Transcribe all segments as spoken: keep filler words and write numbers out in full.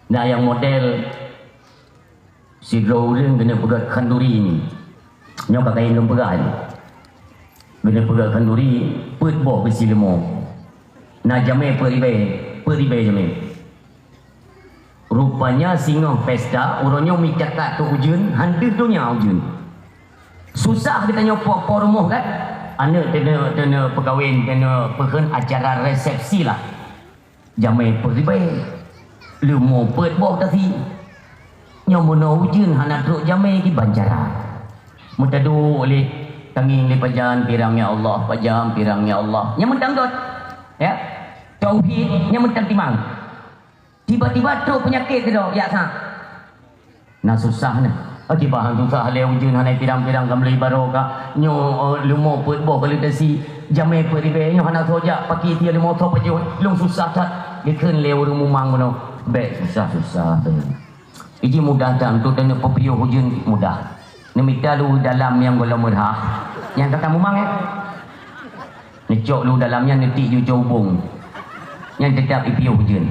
Na nyang model sidroe ureuëng keuneuk peugöt khanduri ni. Nyoe ka kayém lôn peugah nyoe. Keuneuk peugöt khanduri, peuet boh beusi leumo. Na jamé peuet ribée, peuet ribée jamé. Rupanya singoh pesta, uroe nyoe mita kat trok ujeuen, han deuh donya ujeuen. Susah geutanyoe po-po rumoh kan? Aneuk teuneu, teuneu peukawen, teuneu peukheun acara resepsi lah. Jamé peuet ribée, leumo peuet boh tasi. Nyoe meunoe ujeuen hana trok jamé kiban cara. Meutaduek lé, tangieng lé pajan pirang ya Allah, pajan pirang ya Allah. Nyang meutanggôt, ya. Tauhid nyang meutantimang. Tiba-tiba trok peunyakét keudroe, yak sa. Na susah nyan. Akibat han susah lé ujeuen hana pirang-pirang ka meuleueh barokah. Nyoe, eh, leumo peuet boh kali tasi, jamé peuet ribée nyoe hana soe jak paki tie leumo soe pajoh. Lôn susah that. Geukheun lé ureuëng mumang bunoe. Bék susah-susah, bék. Iji mudah that untuk tanyoe peupiôh ujeuen mudah. Neumita lu dalam nyang gohlom meurah. Nyang ka mumang, eh? Neucok lu dalam nyan neutik ju cobong. Nyan teutap ipiôh ujeuen.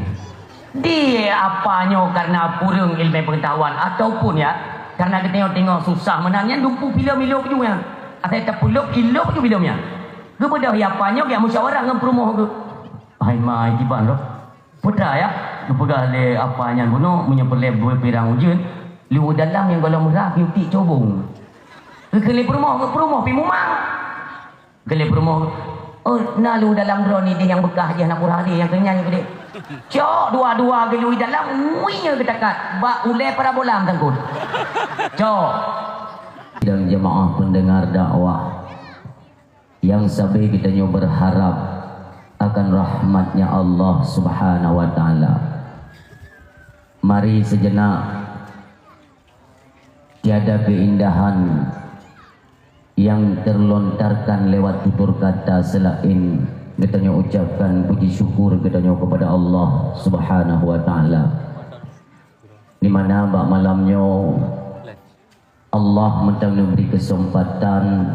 Di apa nyoe karena kureueng ilmu pengetahuan ataupun ya, karena geutanyoe teungoh susah meunan nyan dumpu filem ilop ju nyan. Asai tapeulop ilop ju filem nyan. Geubeudôh ya apa nyoe geujak musyawarah ngon peurumoh geuh. Hai mai kiban roh. Peue teuma ya, geupeugah lé apa nyan bunoe meunyoe peureulée dua pirang ujeuen, liwuh dalam nyang gohlom meurah piôh tik cobong. Geukheun lé peurumoh, peurumoh pi mumang. Geukheun lé peurumoh, "Oh, na liwuh dalam droeneuh deh nyang beukah jih na pura deh nyang keunyan nyan deh." Cok dua-dua geului dalam, wui nyoe geutakat bak ulée parabola meusangkot. Cok. Dan jemaah pendengar dakwah. Nyang sabe geutanyoe berharap akan rahmat-Nya Allah Subhanahu wa Taala. Mari sejenak, tiada keindahan yang terlontarkan lewat tutur kata selain geutanyoe ucapkan puji syukur geutanyoe kepada Allah Subhanahu wa Taala. Di mana bak malam nyoe Allah mantong neubri keuseumpatan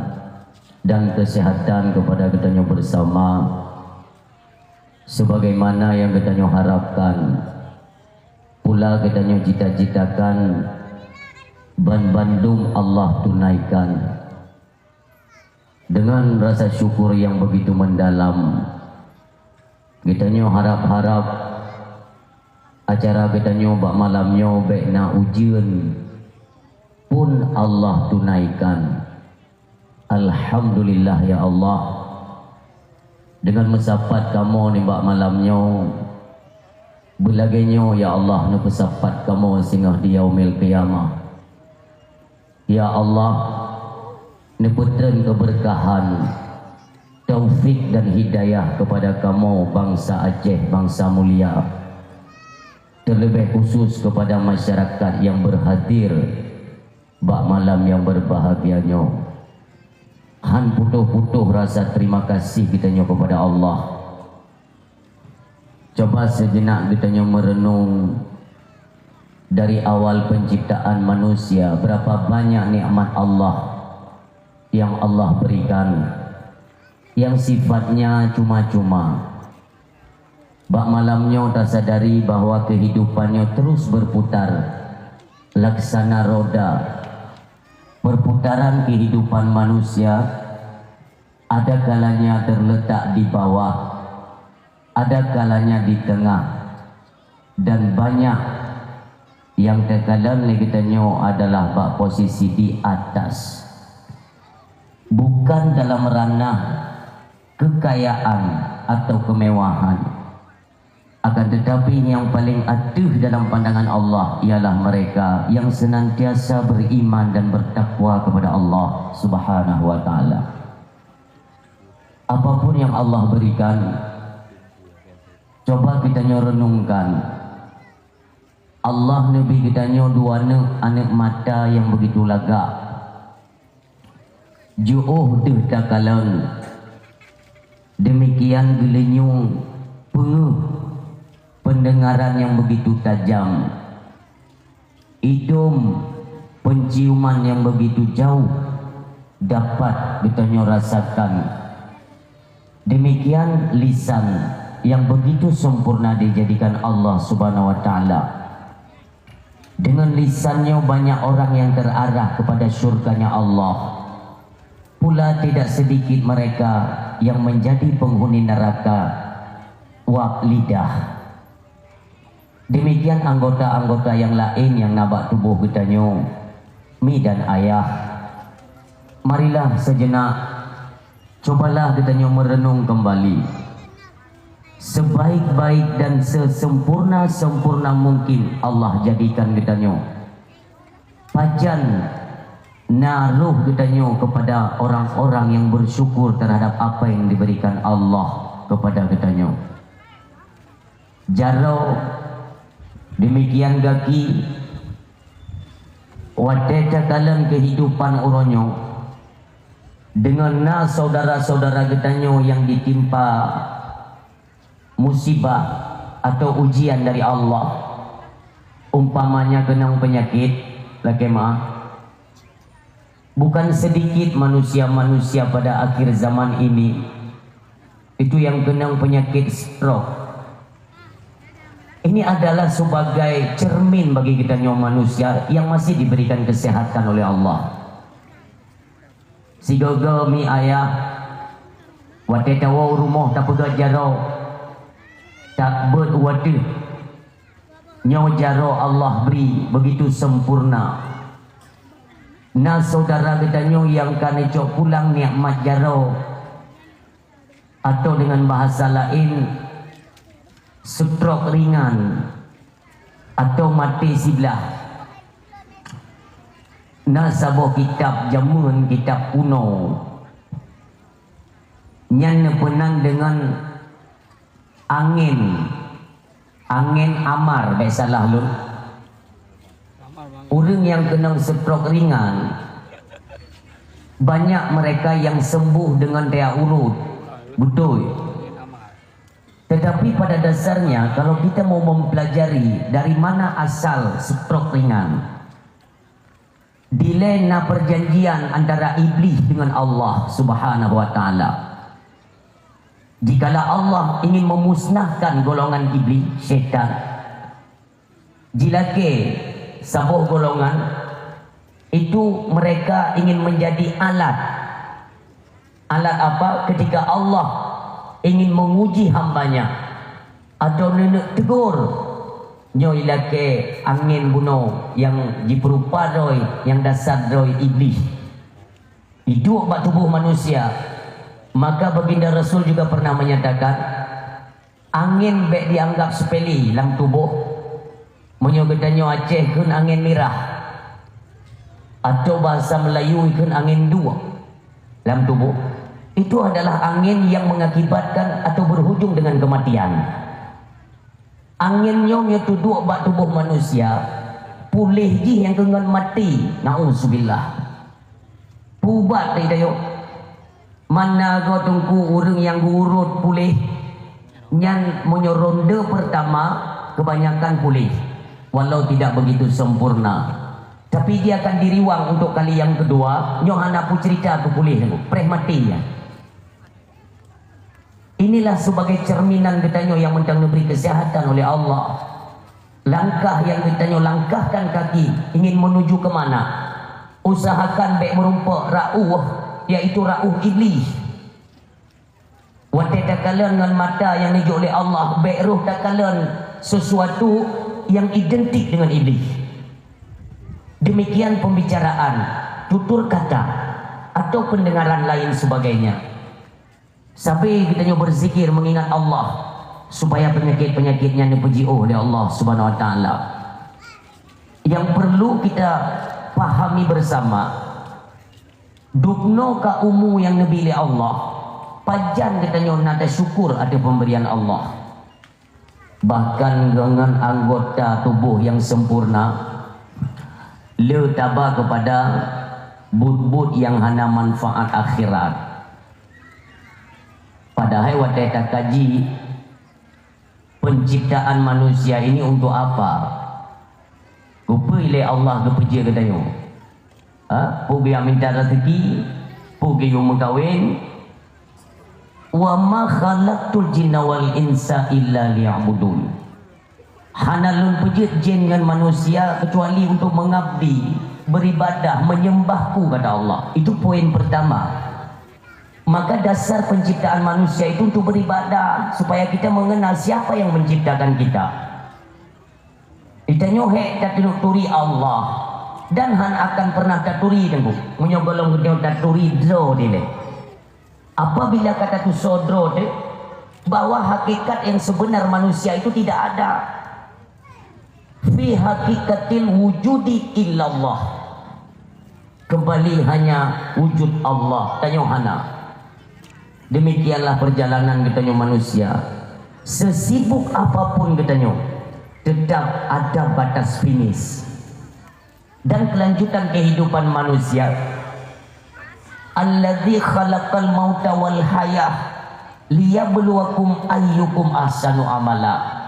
dan keuseuhatan keupada geutanyoe beusama, sebagaimana nyang geutanyoe harapkan, pula geutanyoe cita-citakan, ban bandum Allah tunaikan. Dengan rasa syukur nyang begitu mendalam, geutanyoe harab-harab acara geutanyoe bak malam nyoe bék na ujeuen pun Allah tunaikan. Alhamdulillah ya Allah, dengan meusapat kamoe nibak malam nyoe, beulagée nyoe ya Allah neupeusapat kamoe singoh di yaumil qiyamah. Ya Allah, neupeutreun keubeurkahan, taufik dan hidayah kepada kamoe bansa Aceh, bansa mulia, terlebih khusus kepada masyarakat yang berhadir bak malam yang berbahagia nyoe. Han putôh-putôh rasa terima kasih geutanyoe kepada Allah. Coba sejenak geutanyoe meureunong, dari awal penciptaan manusia, berapa banyak nikmat Allah yang Allah berikan, yang sifatnya cuma-cuma. Bak malam nyoe tasadari bahwa kehidupan nyoe terus berputar, laksana roda. Perputaran kehidupan manusia ada kalanya terletak di bawah, ada kalanya di tengah, dan banyak yang teukalon lé geutanyoe adalah bak posisi di atas. Bukan dalam ranah kekayaan atau kemewahan. Akan tetapi, yang paling ateuh dalam pandangan Allah ialah mereka yang senantiasa beriman dan bertakwa kepada Allah Subhanahu wa Ta'ala. Apapun yang Allah berikan, coba geutanyoe renungkan. Allah neubri geutanyoe dua aneuk, aneuk mata nyang begitu lagak. Jiôh deuh takalon. Demikian geulinyueng peungeuh, pendengaran yang begitu tajam. Idông, penciuman yang begitu jauh dapat geutanyoe rasakan. Demikian lisan yang begitu sempurna dijadikan Allah Subhanahu wa Ta'ala. Dengan lisan nyoe banyak orang yang terarah kepada syurganya Allah. Pula tidak sedikit mereka yang menjadi penghuni neraka wab lidah. Demikian anggota-anggota yang laén nyang na bak tuboh geutanyoe, mi dan ayah. Marilah sejenak, cobalah geutanyoe meureunong keumbali. Sebaik-baik dan sesempurna-sempurna mungkin Allah jadikan geutanyoe. Pajan na roh geutanyoe kepada orang-orang yang bersyukur terhadap apa yang diberikan Allah kepada geutanyoe. Jaroe, demikian gaki, watée takalon kehidupan uroe nyoe, deungon na saudara-saudara geutanyoe nyang ditimpa musibah atau ujian dari Allah, umpamanya keunong peunyakét, lakée meu'ah. Bukan sedikit manusia-manusia pada akhir zaman ini itu yang keunong peunyakét stroke. Ini adalah sebagai cermin bagi geutanyoe manusia yang masih diberikan kesehatan oleh Allah. Sigoe-goe mi ayah, watée tawoe u rumoh tapeugét jaroe, tabeuet u ateueh. Nyoe jaroe Allah bri begitu sempurna. Na saudara geutanyoe nyang ka neucok pulang nikmat jaroe, atau dengan bahasa laén, stroke ringan, atau maté siblah. Na saboh kitab jameun, kitab kuno, nyan neupeunang deungon angén, angén amar, bék salah lôn. Ureuëng nyang keunong stroke ringan, banyak mereka yang sembuh dengan tea urut. Beutôi. Tetapi pada dasarnya, kalau kita mau mempelajari dari mana asal stroke ringan, dilée na perjanjian antara Iblih dengan Allah Subhanahu wa Ta'ala. Jikalau Allah ingin memusnahkan golongan Iblih, setan, jilakée saboh golongan, itu mereka ingin menjadi alat. Alat apa? Ketika Allah ingin menguji hambanya atau neuk tegur, nyoe ilakée angén bunoe nyang jipeurupa droe, nyang dasar droe Iblih. Iduek bak tuboh manusia. Maka Baginda Rasul juga pernah menyatakan, angén bék dianggap sepele lam tuboh. Meunyoe geutanyoe Aceh kheun angén mirah, atau bahasa Melayu kheun angén duek lam tuboh, itu adalah angén yang mengakibatkan atau berhujung dengan kematian. Angén nyoe meunyoe teuduek bak tuboh manusia, puléh jih nyang keu ngon maté. Nauzubillah. Pubat deh tayo. Mana go teungku ureuëng nyang geuurot puléh, nyan meunyoe ronde pertama, kebanyakan puléh, walau tidak begitu sempurna. Tapi dia akan diriwang untuk kali yang kedua, nyoe hana peucerita keu puléh, preh maté nyan. Inilah sebagai cerminan geutanyoe nyang mantong neubri kesehatan oleh Allah. Langkah nyang geutanyoe langkahkan kaki ingin menuju ke mana? Usahakan bék meurumpok rauh, yaitu rauh Iblih. Watée takalon ngon mata nyang neujok lé Allah, bék roh takalon sesuatu nyang identik dengan Iblih. Demikian pembicaraan, tutur kata, atau pendengaran lain sebagainya. Sabe geutanyoe berzikir mengingat Allah, supaya penyakit-penyakit nyan neupeujiôh lé Allah Subhanahu wa Taala. Yang perlu kita pahami bersama, dubnoe ka umu nyang neubi lé Allah, pajan geutanyoe na tasyukur ateueh pemberian Allah. Bahkan deungon anggota tuboh nyang sempurna, le taba keupada buet-buet nyang hana manfaat akhirat. Padahai watée takaji penciptaan manusia ini untuk apa? Keupeue lé Allah geupeujeuet geutanyoe? Ha? Peue geuyue minta rezeki? Peue geuyue meukawen? "Wa ma khalaqtul jinna wal insa illa liya'budun." Hana lôn peujeuet jin ngon manusia kecuali untuk mengabdi, beribadah, menyembahku, kata Allah. Itu poin pertama. Maka dasar penciptaan manusia itu untuk beribadah, supaya kita mengenal siapa yang menciptakan kita. Geutanyoe hék taturi Allah dan hana akan pernah taturi teungku. Meunyoe gohlom geutanyoe taturi droe dilée. Apabila ka tatusoe droe teuh, bahwa hakikat yang sebenar manusia itu tidak ada. Fi hakikatil wujudi illallah. Kembali hanya wujud Allah, tanyoe hana. Demikianlah perjalanan geutanyoe manusia. Sesibuk apapun geutanyoe, tetap ada batas finish. Dan kelanjutan kehidupan manusia, "Alladzi khalaqal mauta wal hayah liyabluwakum ayyukum ahsanu amala."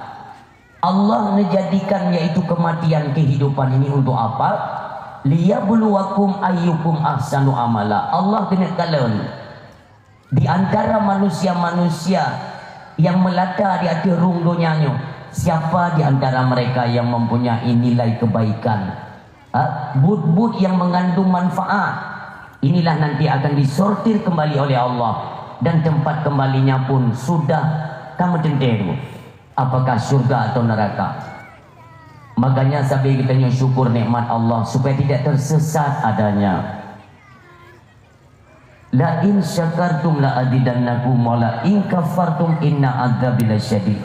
Allah menjadikan yaitu kematian kehidupan ini untuk apa? "Liyabluwakum ayyukum ahsanu amala." Allah keuneuk kalon di antara manusia-manusia yang melata di ateueh rhueng donya nyoe, siapa di antara mereka yang mempunyai nilai kebaikan? Ha? Buet-buet yang mengandung manfaat. Inilah nanti akan disortir kembali oleh Allah dan tempat kembalinya pun sudah ka meuteuntée. Apakah syurga atau neraka? Makanya sabe geutanyoe syukur nikmat Allah supaya tidak tersesat adanya. "La in syakartum la azidannakum wa la in kafartum inna adzabi lasyadid."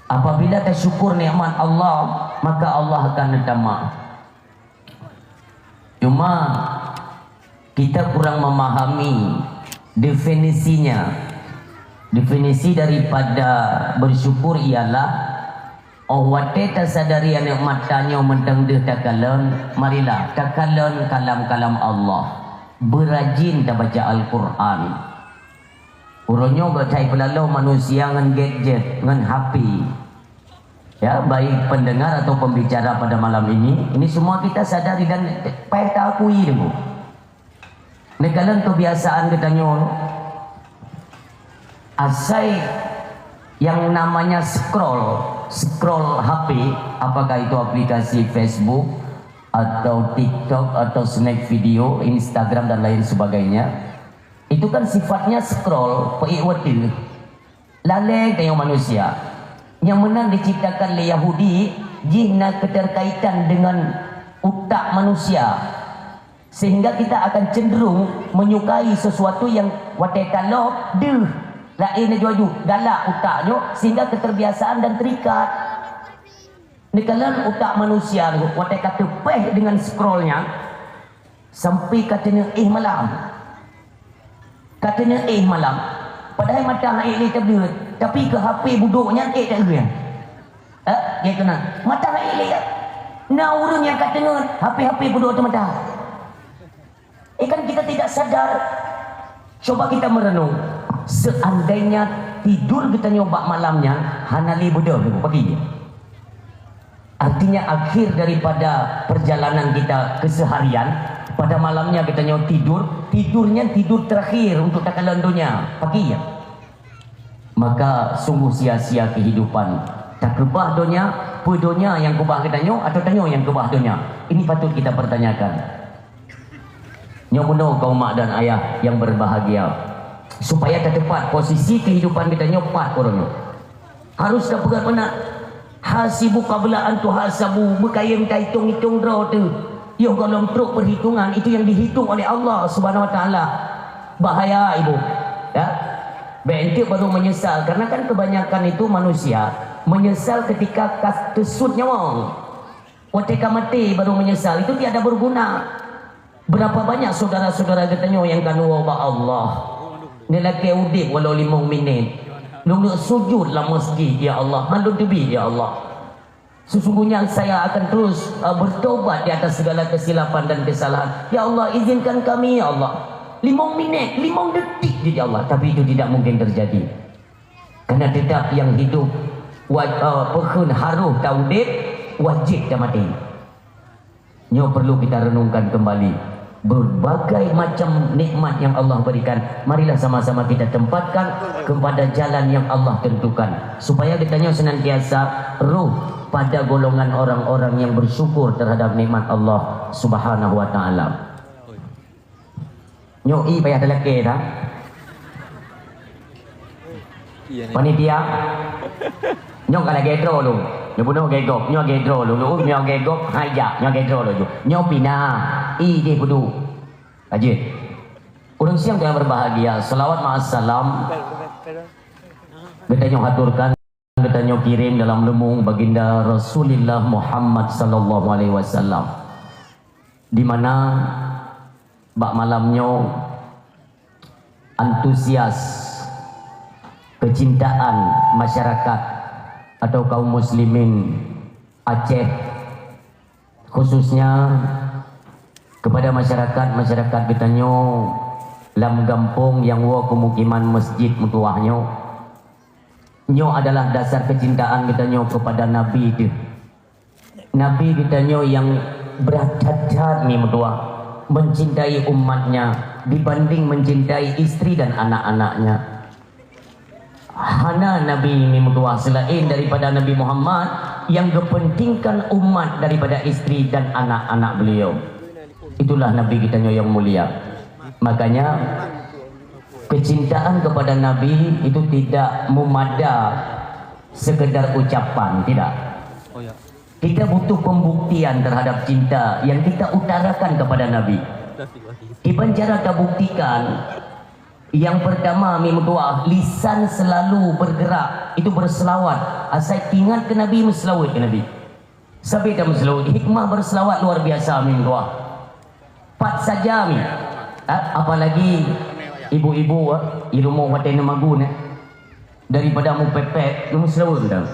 Apabila tasyukur nikmat Allah, maka Allah akan neutama. Cuma kita kurang memahami definisinya. Definisi daripada bersyukur ialah, oh watée tasadari aneuk mata nyoe mantong deuh takalon, marilah takalon kalam-kalam Allah. Beurajin tabaca Al-Qur'an. Uroe nyoe geuthai peulaloe manusia ngon gadget, ngon H P. Ya, baik pendengar atau pembicara pada malam ini, ini semua kita sadari dan payah taakui dulu. Neukalon kebiasaan geutanyoe, asai yang namanya scroll, scroll H P, apakah itu aplikasi Facebook atau TikTok atau snack video, Instagram dan lain sebagainya, itu kan sifatnya scroll, peuék watèe. Lalé tanyoe manusia. Nyang meunan diciptakan lé Yahudi, jih na keterkaitan dengan utak manusia. Sehingga kita akan cenderung menyukai sesuatu yang watèe talob deuh, laén laju-laju galak utak nyoe, sehingga keterbiasaan dan terikat. Neukalon utak manusia nyoe watèe ka teupéh dengan scroll nyan, sampai ka teuneuh éh malam. Ka teuneuh éh malam. Padahai mata han ék lé tableuet, tapi keu H P budok nyan ék taeu. Eh, ya kena. Mata han ék lé. Na ureueng nyang ka teungeut H P-H P budok ateueh mata. Eh, kan kita tidak sadar. Coba kita merenung. Seandainya tidur geutanyoe bak malam nyan hana lé beudôh, pakri. Artinya, akhir daripada perjalanan kita keseharian, pada malamnya geutanyoe tidur, tidur nyan tidur terakhir untuk takalon donya, pakri. Maka sungguh sia-sia kehidupan. Takeubah donya, peue donya nyang keubah geutanyoe atau tanyoe nyang keubah donya? Ini patut kita pertanyakan. Nyoe bunoe kaum mak dan ayah yang berbahagia, supaya tateupat posisi kehidupan geutanyoe pat uroe nyoe. Harus tapeugah meunan, "Hasibu qabla an tuhasabu," beukayém taitong-itong droe teuh. Yoh gohlom trok perhitungan, itu yang dihitung oleh Allah Subhanahu wa Taala. Bahaya, Ibu. Ya. Bèk enteuk baru menyesal, karena kan kebanyakan itu manusia menyesal ketika ka teusut nyawöng. Watèe ka maté baru menyesal, itu tiada berguna. Berapa banyak saudara-saudara geutanyoe nyang ka neuwoe bak Allah, neulakèe udép walau limong minét, lôn neuk sujud lam masjid, "Ya Allah, han lôn teubiet, ya Allah. Sesungguhnya saya akan terus, uh, bertobat di atas segala kesilapan dan kesalahan. Ya Allah, izinkan kami, ya Allah." Limong minét, limong detik jih, ya Allah, tapi itu tidak mungkin terjadi. Karena tetap yang hidup, wa-, uh, peukheun harôh taudép, wajéb tamaté. Nyoe perlu kita renungkan kembali. Berbagai macam nikmat yang Allah berikan, marilah sama-sama kita tempatkan kepada jalan yang Allah tentukan, supaya geutanyoe senantiasa roh pada golongan orang-orang yang bersyukur terhadap nikmat Allah Subhanahu wa Taala. Nyoe ie payah talakée dah. Panitia. Nyoe ka lagée droe lôn. Nyoe bunoe lagée gob, nyoe lagée droe lôn. Nyoe lagée gob, hai jak, nyoe lagée droe lôn. Nyoe pinah. Ie deh peuduek. Lanjut. Ureuëng siang yang berbahagia, salawat ma'as salam geutanyoe haturkan, geutanyoe kirim dalam leumong Baginda Rasulullah Muhammad sallallahu alaihi wasallam. Di mana bak malam nyoe antusias kecintaan masyarakat atau kaum muslimin Aceh, khususnya kepada masyarakat-masyarakat geutanyoe lam gampông nyang woe keumukiman masjid meutuwah nyoe. Nyoe adalah dasar kecintaan geutanyoe kepada Nabi teuh. Nabi geutanyoe nyang brat that-that mi meutuwah, mencintai umatnya dibanding mencintai istri dan anak-anaknya. Hana nabi mi meutuwah selain daripada Nabi Muhammad yang geupentingkan umat daripada istri dan anak-anak beliau. Itulah Nabi geutanyoe nyang mulia. Makanya, kecintaan kepada Nabi itu tidak memada sekedar ucapan, tidak. Kita butuh pembuktian terhadap cinta yang kita utarakan kepada Nabi. Kiban cara tabuktikan, yang pertama, mi meutuah, lisan selalu bergerak, itu berselawat. Asai ingat ke Nabi, meuselawat ke Nabi. Sabe tameuselawat, hikmah berselawat luar biasa, mi meutuah. Pat saja mi. Ha, apalagi ibu-ibu, ha, di rumoh watée neumagun, eh. Daripada meupepet, meuselawat dah.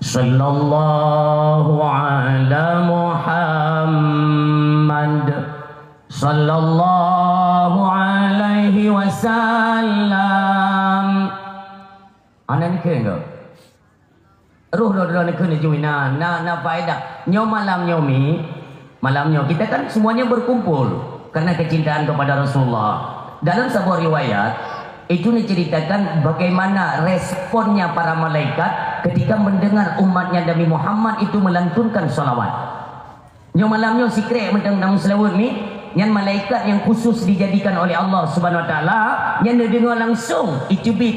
Sallallahu ala Muhammad. Sallallahu alaihi wasallam. Anak ni kena. Roh droe-droe neukheun laju na, na, na faedah. Nyoe malam nyoe mi, malam nyoe kita kan semuanya berkumpul karena kecintaan kepada Rasulullah. Dalam sebuah riwayat, itu diceritakan bagaimana responnya para malaikat ketika mendengar umatnya Nabi Muhammad itu melantunkan salawat. Nyoe malam nyoe sikrek mantong lam seulaweuet mi, nyan malaikat nyang khusus dijadikan oleh Allah Subhanahu Wa Taala, nyan neudeungoe langsung iteubiet,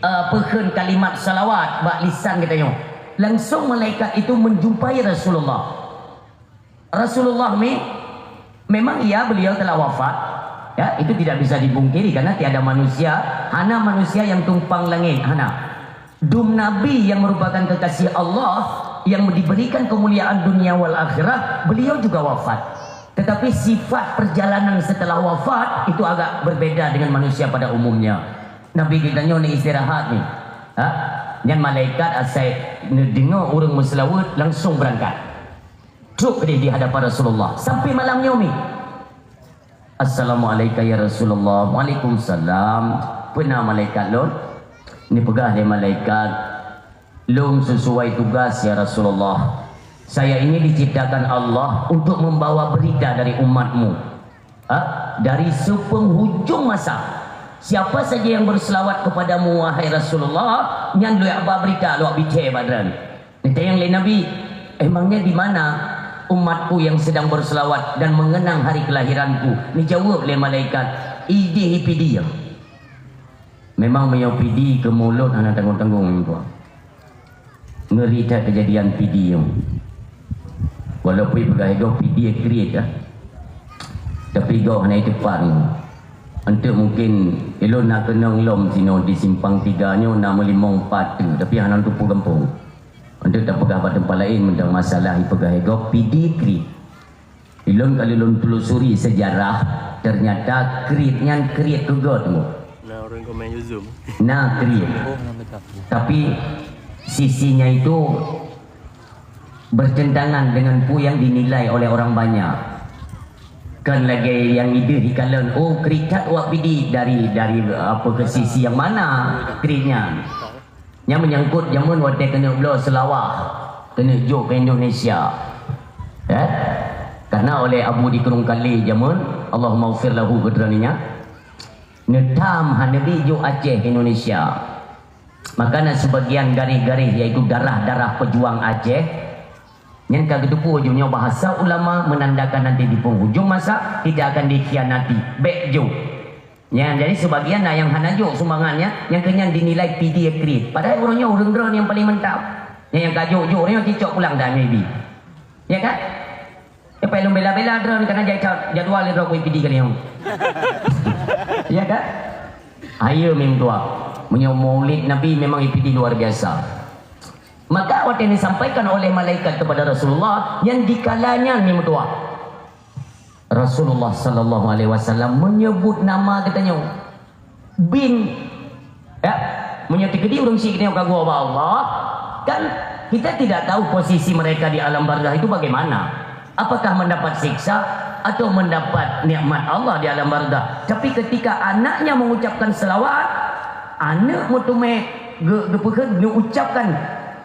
eh, peukheun kalimat salawat bak lisan geutanyoe. Langsung malaikat itu menjumpai Rasulullah. Rasulullah mi, memang iya beliau telah wafat. Ya, itu tidak bisa dipungkiri karena tiada manusia, hana manusia yang tumpang langit, hana. Dum Nabi yang merupakan kekasih Allah, yang diberikan kemuliaan dunia wal akhirah, beliau juga wafat. Tetapi sifat perjalanan setelah wafat itu agak berbeda dengan manusia pada umumnya. Nabi geutanyoe ni istirahat ni. Ha? Nyan malaikat asai neudeungoe ureuëng meuseulaweuet langsung berangkat. Trok deh di hadapan Rasulullah sampai malam nyoe mi. "Assalamualaikum ya Rasulullah." "Waalaikumsalam." "Peue na malaikat lôn?" Neupeugah lé malaikat, "Lôn sesuai tugas ya Rasulullah. Saya ini diciptakan Allah untuk membawa berita dari umatmu." Ha? Dari sepenghujung masa. Siapa saja yang berselawat kepadamu, wahai Rasulullah, nyan lôn ba berita lôn bicée bak droe. Neutanyong lé Nabi, "Emangnya di mana umatku yang sedang berselawat dan mengenang hari kelahiranku?" Neujaweueb lé malaikat, "Ideh Pidie." Memang meunyoe Pidie keu mulod hana tanggong-tanggong meutuah. Ngeri that keujadian Pidie nyoe. Walaupun peugah gob Pidie kriet dah. Tapi gob hana iteupat nyoe. Enteuk mungkin ilôn na keunong lom sinoe di Simpang Tiga nyoe na meulimong pat teuk, tapi hana teupeue gampông. Untuk tapeugah bak teumpat laén, mantong masalah ipeugah gob Pidie kriet. Ilôn kalau lôn telusuri sejarah, ternyata kriet nyan kriet keu gob teungku. Nah, orang komen Zoom. Nah, kriet. Tapi sisinya itu bertentangan dengan peue yang dinilai oleh orang banyak. Kan lagée nyang ideh ikalon, oh, kriet that wak Pidie dari, dari apa ke sisi yang mana kriet nyan. Nyang menyangkut jameun watée keuneuk bloe seulawah, keuneuk jok keu Indonesia. Eh? Karena oleh Abu di Krueng Kalé jameun, Allahumma ghfir lahu, keu droeneuh nyan, neutam hana bi jok Aceh Indonesia. Maka na sebagian garéh-garéh, yaitu darah-darah pejuang Aceh, nyan ka geuteupeue jih nyoe bahasa ulama menandakan nanti di penghujung masa tidak akan dikhianati. Bék jok. Nyan, jadi sebagian na nyang hana jok sumbangan nyan, nyang keu nyan dinilai P D kriet. Padahai ureueng nyoe ureueng droe nyang paling mantap. Nyan nyang ka jok-jok nyoe cicok pulang dah maybe. Ya kan? Tapi lôn bela-bela droe karena jai ca-, jadwal droe ku I P D kali nyoe. Ya kan? Ayo mim tuah. Meunyoe Maulid Nabi memang I P D luar biasa. Maka watèe disampaikan oleh malaikat kepada Rasulullah, yang dikalanya mim tuah. Rasulullah sallallahu alaihi wasallam menyebut nama geutanyoe bin, ya, meunyoe teukeudi ureueng syiek geutanyoe ka geuwoe bak Allah, kan kita tidak tahu posisi mereka di alam barzakh itu bagaimana. Apakah mendapat siksa atau mendapat nikmat Allah di alam barzakh? Tapi ketika anaknya mengucapkan selawat, aneuk meuteumé ge-, geupeukeun neuucapkan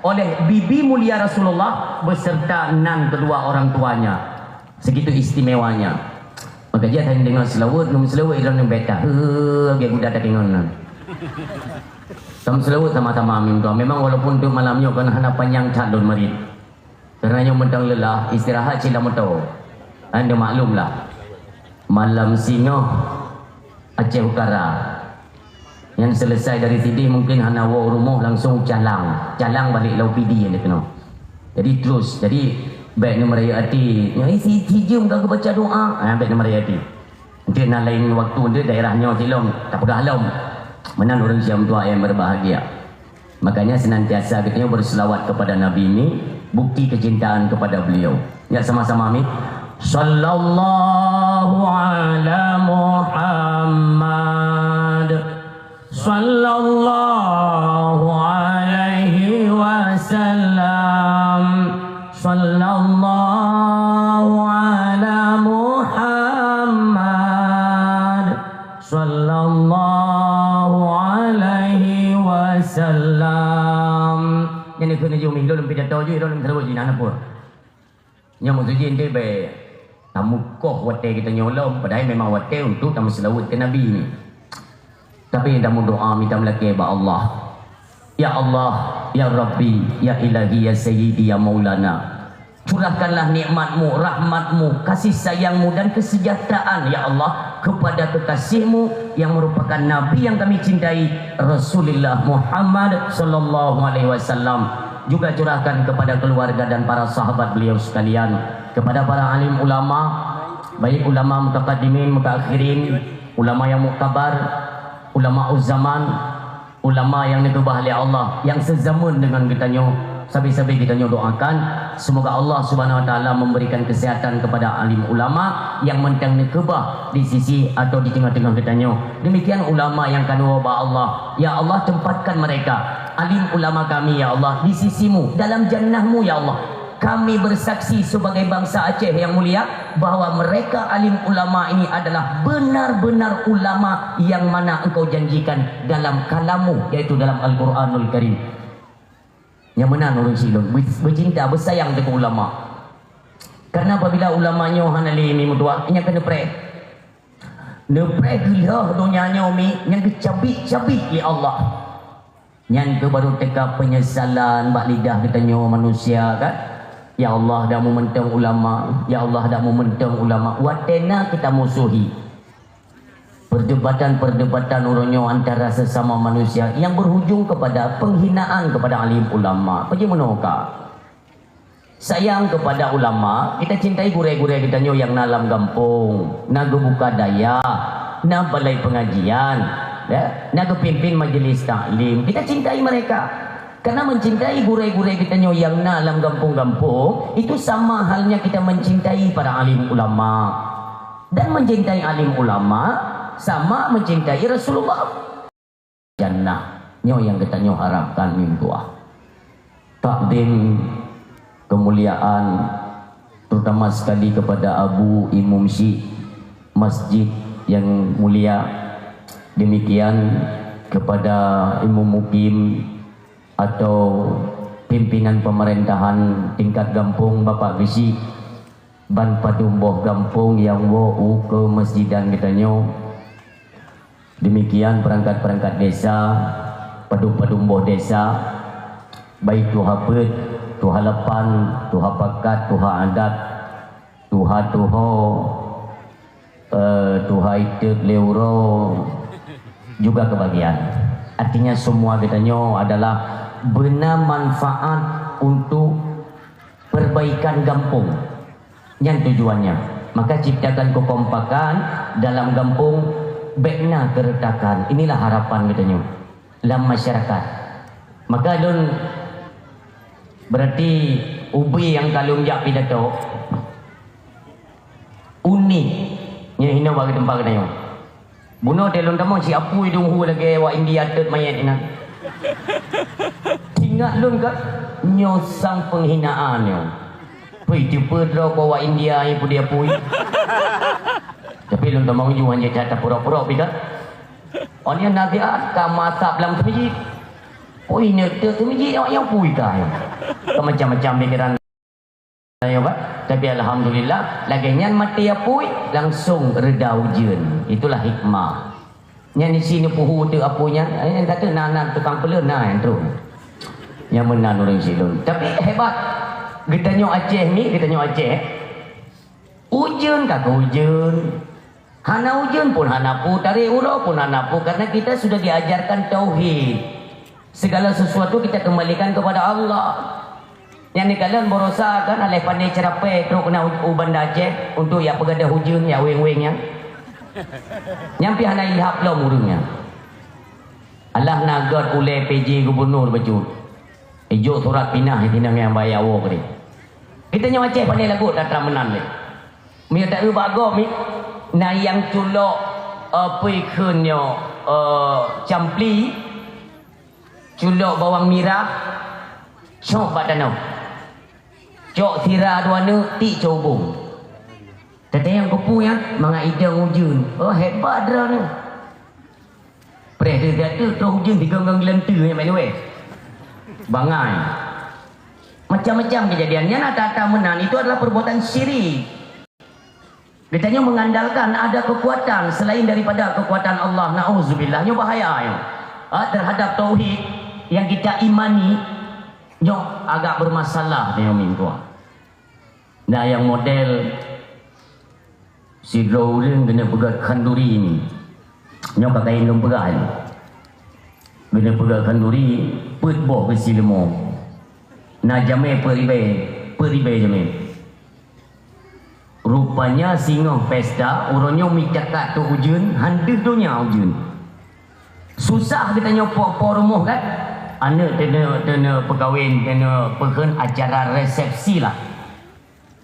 oleh bibi mulia Rasulullah beserta nan kedua orang tuanya. Segitu istimewanya. Maka jih hana deungoe seulaweuet, ngon seulaweuet ilôn nyang beta. Heuh, biar guda takingon nan. Tam seulaweuet sama-sama mim tuah. Memang walaupun untuk malam nyoe kan hana panjang that lôn marit. Karena nyoe mantong lelah, istirahat cit lam moto. Anda maklum lah. Malam singoh Aceh Utara. Nyan selesai dari sideh mungkin hana woe rumoh langsung calang. Calang balik lam P D yang dikena. Jadi terus, jadi baik ni meraya hati. Nyoe si, si jeuem ka baca doa. Ha, baik ni meraya hati. Nanti na lain waktu nanti daerah nyoe silom, tak peugah lom. Meunan ureueng siam tuha yang berbahagia. Makanya senantiasa kita berselawat kepada Nabi ini bukti kecintaan kepada beliau. Ya sama-sama amin. Sallallahu ala Muhammad. Sallallahu alaihi wasallam. Sallallahu ala Muhammad. Sallallahu alaihi wasallam. Nyan keuh neujok mih lôn pidato jih, lôn seulaweuet jih na pun. Nyan maksud jih ente bèk tamukoh watèe geutanyoe lom, padahai memang watèe untuk tameuseulaweuet keu Nabi ni. Tapi tameudoa mita meulakèe bak Allah. Ya Allah, ya Rabbi, ya Ilahi, ya Sayyidi, ya Maulana. Curahkanlah nikmat-Mu, rahmat-Mu, kasih sayang-Mu dan kesejahteraan, ya Allah, kepada kekasih-Mu yang merupakan Nabi yang kami cintai, Rasulullah Muhammad sallallahu alaihi wasallam. Juga curahkan kepada keluarga dan para sahabat beliau sekalian, kepada para alim ulama, baik ulama mutaqaddimin, mutaakhirin, ulama yang muktabar, ulama zaman, ulama yang dikeubah lé Allah, yang sezaman dengan geutanyoe, sabe-sabe geutanyoe doakan, semoga Allah Subhanahu Wa Taala memberikan kesehatan kepada alim ulama yang mantong dikeubah di sisi atau di tengah-tengah geutanyoe. Demikian ulama yang ka neuwoe bak Allah. Ya Allah, tempatkan mereka, alim ulama kami, ya Allah, di sisi-Mu, dalam jannah-Mu, ya Allah. Kami bersaksi sebagai bangsa Aceh yang mulia, bahwa mereka alim ulama ini adalah benar-benar ulama yang mana Engkau janjikan dalam kalam-Mu, yaitu dalam Al-Quranul Karim. Nyang meunan ureueng silôn be-, beucinta, beusayang keu ulama. Karena apabila ulama nyoe hana lé mi meutuah, nyan keuneuk preh. Neupreh geuloh donya nyoe mi nyang geucabik-cabik lé Allah. Nyan keuh baru teuka penyesalan bak lidah geutanyoe manusia, kan? Ya Allah, dak meumeutong ulama. Ya Allah, dak meumeutong ulama. Watèe na kita musuhi. Perdebatan-perdebatan uroe nyoe antara sesama manusia yang berujung kepada penghinaan kepada alim ulama. Peue jimeunoe ka? Sayang kepada ulama, kita cintai gurèe-gurèe geutanyoe nyang na lam gampông, na geubuka dayah, na balai pengajian, ya, na geupimpin majelis taklim. Kita cintai mereka. Karena mencintai gurèe-gurèe geutanyoe nyang na lam gampông-gampông, itu sama halnya kita mencintai para alim ulama. Dan mencintai alim ulama sama mencintai Rasulullah. Jannah. Nyoe nyang geutanyoe harapkan meutuah. Takdim, kemuliaan, terutama sekali kepada Abu Imum Syik Masjid yang mulia. Demikian kepada Imum Mukim atau pimpinan pemerintahan tingkat gampông Bapak Geusyik. Ban padum boh gampông nyang woe u keumeusidan geutanyoe. Demikian perangkat-perangkat desa, padum-padum boh desa, baik tuha peuet, tuha lapan, tuha pakat, tuha adat, tuha tuho, eh, tuha itet lé uroe juga kebagian. Artinya semua geutanyoe adalah beuna manfaat untuk perbaikan gampông. Nyan tujuannya. Maka ciptakan kekompakan dalam gampông, bék na keuretakan. Inilah harapan geutanyoe lam masyarakat. Maka lôn, berarti ubé nyang ka lôn jak pidato, unik. Nyoe hinoe bagi teumpat geutanyoe. Bunoe teuh lôn tamong si apui dong hu lagèe wak India teut manyét inan. Ingat lôn ka, nyoe sang penghinaan nyoe. Pui teupeue droe ko wak India nyoe pudi apui. Tapi lôn tamong ju hana that tapurok-purok pi ka. Oh nyan nasihat ka masab lam seumijit. Pui nyoe teut seumijit awak nyoe pui ka nyoe. Ka macam-macam pikiran. Ayo, Pak. Tapi alhamdulillah, lagèe nyan maté apui, langsung reda ujeuen. Itulah hikmah. Nyan isi neupuhu teuk apui nyan, eh, nyan kata na, na tukang peuleueh na nyang troh. Nyang meunan ureueng silôn. Tapi hebat. Geutanyoe Aceh ni, geutanyoe Aceh. Ujeuen ka keu ujeuen. Hana ujeuen pun hana peue, tarek uroe pun hana peue, karena kita sudah diajarkan tauhid. Segala sesuatu kita kembalikan kepada Allah. Nyang neukalon baroesa kan, aléh pané ceurapée trok keunan u, u Banda Aceh untuk jak peugadôh ujeuen, jak weng-weng nyan. Nyan pih hana ilhab lom ureueng nyan. Alah na göt ulée P J gubunur bacut. Ijok surat pinah di sinan nyang bayar woe keudeh. Geutanyoe Aceh pané lagot atra meunan lé. Meunyoe taeu bak gob mi, na nyang culok, eh, peue kheun nyoe, eh, campli, culok bawang mirah, cok bak tanoh. Cok sira dua neuk, tiek cok ubông. Teuntèe nyang keupeue nyan, mangat idong ujeuen. Oh, hebat droeneuh. Preh teuh, teuh, troh ujeuen digong-gong geulanteue nyang meunuweh. Bangai. Macam-macam kejadian. Nyan atra-atra meunan, itu adalah perbuatan syirik. Geutanyoe mengandalkan ada kekuatan selain daripada kekuatan Allah. Nauzubillah, nyoe bahaya nyoe. Ha, terhadap tauhid yang kita imani, nyoe agak bermasalah nyoe minggu. Nah, nyang model sidroe ureueng keuneuk peugöt khanduri ni. Nyoe ka kayém lôn peugah nyoe. Keuneuk peugöt khanduri, peuet boh beusi leumo. Na jamé peuet ribèe, peuet ribèe jamé. Rupanya singoh pesta, uroe nyoe mita kat trok ujeuen, han deuh donya ujeuen. Susah geutanyoe po-po rumoh kan? Aneuk teuneu, teuneu peukawen, teuneu peukheun acara resepsi lah.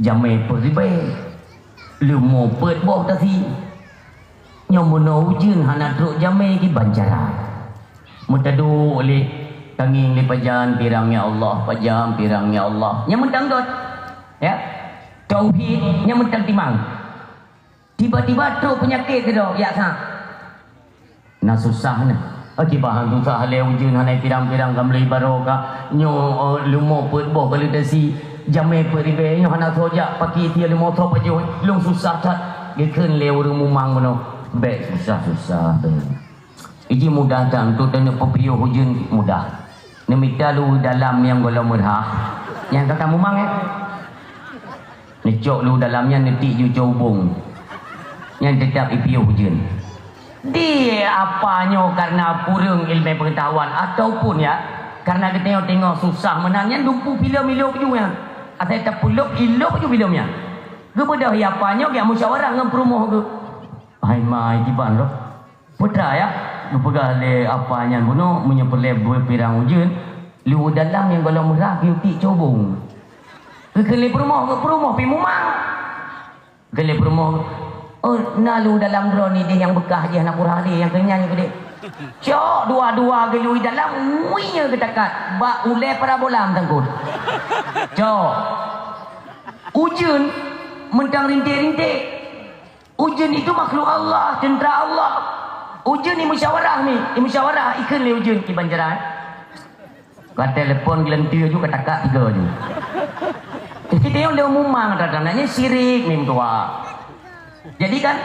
Jamé peuet ribèe, leumo peuet boh tasi. Nyoe meunoe ujeuen hana trok jamé kiban cara. Meutaduek lé tangieng lé pajan pirang ya Allah, pajan pirang ya Allah. Nyan meuntang göt. Ya. Tauhid nyan meuntang timang. Tiba-tiba trok peunyakét keudroe, yak sa. Na susah na. Akibat han susah lé ujeuen hana pirang-pirang ka meuleueh barokah. Nyoe, eh, leumo peuet boh kali tasi, jamé peuet ribèe, nyoe hana soe jak paki tie leumo soe pajoh. Lôn susah that. Geukheun lé ureueng mumang bunoe. Bèk susah-susah bèk. Iji mudah that untuk taneuk peupiôh ujeuen mudah. Neumita lu dalam nyang gohlom meurah. Nyang ka tamumang, eh? Neucok lu dalam nyan neutiek ju cok ubông. Nyan teutap ipiôh ujeuen. Di apa nyoe karena kureueng ileumèe peungeutahuan ataupun ya, karena geutanyoe teungoh susah meunan nyan dumpu pilom ilôp ju nyan. Asai tapeulôp ilôp ju pilom nyan. Geubeudôh ya apa nyoe geujak musyawarah ngon peurumoh geuh. Hai mai kiban roh. Peue teuma ya, geupeugah lé apa nyan bunoe, meunyoe peureulèe beupirang ujeuen, lu dalam nyang gohlom meurah geutiek cok ubông. Geukheun lé peurumoh, peurumoh pih mumang. Geukheun lé peurumoh, "Oh, na lu dalam droeneuh deh nyang beukah jih hana kurah deh, nyang keu nyan nyoe deh." Cok dua-dua geului dalam, ngui nyoe geutakat, bak ulèe parabola meusangkot. Cok. Ujeuen meuntang rinték-rinték. Ujeuen itu makhluk Allah, teuntra Allah. Ujeuen imusyawarah mi, imusyawarah ikheun lé ujeuen kiban cara. Ka telepon geulanteue ju, ka takak tiga ju. Eh, Kita yang udah mumang, kadang-kadang nanya syirik, mim tua. Jadi kan,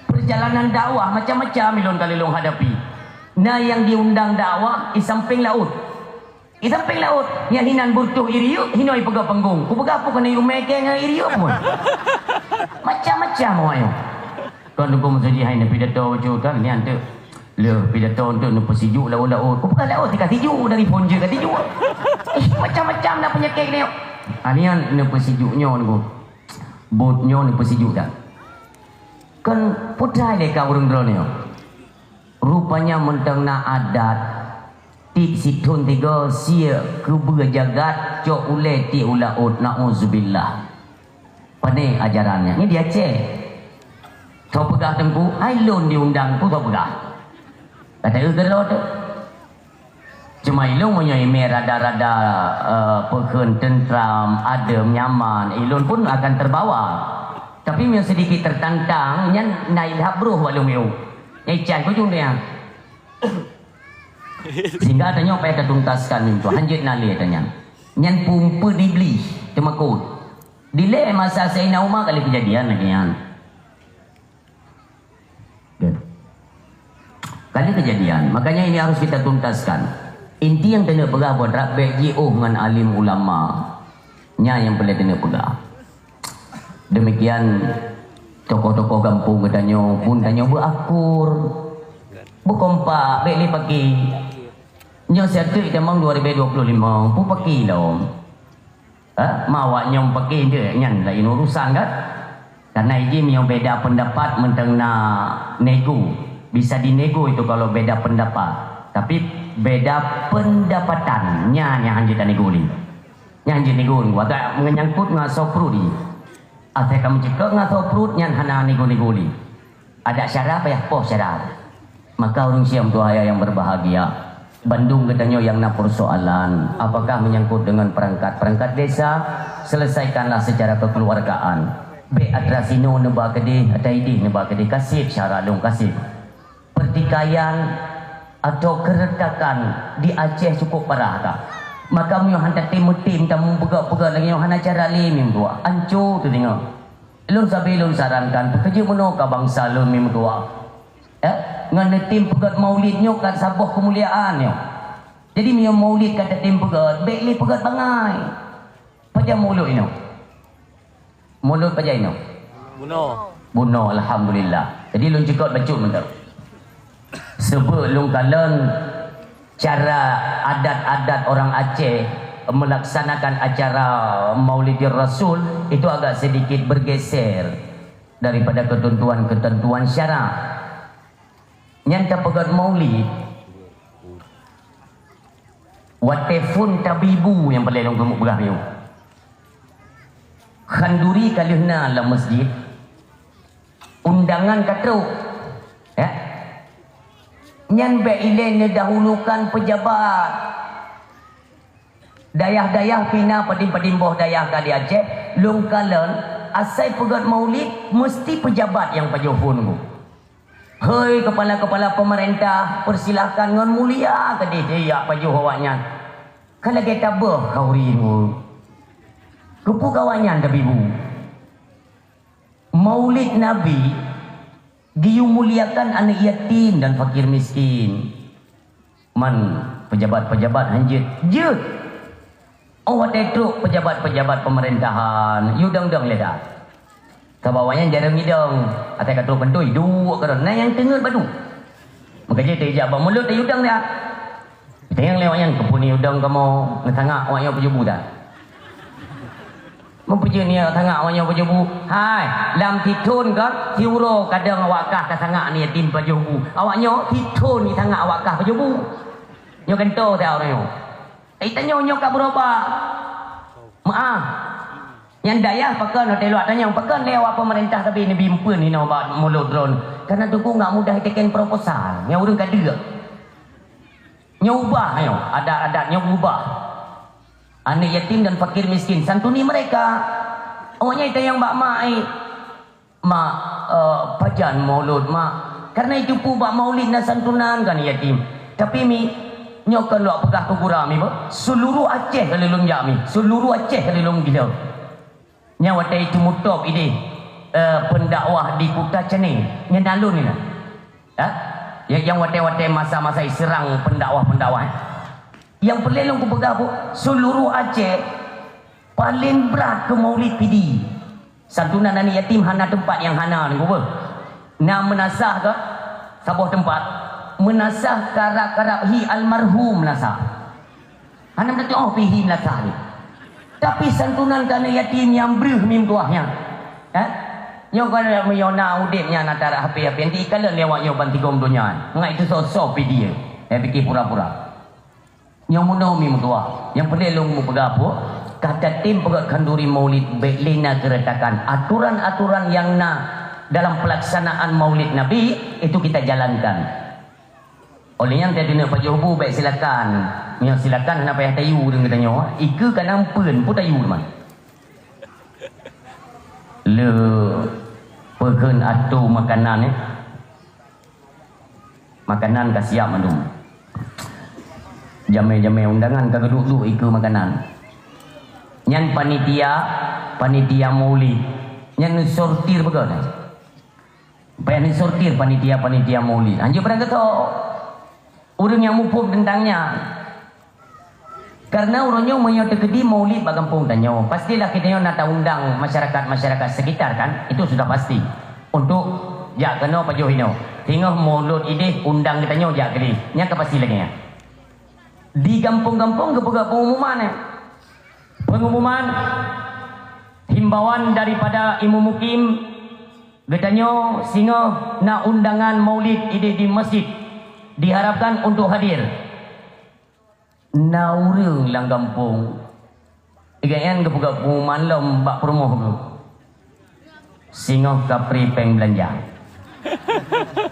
perjalanan dakwah macam-macam ilôn kali lôn hadapi. Na yang diundang dakwah di samping laut. Di samping laut, yang hinan burtoh iriuk, hinoe peugah panggong. Ku peugah apa kena yumeke ngan iriuk pun. Macam-macam awak nyoe. Kon dukung masjid hai na pidato bacut kan, ni antuk. Leuh pidato untuk neupeusijuk laut-laut. Ku peugah laut tika sijuk dari phon je ka sijuk. Eh, macam-macam na penyakit ni. Ah, ni neupeusijuk nyoe nunggu. Bot nyoe neupeusijuk dak. Kan putra leka ureuëng droe nyoe. Rupanya mantong na adat, tiek sithon tiga sie keubeue jagat cok ulée tiek u laôt, naudzubillah. Pane ajaran nyan? Nyan di Aceh. Soe peugah teungku, hai lôn diundang ku soe peugah. Kata eu gelo tu. Cuma ilôn meunyoe imé rada-rada, eh, peukheun teuntram, adem, nyaman, ilôn pun akan terbawa. Tapi meunyoe sedikit tertantang, nyan na ilhab broh bak lôn miu. Nyan ican kujung dia. Sehingga tanyoe payah tatuntaskan mintu hanjeuet na lé tanyan. Nyan pumpeue diblih teumakot. Dilée masa Saidina Umar kali kejadian lagée nyan. Kali kejadian, makanya ini harus kita tuntaskan. Inti yang kena peugah buat rab bék jiôh ngon alim ulama. Nya yang perlu kena peugah. Demikian tokoh-tokoh gampông geutanyoe pun tanyoe beuakur, beukompak, bék lé paki. Nyoe siat teuk tamong dua ribu dua puluh lima, pu paki lom. Ha? Ma awak nyoe paki deh, nyan lain urusan kan? Karena iji meunyoe beda pendapat mantong na nego, bisa dinego itu kalau beda pendapat. Tapi beda pendapatan, nya nyang hanjeuet tanego lé. Nyang hanjeuet nego, agak menyangkut ngon asoe pruet. Asai ka meuceukeuk ngon asoe pruet nyan hana nego-nego lé. Adat syara payah poh syara. Maka ureuëng siang tuha yang berbahagia, bandum geutanyoe yang na persoalan, apakah menyangkut dengan perangkat-perangkat desa, selesaikanlah secara kekeluargaan. Bék atra sinoe neuba keudeh, atra ideh neuba keudeh, kaseb syara lôn kaseb. Pertikaian atau keretakan di Aceh cukup parah ka. Maka meunyoe hana tem meutem, tameupeugah-peugah lagée nyoe hana cara lé meutuah. Anco teudeungoe. Lôn sabe lôn sarankan, peukeujeue meunoe ka bansa lôn meutuah. Eh, ngon neutem peugét maulid nyoe ka saboh keumuliaan nyoe. Jadi meunyoe maulid ka tatem peugét, bék lé peugét bangai. Pajan mulod inoe? Mulod pajan inoe? Bunoe. Bunoe, alhamdulillah. Jadi lôn cukôp bacut mantong. Sebab lôn kalon cara adat-adat orang Aceh melaksanakan acara Maulidir Rasul itu agak sedikit bergeser daripada ketentuan-ketentuan syarak. Nyan tapeugét maulid, watée phon tabibu nyang paleng lôn keuneuk peugah nyoe. Khanduri ka lheueh na lam masjid, undangan ka trok. Ya. Nyan bék ilée neudahulukan pejabat. Dayah-dayah pih na padum-padum boh dayah ka di Aceh, lôn kalon asai peugét maulid meusti pejabat nyang pajoh phon bu. Hei kepala-kepala pemerintah, persilahkan ngon mulia keudeh jak pajoh awaknyan. Ka lagée tabeuh khanduri nyoe. Keupeue keu awaknyan tabibu? Maulid Nabi geuyue muliakan aneuëk yatim dan fakir miskin. Man pejabat-pejabat hanjeuet jeuet. Oh watée trok pejabat-pejabat pemerintahan, yue dong-dong lé dah. Sabab awaknyan jarang idong, asai ka trok keuntui duek keudroe, na nyang teungeut badu. Maka jih teujak bak mulod tayue dong dah. Tanyong lé awaknyan, keupeue ni udong kamoe neusangak awaknyoe peujubu dah. Meupeujeuet niat sangat awaknyoe peujubu. Hai, lam sithon kon, siuroe kadang awak kah ka sangat ni yatim peujubu. Awaknyoe sithon ni sangat awak kah peujubu. Nyoe gantoe teuh awaknyoe. Tapi tanyoe nyoe ka beurubah. Meuah. Nyang dayah pakon hotel luak tanyong pakon lé awak pemerintah tapi neubi empeuen hinoe bak mulod droen. Karena tuku nggak mudah iteken proposal. Nyang ureuëng ka deuk. Nyoe ubah nyoe, adat-adat nyoe ubah. Aneuk yatim dan fakir miskin, santuni mereka. Awaknyan itanyong bak mak, eh, "Mak, eh, pajan mulod, Mak?" Karena itu pu bak maulid na santunan kan yatim. Tapi mi, nyoe kan luak peugah keu gura mi, bah, seluruh Aceh ka lôn jak mi, seluruh Aceh ka lôn gila. Nyan watèe itu mutôb idéh, eh, pendakwah di Kuta Canneng. Nyan na lôn nyan. Ha? Ya, nyang watèe-watèe masa-masa iseurang pendakwah-pendakwah, eh. Nyang peureulèe lôn kupeugah, Bu, seuluruh Aceh paleng brat keu maulid Pidie. Santunan aneuk yatim hana teumpat nyang hana nyoe, Bu. Na meunasah keu saboh teumpat, meunasah karab-karab hi almarhum meunasah. Hana meunasah, oh, pih hi meunasah nyoe. Tapi santunan keu aneuk yatim nyang breuh mim tuah nyan. Eh? Nyoe kon meunyoe na udép nyan antara hapé-hapé, nanti ikalon lé awak nyoe ban tigom donya. Ngai itu soe-soe Pidie. Eh, pike pura-pura. Nyoe meunoe mi meutuah, nyang peureulèe lôn mupeugah, ka tatem peugöt khanduri maulid, bèk lé na keuretakan. Aturan-aturan nyang na dalam pelaksanaan maulid Nabi, itu kita jalankan. Oleh nyan, teudeungoe pajoh bu, bèk silakan. Nyoe silakan hana payah tayue ureueng geutanyoe. Ikeue ka na peuen, peue tayue teuma. Le peukheun atu makanan, eh. Makanan ka siap mandum. Jamé-jamé undangan ka geuduek-duek ikeue makanan. Nyan panitia, panitia maulid. Nyan neusortir beugöt. Payah neusortir panitia-panitia maulid. Hanjeuet padang geutho. Ureueng nyang muphom teuntang nyan. Karena uroe nyoe meunyoe teukeudi maulid bak gampông tanyoe, pastilah geutanyoe na taundang masyarakat-masyarakat sekitar kan, itu sudah pasti. Untuk jak keunoe pajoh inoe. Singoh mulod idéh undang geutanyoe jak keudéh. Nyan ka pasti lagèe nyan. Di gampông-gampông geupeugah pengumuman, eh. Pengumuman, himbauan daripada Imum Mukim, geutanyoe singoh na undangan maulid idéh di masjid. Diharapkan untuk hadir. Na ureueng lam gampông, gobnyan geupeugah pengumuman lom bak peurumoh geuh. Singoh ka pri péng beulanja.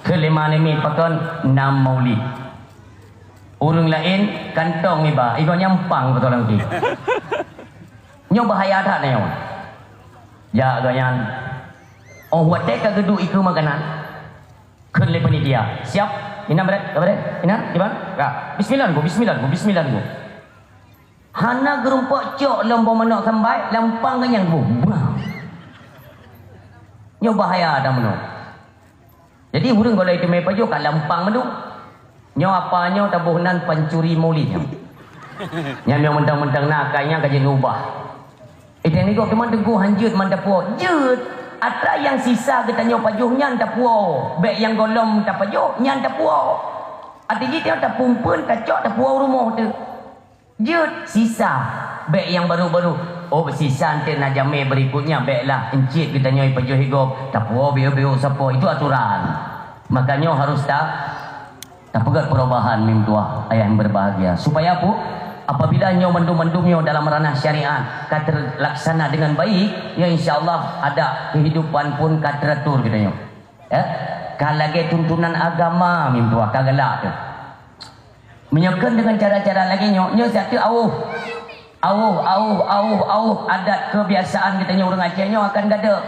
Keu lima namiet pakon na maulid. Ureueng laén kantong iba, igoe nyan pang beutôi lam geuh. Nyoe bahaya that nyoe. Jak gobnyan. Oh, watèe ka geuduek ikeue makanan. Kheun lé panitia, "Siap, inan bret, ka bret, inan, kiban?" "Ka." "Bismillah, Bu, bismillah, Bu, bismillah, Bu." Hana geurumpok cok lom boh manok sambai, lam pang gobnyan, Bu. Bah. Nyoe bahaya dah meunoe. Jadi, ureueng gohlom teumé pajoh ka lam pang mandum. Nyoe apa nyoe taboh nan pancuri maulid nyoe. Nyan nyoe mantong-mantong na akai nyan ka jeuet ubah. Idéh nigok teuma teungku hanjeuet man tapuwoe. Jeuet, atra nyang sisa geutanyoe pajoh nyan tapuwoe. Bèk nyang gohlom tapajoh, nyan tapuwoe. Até jih tanyoe tapumpeuen, tacok, tapuwoe u rumoh teuh. Jeuet, sisa. Bèk nyang baru-baru. Oh, sisa enteuk na jamé berikutnya, bèklah. Encit geutanyoe pajoh igob, tapuwoe biyeu-biyeu sapo. Itu aturan. Makanya harus ta Tapeugöt perubahan mim tuah ayah yang berbahagia. Supaya apa? Apabila nyoe mandum-mandum nyoe dalam ranah syariat ka terlaksana dengan baik, ya insya Allah ada kehidupan pun ka teratur geutanyoe. Ya? Ka lagèe tuntunan agama mim tuah ka galak teuh. Meunyoe kheun dengan cara-cara lagèe nyoe, nyoe siat teuh awôh. Awôh, awôh, awôh, awôh adat kebiasaan geutanyoe ureueng Aceh nyoe akan gadôh.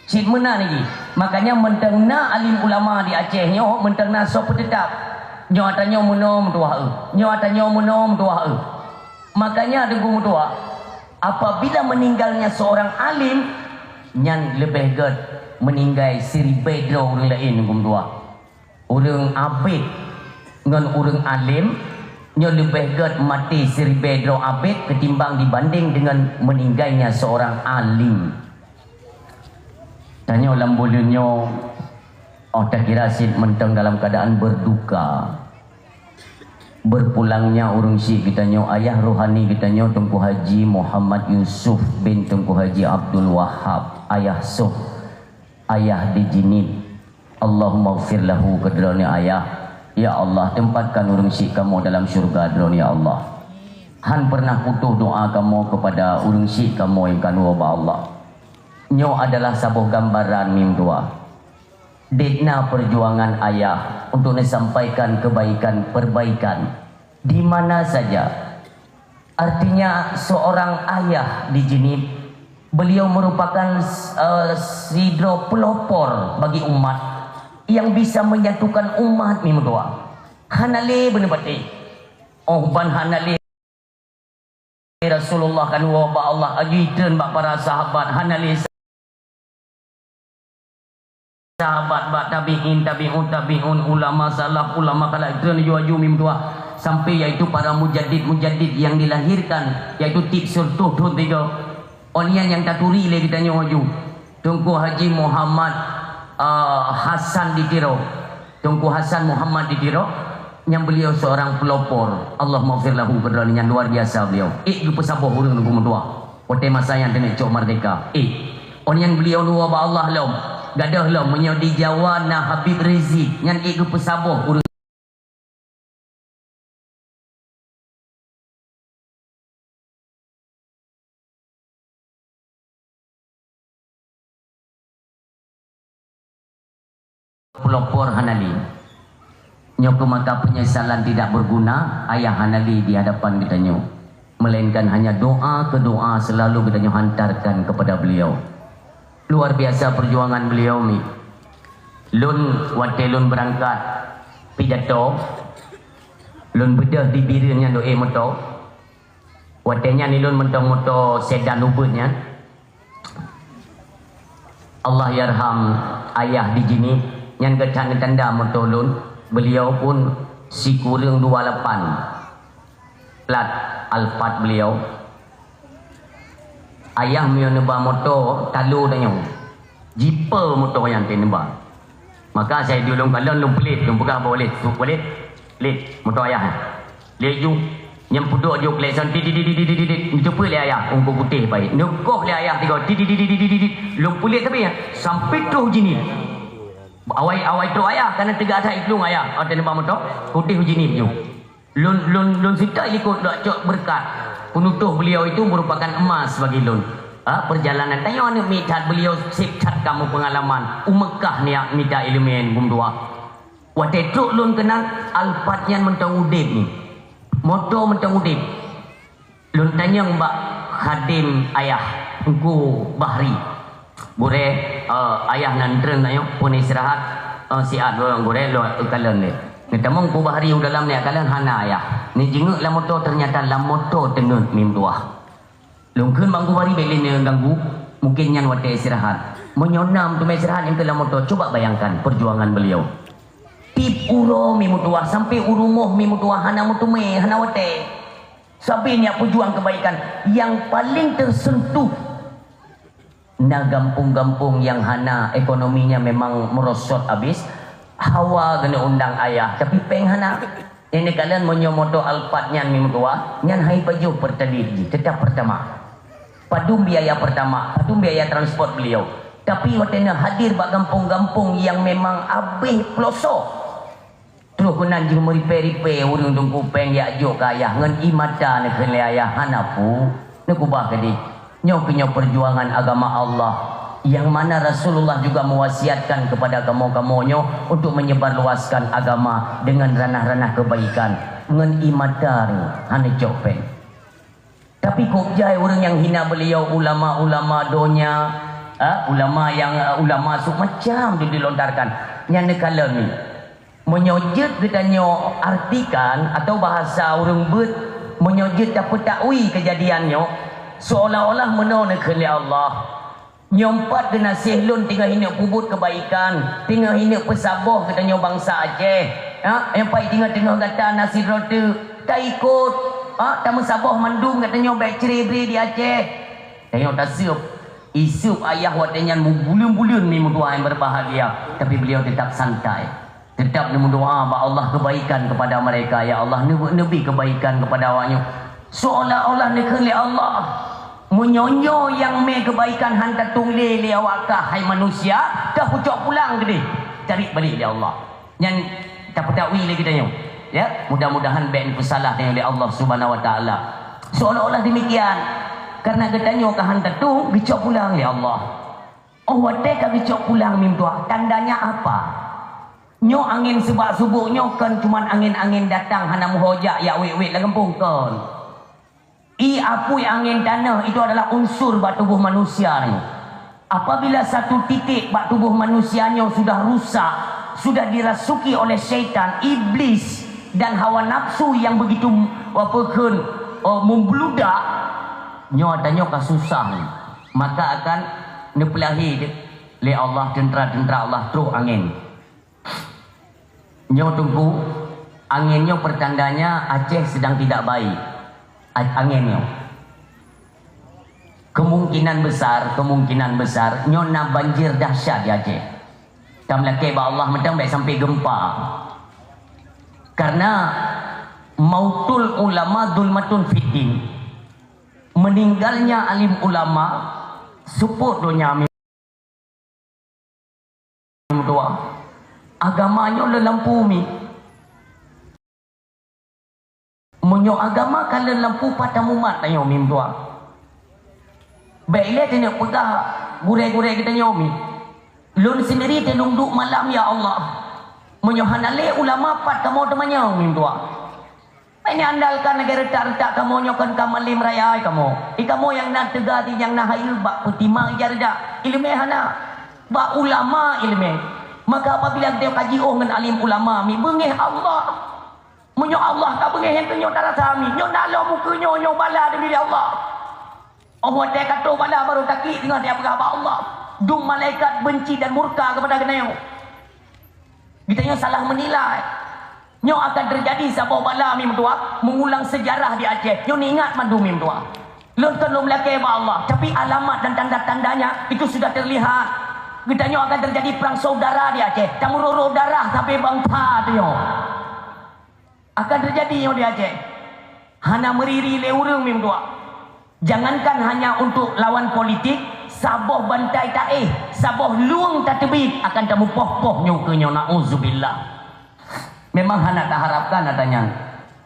Cit meunan jih. Makanya mantong na alim ulama di Aceh nyoe, mantong na soe peuteutap. Nyoe ata nyoe meunoe meutuah eu. Nyoe ata nyoe meunoe meutuah eu. Makanya teungku meutuah, apabila meninggalnya seorang alim, nyan leubeh gèt meninggai siribèe droe ureueng laén teungku meutuah. Ureueng abét ngon ureueng além nyoe leubeh gèt maté siribèe droe abét ketimbang dibanding dengan meninggalnya seorang alim. Tanyoe lam buleuen nyoe, oh, takira cit mantong dalam keadaan berduka. Berpulangnya ureueng syik geutanyoe, ayah rohani geutanyoe Teungku Haji Muhammad Yusuf bin Teungku Haji Abdul Wahab, ayah soh, ayah di Jeunieb. Allahummaghfir lahu, keu droeneuh ayah. Ya Allah, tempatkan ureueng syik kamoe dalam syurga droeneuh, ya Allah. Han pernah putôh doa kamoe kepada ureueng syik kamoe nyang ka neuwoe bak Allah. Nyoe adalah saboh gambaran mim tuah. Dek na perjuangan ayah untuk neusampaikan kebaikan-perbaikan di mana saja. Artinya, seorang ayah di Jeunieb, beliau merupakan, eh, sidroe pelopor bagi umat yang bisa menyatukan umat mim tuah. Hana lé beuneubaté. Oh, ban hana lé Rasulullah kan woe bak Allah, aju itreun bak para sahabat, hana lé sahabat, bak tabi'in, tabi'ut tabi'un, ulama salaf, ulama khalaf, itreun aju-aju mim tuah. Sampai yaitu para mujaddid-mujaddid yang dilahirkan, yaitu tiep sireutoh thon tiga. Ôn nyan nyang taturi lé geutanyoe aju. Teungku Haji Muhammad, ah, Hasan di Tiro. Teungku Hasan Muhammad di Tiro, nyang beliau seorang pelopor. Allahummaghfir lahu, keudroe nyang luar biasa beliau. Ék geupeusaboh ureuëng Teungku meutuah. Watée masa nyan teungoh cok merdeka. Ék. Ôn nyan beliau luwa bak Allah lom. Gadôh lom, meunyoe di Jawa na Habib Rizik, nyan ék geupeusaboh ureuëng Pelopor hana lé. Nyoe keuh maka penyesalan tidak berguna, ayah hana lé di hadapan geutanyoe. Melainkan hanya doa ke doa selalu geutanyoe hantarkan kepada beliau. Luar biasa perjuangan beliau ni. Lôn watée lôn beurangkat pidato, lôn beudôh di Bireuen nyan do ék moto. Watée nyan ilôn mantong moto sedan ubeut nyan. Allahyarham ayah di Jeunieb, nyan geutanyoe tanda moto lôn. Beliau pun sikureueng dua lapan plat Alphard beliau. Ayah meunyoe neuba moto talo tanyoe, jipe moto nyan teuh neuba. Maka asai di ulôn kalon lôn peulét, lôn peugah bak Walid, "Su Walid, lét moto ayah nyan." Lét ju, nyang peuduek ju klakson, dit, dit, dit, dit, dit, dit, dit. Neuteupeue lé ayah, ungku putéh pai. Neukoh lé ayah tiga, dit, dit, dit, dit, dit, dit, dit. Lôn peulét tapi ya, sampai troh Jeunieb. Awai, awai troh ayah, karena teuga that iplueng ayah. Oh, teuneubang moto, putéh Jeunieb ju. Lôn, lôn, lôn sita likot lôn cok beureukat. Peunutôh beliau itu merupakan emas bagi lôn. Ha, perjalanan tanyoe aneuk miet that beliau sép that kamoe peungalaman. U Meukah niat mita ileumèe bum dua. Watèe trok lôn keunan, Alphard nyan mantong udép ni. Moto mantong udép. Lôn tanyong bak khadém ayah, Teungku Bahri. Gurèe, eh, ayah nan treun nyoe, phôn istirahat, eh, siat lôn gurèe, lôn kalon lé. Neutamong Teungku Bahri u dalam neujak kalon, hana ayah. Neujingeuk lam moto, teunyata lam moto teungeut mim tuah. Lôn kheun bak Teungku Bahri, bèk lé neuganggu, mungkin nyan watèe istirahat. Meunyoe na meuteumé istirahat nyang keu lam moto, coba bayangkan perjuangan beliau. Tiep uroe mim tuah, sampai u rumoh mim tuah, hana meuteumé, hana watèe. Sabe nyak peujuang keubaikan nyang paleng teuseuntuh. Na gampông-gampông nyang hana, ekonominya memang meurosot abis. Hawa geuneuk undang ayah, tapi péng hana. Nyang neukalon meunyoe moto Alphard nyan mim tuah, nyan hai pajoh Pertalite jih, tetap Pertamax. Padum biaya Pertamax, padum biaya transport beliau. Tapi watèe na hadir bak gampông-gampông nyang memang abéh peulosok. Troh keunan jih meuripèe-ripèe ureueng teungku péng jak jok keu ayah, ngon ié mata neukheun lé ayah, "Hana, Pu, neukeubah keudéh. Nyoe keuh nyoe peujuangan agama Allah, nyang mana Rasulullah juga mewasiatkan kepada kamoe-kamoe nyoe untuk menyebarluaskan agama dengan ranah-ranah kebaikan." Ngon ié mata nyoe hana cok péng. Tapi kok jai ureueng nyang hina beliau, ulama-ulama donya, ha, ulama nyang, ulama su macam dilontarkan. Nyan neukalon ni. Meunyoe jeuet geutanyoe artikan atau bahasa ureueng beuet, meunyoe jeuet tapeutakwi keujadian nyoe, seolah-olah meunoe neukheun lé Allah. Nyoe pat geunaséh lôn teungoh ineuk peubuet keubaikan, teungoh ineuk peusaboh geutanyoe bansa Aceh. Ha, nyang pat teungoh-teungoh gata na sidroe teuk, taikot, ha, tameusaboh mandum geutanyoe bèk cre-bre di Aceh. Tanyoe taseup, iseup ayah watèe nyan meubuleuen-buleuen mim tuah nyang berbahagia, tapi beliau tetap santai. Tetap neumeudoa bak Allah keubaikan keupada mereka, "Ya Allah, neubi, neubi keubaikan keupada awak nyoe." Seolah-olah neukheun lé Allah, "Meunyoe nyoe nyang mé keubaikan han tatueng lé, lé awak kah, hai manusia, kah kucok pulang keudéh." Tarék balek lé Allah. Nyan tapeutakwi lé geutanyoe. Ya, mudah-mudahan bèk neupeusalah tanyoe lé Allah Subhanahu wa Taala. Seolah-olah demikian, karena geutanyoe ka han tatueng, geucok pulang lé Allah. Oh, watèe ka geucok pulang mim tuah, tandanya apa? Nyoe angén seubak-subôk nyoe kon cuman angén-angén datang hana meuho jak, jak wét-wét lam gampông, kon. Ié apui angén tanoh itu adalah unsur bak tuboh manusia nyoe. Apabila satu titik bak tuboh manusia nyoe sudah rusak, sudah dirasuki oleh syaitan, iblis, dan hawa nafsu yang begitu, apa kheun, oh, membludak, Nyoe tanyoe ka susah ni, maka akan neupeulahé lé Allah teuntra-teuntra Allah troh angén. Nyoe Teungku, angén nyoe pertandanya Aceh sedang tidak baik. A-, angén nyoe. Kemungkinan besar, kemungkinan besar nyoe na banjir dahsyat di Aceh. Tameulakée bak Allah mantong bék sampai gempa. Karena mautul ulama zulmatun fiddin. Meninggalnya alim ulama seupôt donya mi meutuah. Agama nyoe lôn lampu mi. Meunyoe agama ka lôn lampu, pat tamumat tanyoe mi meutuah. Bék ilée tanyoe peugah gurée-gurée geutanyoe mi. Lôn sendiri teulung duek malam, ya Allah. Meunyoe hana lé ulama, pat kamoe teumanyong mi meutuah. Ini andalkan lagée reutak-reutak kamoe nyoe kon ka malém raya kamoe. I kamoe nyang na teuga di nyang na hayeu bak peutimang ija reudak. Ileumé hana. Bak ulama ileumé. Maka apabila geutanyoe ka jiôh ngon alim ulama mi beungéh Allah. Meunyoe Allah ka beungéh nyang keuh nyoe tarasa mi. Nyoe na lom ukeue nyoe, nyoe bala demi Allah. Oh watée ka troh bala baru takik teungoh dia peugah bak Allah. Dum malaikat benci dan murka kepada geutanyoe. Geutanyoe salah menilai. Nyoe akan terjadi saboh bala mi meutuah, mengulang sejarah di Aceh. Nyoe ingat mandum mi meutuah. Lôn kon lôn lakée bak Allah, tapi alamat dan tanda-tandanya itu sudah terlihat. Geutanyoe akan terjadi perang saudara di Aceh. Tameuroh-roh darah sabe bangsa tanyoe. Akan terjadi nyoe di Aceh. Hana meuriri lé ureuëng mi meutuah. Jangankan hanya untuk lawan politik, saboh bantai taéh, saboh lueng tateubiet akan tameupoh-poh nyoe keu nyoe, nauzubillah. Memang hana taharapkan ata nyan.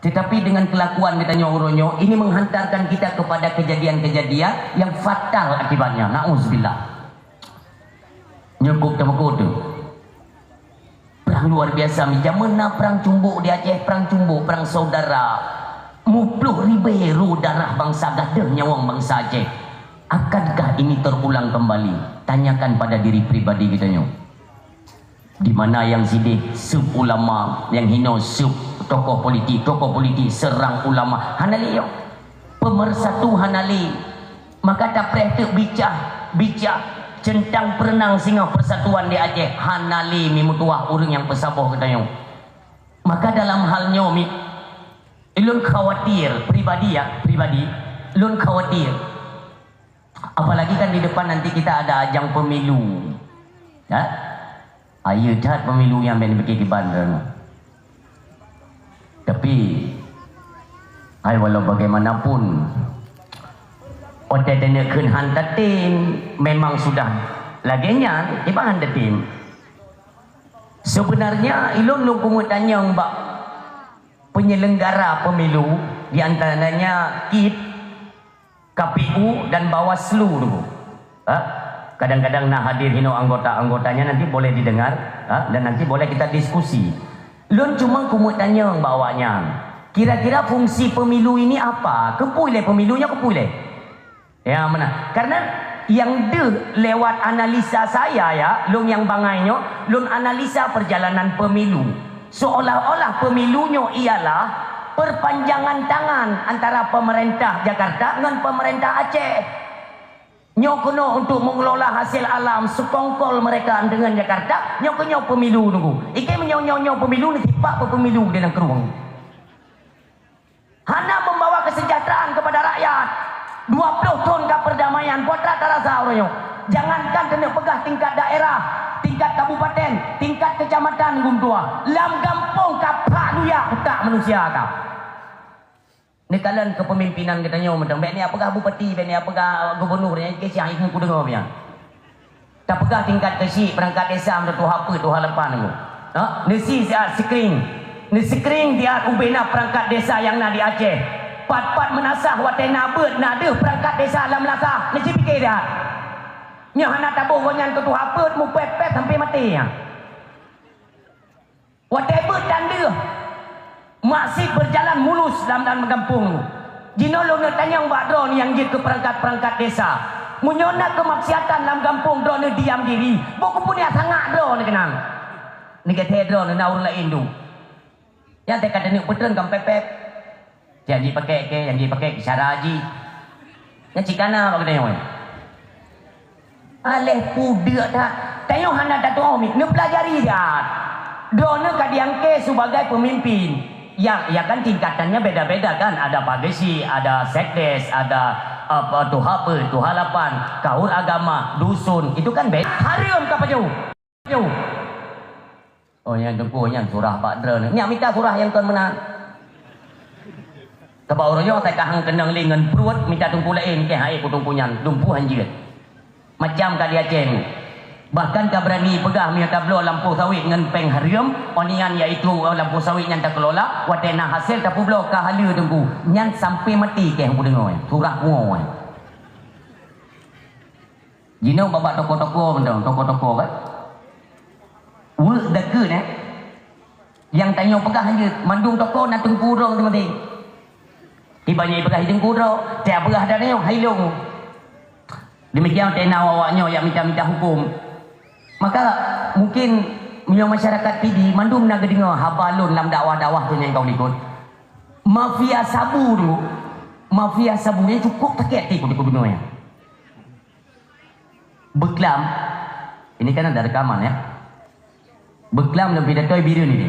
Tetapi dengan kelakuan geutanyoe uroe nyoe, ini menghantarkan kita kepada kejadian-kejadian yang fatal akibatnya, nauzubillah. Nyoe kok teumeuko teuh. Perang luar biasa. Jameun na perang cumbok di Aceh, perang cumbok, perang saudara. Muploh ribée ru darah bangsa, gadôh nyawöng bangsa Aceh. Akankah ini terulang kembali? Tanyakan pada diri pribadi geutanyoe. Di mana nyang sideh seueb ulama, nyang hinoe seueb tokoh politik, tokoh politik serang ulama. Hana lé nyoe. Pemersatu hana lé. Maka tapreh teuk bicah, bicah centang perenang singoh persatuan di Aceh, hana lé mi meutuah ureuëng nyang peusaboh geutanyoe. Maka dalam hal nyoe mi, lôn khawatir pribadi ya, pribadi, lôn khawatir. Apalagi kan di depan nanti kita ada ajang pemilu. Ya? Ayo that pemilu nyang ben bikin kiban. Tapi, hai walau bagaimanapun, ote deuneuek kheun han tatem, memang sudah lagée nyan, iban han tatem. Sebenarnya, ilôn lôn keumeutanyong bak penyelenggara pemilu, di antaranya kip, K P U dan Bawaslu tu. Ha? Kadang-kadang na hadir hinoe anggota-anggotanya, nanti boleh didengar, ha? Dan nanti boleh kita diskusi. Lôn cuma keumeutanyong bak awaknyan, kira-kira fungsi pemilu ini apa? Keupeue lé pemilu nyoe, keupeue lé? Ya, meunan. Karena nyang deuh lewat analisa saya ya, lôn nyang bangai nyoe, lôn analisa perjalanan pemilu. Seolah-olah pemilu nyoe ialah perpanjangan tangan antara pemerintah Jakarta ngon pemerintah Aceh. Nyoe keunoe untuk mengelola hasil alam, sekongkol mereka dengan Jakarta, nyoe keunoe pemilu nunggu. Ikei meunyoe nyoe, nyoe pemilu ni tipak pemilu di nangkrueng. Hana membawa kesejahteraan kepada rakyat. Dua puluh thon ka perdamaian, buat rata rasa uroe nyoe. Jangankan keuneuk peugah tingkat daerah, tingkat kabupaten, tingkat kecamatan gum tuha. Lam gampông ka phak luyak utak manusia ka. Neukalon kepemimpinan geutanyoe mantong. Bék neupeugah bupati, bék neupeugah gubernur, nyan keu siang ikeu kudeungoe pian. Tapeugah tingkat keuchik, peurangkat desa, meutuha peuet, tuha lapan nyoe. Ha? Neusi siat screen. Neuscreen siat ubena peurangkat desa nyang na di Aceh. Pat-pat meunasah watée na beuet, na deuh peurangkat desa lam meunasah. Neuci pike siat. Nyoe hana taboh gobnyan keu tuha peuet, mupét-pét sampai maté nyan. Watée beuet dan deuh masih berjalan mulus lam, lam gampông. Jinoe lôn neutanyong bak droeneuh nyang jeuet keu peurangkat-peurangkat desa. Meunyoe na keumaksiatan lam gampông droeneuh diam diri, boh keupeue niat sangat droeneuh keunan. Neugét droeneuh na ureuëng laén duek. Nyang teuka teuneuk peutreun kam pép-pép. Nyang jipakée keu, nyang jipakée keu cara jih. Nyan cit kana bak geutanyoe. Aléh peue deuk that. Tanyoe hana tatu'oh mi, neupeulajari that. Droeneuh ka diangkée sibagai peumimpin. Ya, ya kan tingkatannya beda-beda kan. Ada pagesi, ada sekdes, ada apa, tuha pe, tuha lapan, kaur agama, dusun. Itu kan beda. Hareuem ka pajoh. Pajoh. Oh, nyan teungku nyan surah bak droeneuh. Nyak mita surah nyang kon meunan. Sabab uroe nyoe asai kahang keunong lé ngon pruet mita teungku laén keu hai ku teungku nyan, dumpeue hanjeuet. Macam ka di Aceh nyoe. Bahkan ka beurani peugah meunyoe tabloe lampôh sawét ngon péng hareuem, onian yaitu, eh, lampôh sawét nyan takelola, watée na hasé tapeubloe ka haleue teungku. Nyan sampai maté keu ku deungoe, surah pungoe. Jinoe bak-bak toko-toko mantong, toko-toko kan. Weuek dakeuet, eh. Nyang tanyoe peugah jeuet, mandum toko na teungku droe teumaté. Tiba nyan peugah teungku droe, tiap peugah dan nyoe hai lôn. Demikian tena awak nyoe yang minta-minta hukum. Maka mungkin meunyoe masyarakat Pidie mandum na geudeungoe haba lôn lam dakwah-dakwah tu nyang ka u likot. Mafia sabu tu, mafia sabu nyan cukup sakét hati ku di gubernur nyan. Beuklam, ini kan ada rekaman ya. Beuklam lôn pidato Bireuen ini.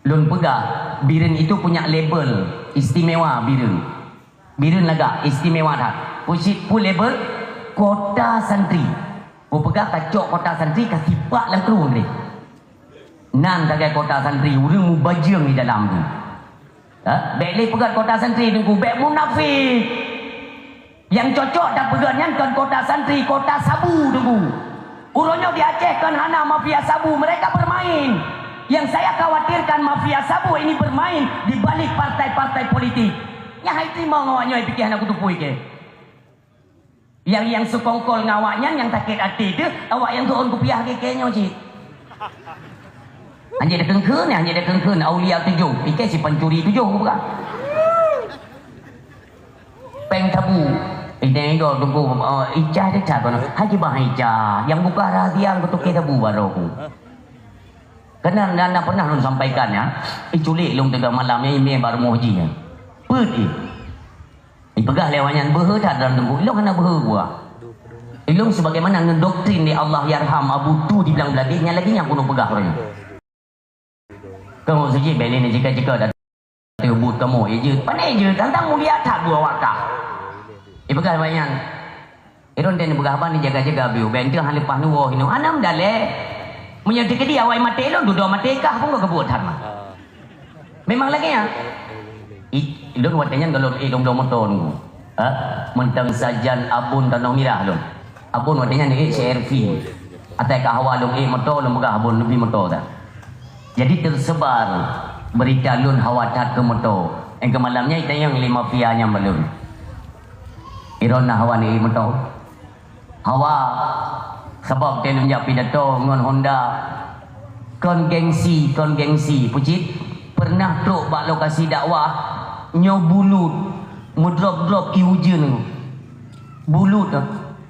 Lôn peugah, Bireuen itu punya label istimewa Bireuen. Bireuen lagak istimewa that. Peue cit peue label kota santri. Kupeugah ka cok kota santri ka sipak lam krueng deh. Nan sagai kota santri, ureuëng mubajeueng di dalam tu. Ha? Bék lé peugah kota santri teungku, bék munafik. Nyang cocok tapeugah nyan kon kota santri, kota sabu teungku. Uroe nyoe di Aceh kon hana mafia sabu, mereka bermain. Yang saya khawatirkan mafia sabu ini bermain di balik partai-partai politik. Nyan hai teurimong awak nyoe pike hana kuteupue keu. Nyang, nyang seukongkol ngon awak nyan nyang sakét até teuh, awak nyang tuon kupiah keu kée nyoe cit. Hanjeuet dikeungkeuen, hanjeuet dikeungkeuen, aulia tujoh, ikée si pancuri tujoh bukan. Péng sabu, idéh igo teungku, eh, Ica teuh that kono. Haji bah Ica, nyang buka rahsia keu tukée sabu baroe ku. Keunan na, na pernah lôn sampaikan nyan, iculik lôn teuga malam nyan imé bak rumoh jih nyan. Peuet ih. Ipeugah lé awak nyan beuhe that dalam teungku. Ilong hana beuhe buah. Ilong sebagaimana ngon doktrin di Allah yarham Abu Tu di Blang Bladeh nyan lagée nyang keuneuk peugah roh nyoe. Keu maksud jih bék lé jika-jika dan teubut kamoe, ya jeuet. Pane jeuet, tantang mulia that buah wakah. Ipeugah lé awak nyan. Iron dan peugah ban jaga-jaga biu, ben teuh leupah nuwoe hinoe. Anam dalé. Meunyoe teukeudi awai maté lôn, dudoe maté kah pun geubuet that mah. Memang lagée nyan. I, lôn watée nyan golom ék lôn bloe moto nunggu. Ha? Meuntang sajan Abon Tanoh Mirah lôn. Abon watée nyan ék C R V. Atai ka hawa lôn ék moto, lôn peugah Abon neubi moto dah. Jadi tersebar berita lôn hawa that keu moto. Engkeu malam nyan itanyong lé mafia nyang balon. Iron na hawa neuék moto. Hawa, sabab teuh lôn jak pidato ngon Honda. Kon gengsi, kon gengsi. Pucit, pernah trok bak lokasi dakwah, nyoe bulut, meudrop-drop ie ujeuen. Bulut,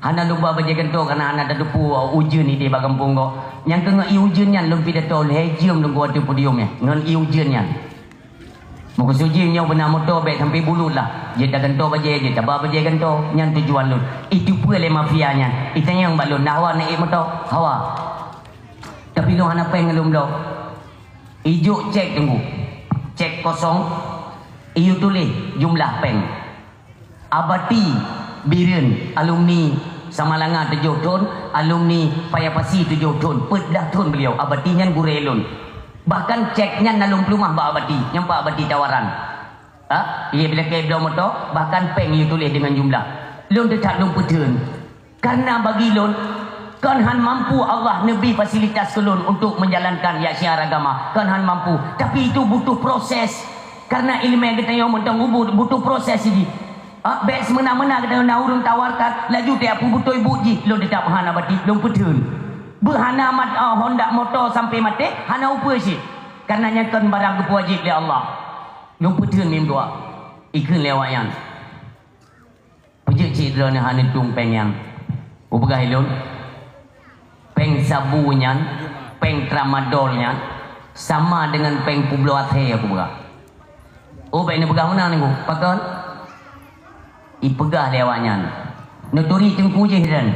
hana lôn ba bajée gantoe kareuna hana tateupeue ujeuen idéh bak gampông gob. Nyang keu ngon ie ujeuen nyan lôn pidato lhée jeuem lôn kuat di podium nyan, ngon ie ujeuen nyan. Meukeusut jih nyoe beuna moto bék sampai bulut lah. Jeuet tagantoe bajée, jeuet taba bajée gantoe. Nyan tujuan lôn. Iteupeue lé mafia nyan. Itanyong bak lôn, na hawa neuék moto? Hawa. Tapi lôn hana péng lôn bloe. Ijok cek teungku. Cek kosong. Iyue tuléh jumlah péng. Abati Bireuen, alumni Samalanga tujoh thon, alumni Paya Pasi tujoh thon, peuet blah thon beliau. Abati nyan gurée lôn. Bahkan cek nyan na lôn peuleumah bak Abati, nyang bak Abati tawaran. Ha? Iya bila kée bloe moto, bahkan péng iyue tuléh deungon jumlah. Lôn teutab lôn peutheun. Karena bagi lôn, kon han mampu Allah neubri fasilitas keu lôn untuk menjalankan ya syiar agama. Kon han mampu. Tapi itu butuh proses. Karena ileumé geutanyoe mantong ubit butuh proses jih. Ha, bék seumeunan-meunan geutanyoe na ureuëng tawarkan, laju teupeubutôi buet jih, lôn teutab hana bati, lôn peutheun. Beuhana mat, ah, honda moto sampai maté, hana upeue cit. Karena nyan kon barang geupeuwajéb lé Allah. Lôn peutheun mim dua. Ikheun lé awak nyan. Peujeuet cit droeneuh hana tueng péng nyan. Kupeugah ilôn, péng sabu nyan, péng tramadol nyan, sama dengan péng peubloe até kupeugah. Oh, bék neupeugah meunan nyoe. Pakon? Ipeugah lé awaknyan, "Neuturi teungku jih nyan.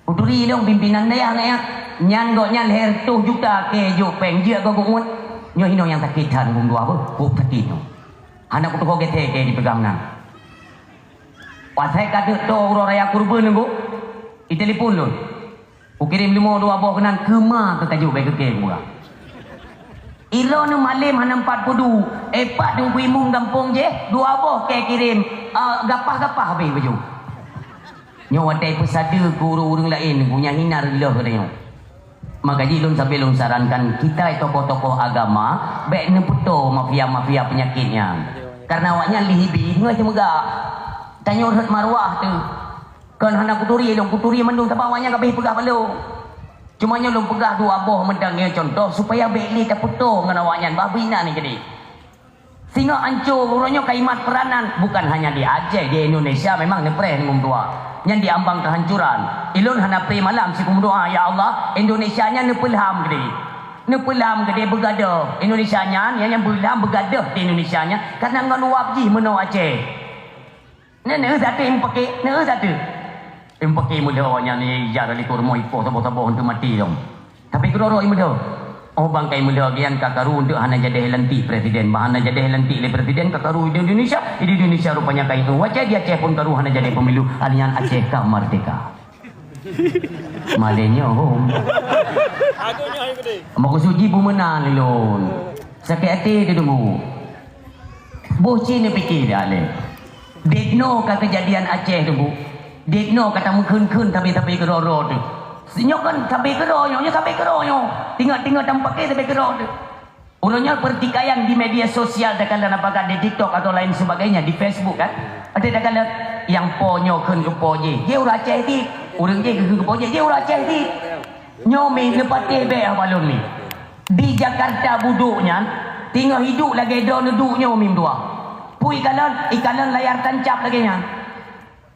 Kuturi lôn pimpinan dayah nyan. Nyan gobnyan lhèe reutôh juta keu jok péng jeuet keu geuuet. Nyoe hinoe nyang sakét that geuh dua beuh, kok sakét nyoe. Hana kutuho gét keu jipeugah meunan." Watèe ka teuk toe uroe raya kurban nyoe, itelepon lôn. Kukirém leumo dua boh keunan, keuma keu kajok bèk keu kèe kupeugah. Ilôn malém hana meupat peudu, eh, pat teungku imum gampông jih, dua boh kèe kirém, eh, gapah-gapah habéh bajôh. Nyoe watèe peusadeue keu ureueng-ureueng laén, geuh nyan hina reuloh geutanyoe. Maka jih lôn sabe lôn sarankan, kita tokoh-tokoh agama, bèk neupeutoe mafia-mafia peunyakét nyan. Kareuna awaknyan lheuh bi, teungoh ceumeugah. Tanyoe rhot maruah teuh. Kon hana kuturi lôn, kuturi mandum sabab awaknyan ka abéh peugah bak lôn. Cuma nyoe lôn peugah dua boh mantong nyoe cuntoh supaya bèk lé tapeutoe ngon awaknyan bah beuinan nyan jadi. Singoh ancô uroe nyoe kalimat peuranan bukan hanya di Aceh, di Indonesia memang neupreh ngon dua. Nyan di ambang kehancuran. Ilôn hana preh malam siku meudoa, "Ya Allah, Indonesia nyan neupeulham keudéh. Neupeulham keudéh beugadoh. Indonesia nyan, nyan, nyan beulham beugadoh di Indonesia nyan, kareuna ngon uap jih meunoe Aceh." Nyan, nyan sateue impake, nyan sateue. Impake muda awaknyan ni ija dari kurma ipoh saboh-saboh untuk mati dong. Tapi keudroe-droe muda. Oh, bangkai muda gian ka karu untuk hana jadi lantik presiden. Bah hana jadi lantik lé presiden ka karu di Indonesia. Di Indonesia rupanya kain. Wajah di Aceh pun karu hana jadi pemilu. Alian Aceh ka merdeka. Malé nyoe hom. Aku nyoe yang gede. Maksud jih peumeunan lôn. Sakét até teuh teungku. Boh cit neupike dak lé. Dek noe ka keujadian Aceh teungku. Dek noe ka tameukeun-keun tapi-tapi keudroe-droe teuh. Sinyoe kan sabe keudroe nyoe, nyoe sabe keudroe nyoe. Tinggai-tinggai tampake sabe keudroe teuh. Uroe nyoe pertikaian di media sosial takalon apakah di TikTok atau lain sebagainya, di Facebook kan. Ada takalon nyang po nyoe kheun keu po jih. Jih ureueng Aceh ti, ureueng jih kheun keu po jih, jih ureueng Aceh ti. Nyoe mi neupatéh bèk haba lôn mi. Di Jakarta budok nyan, teungoh iduek lagèe droeneuh duek nyoe mi meutuah. Peue ikalon, ikalon layar tancap lagèe nyan.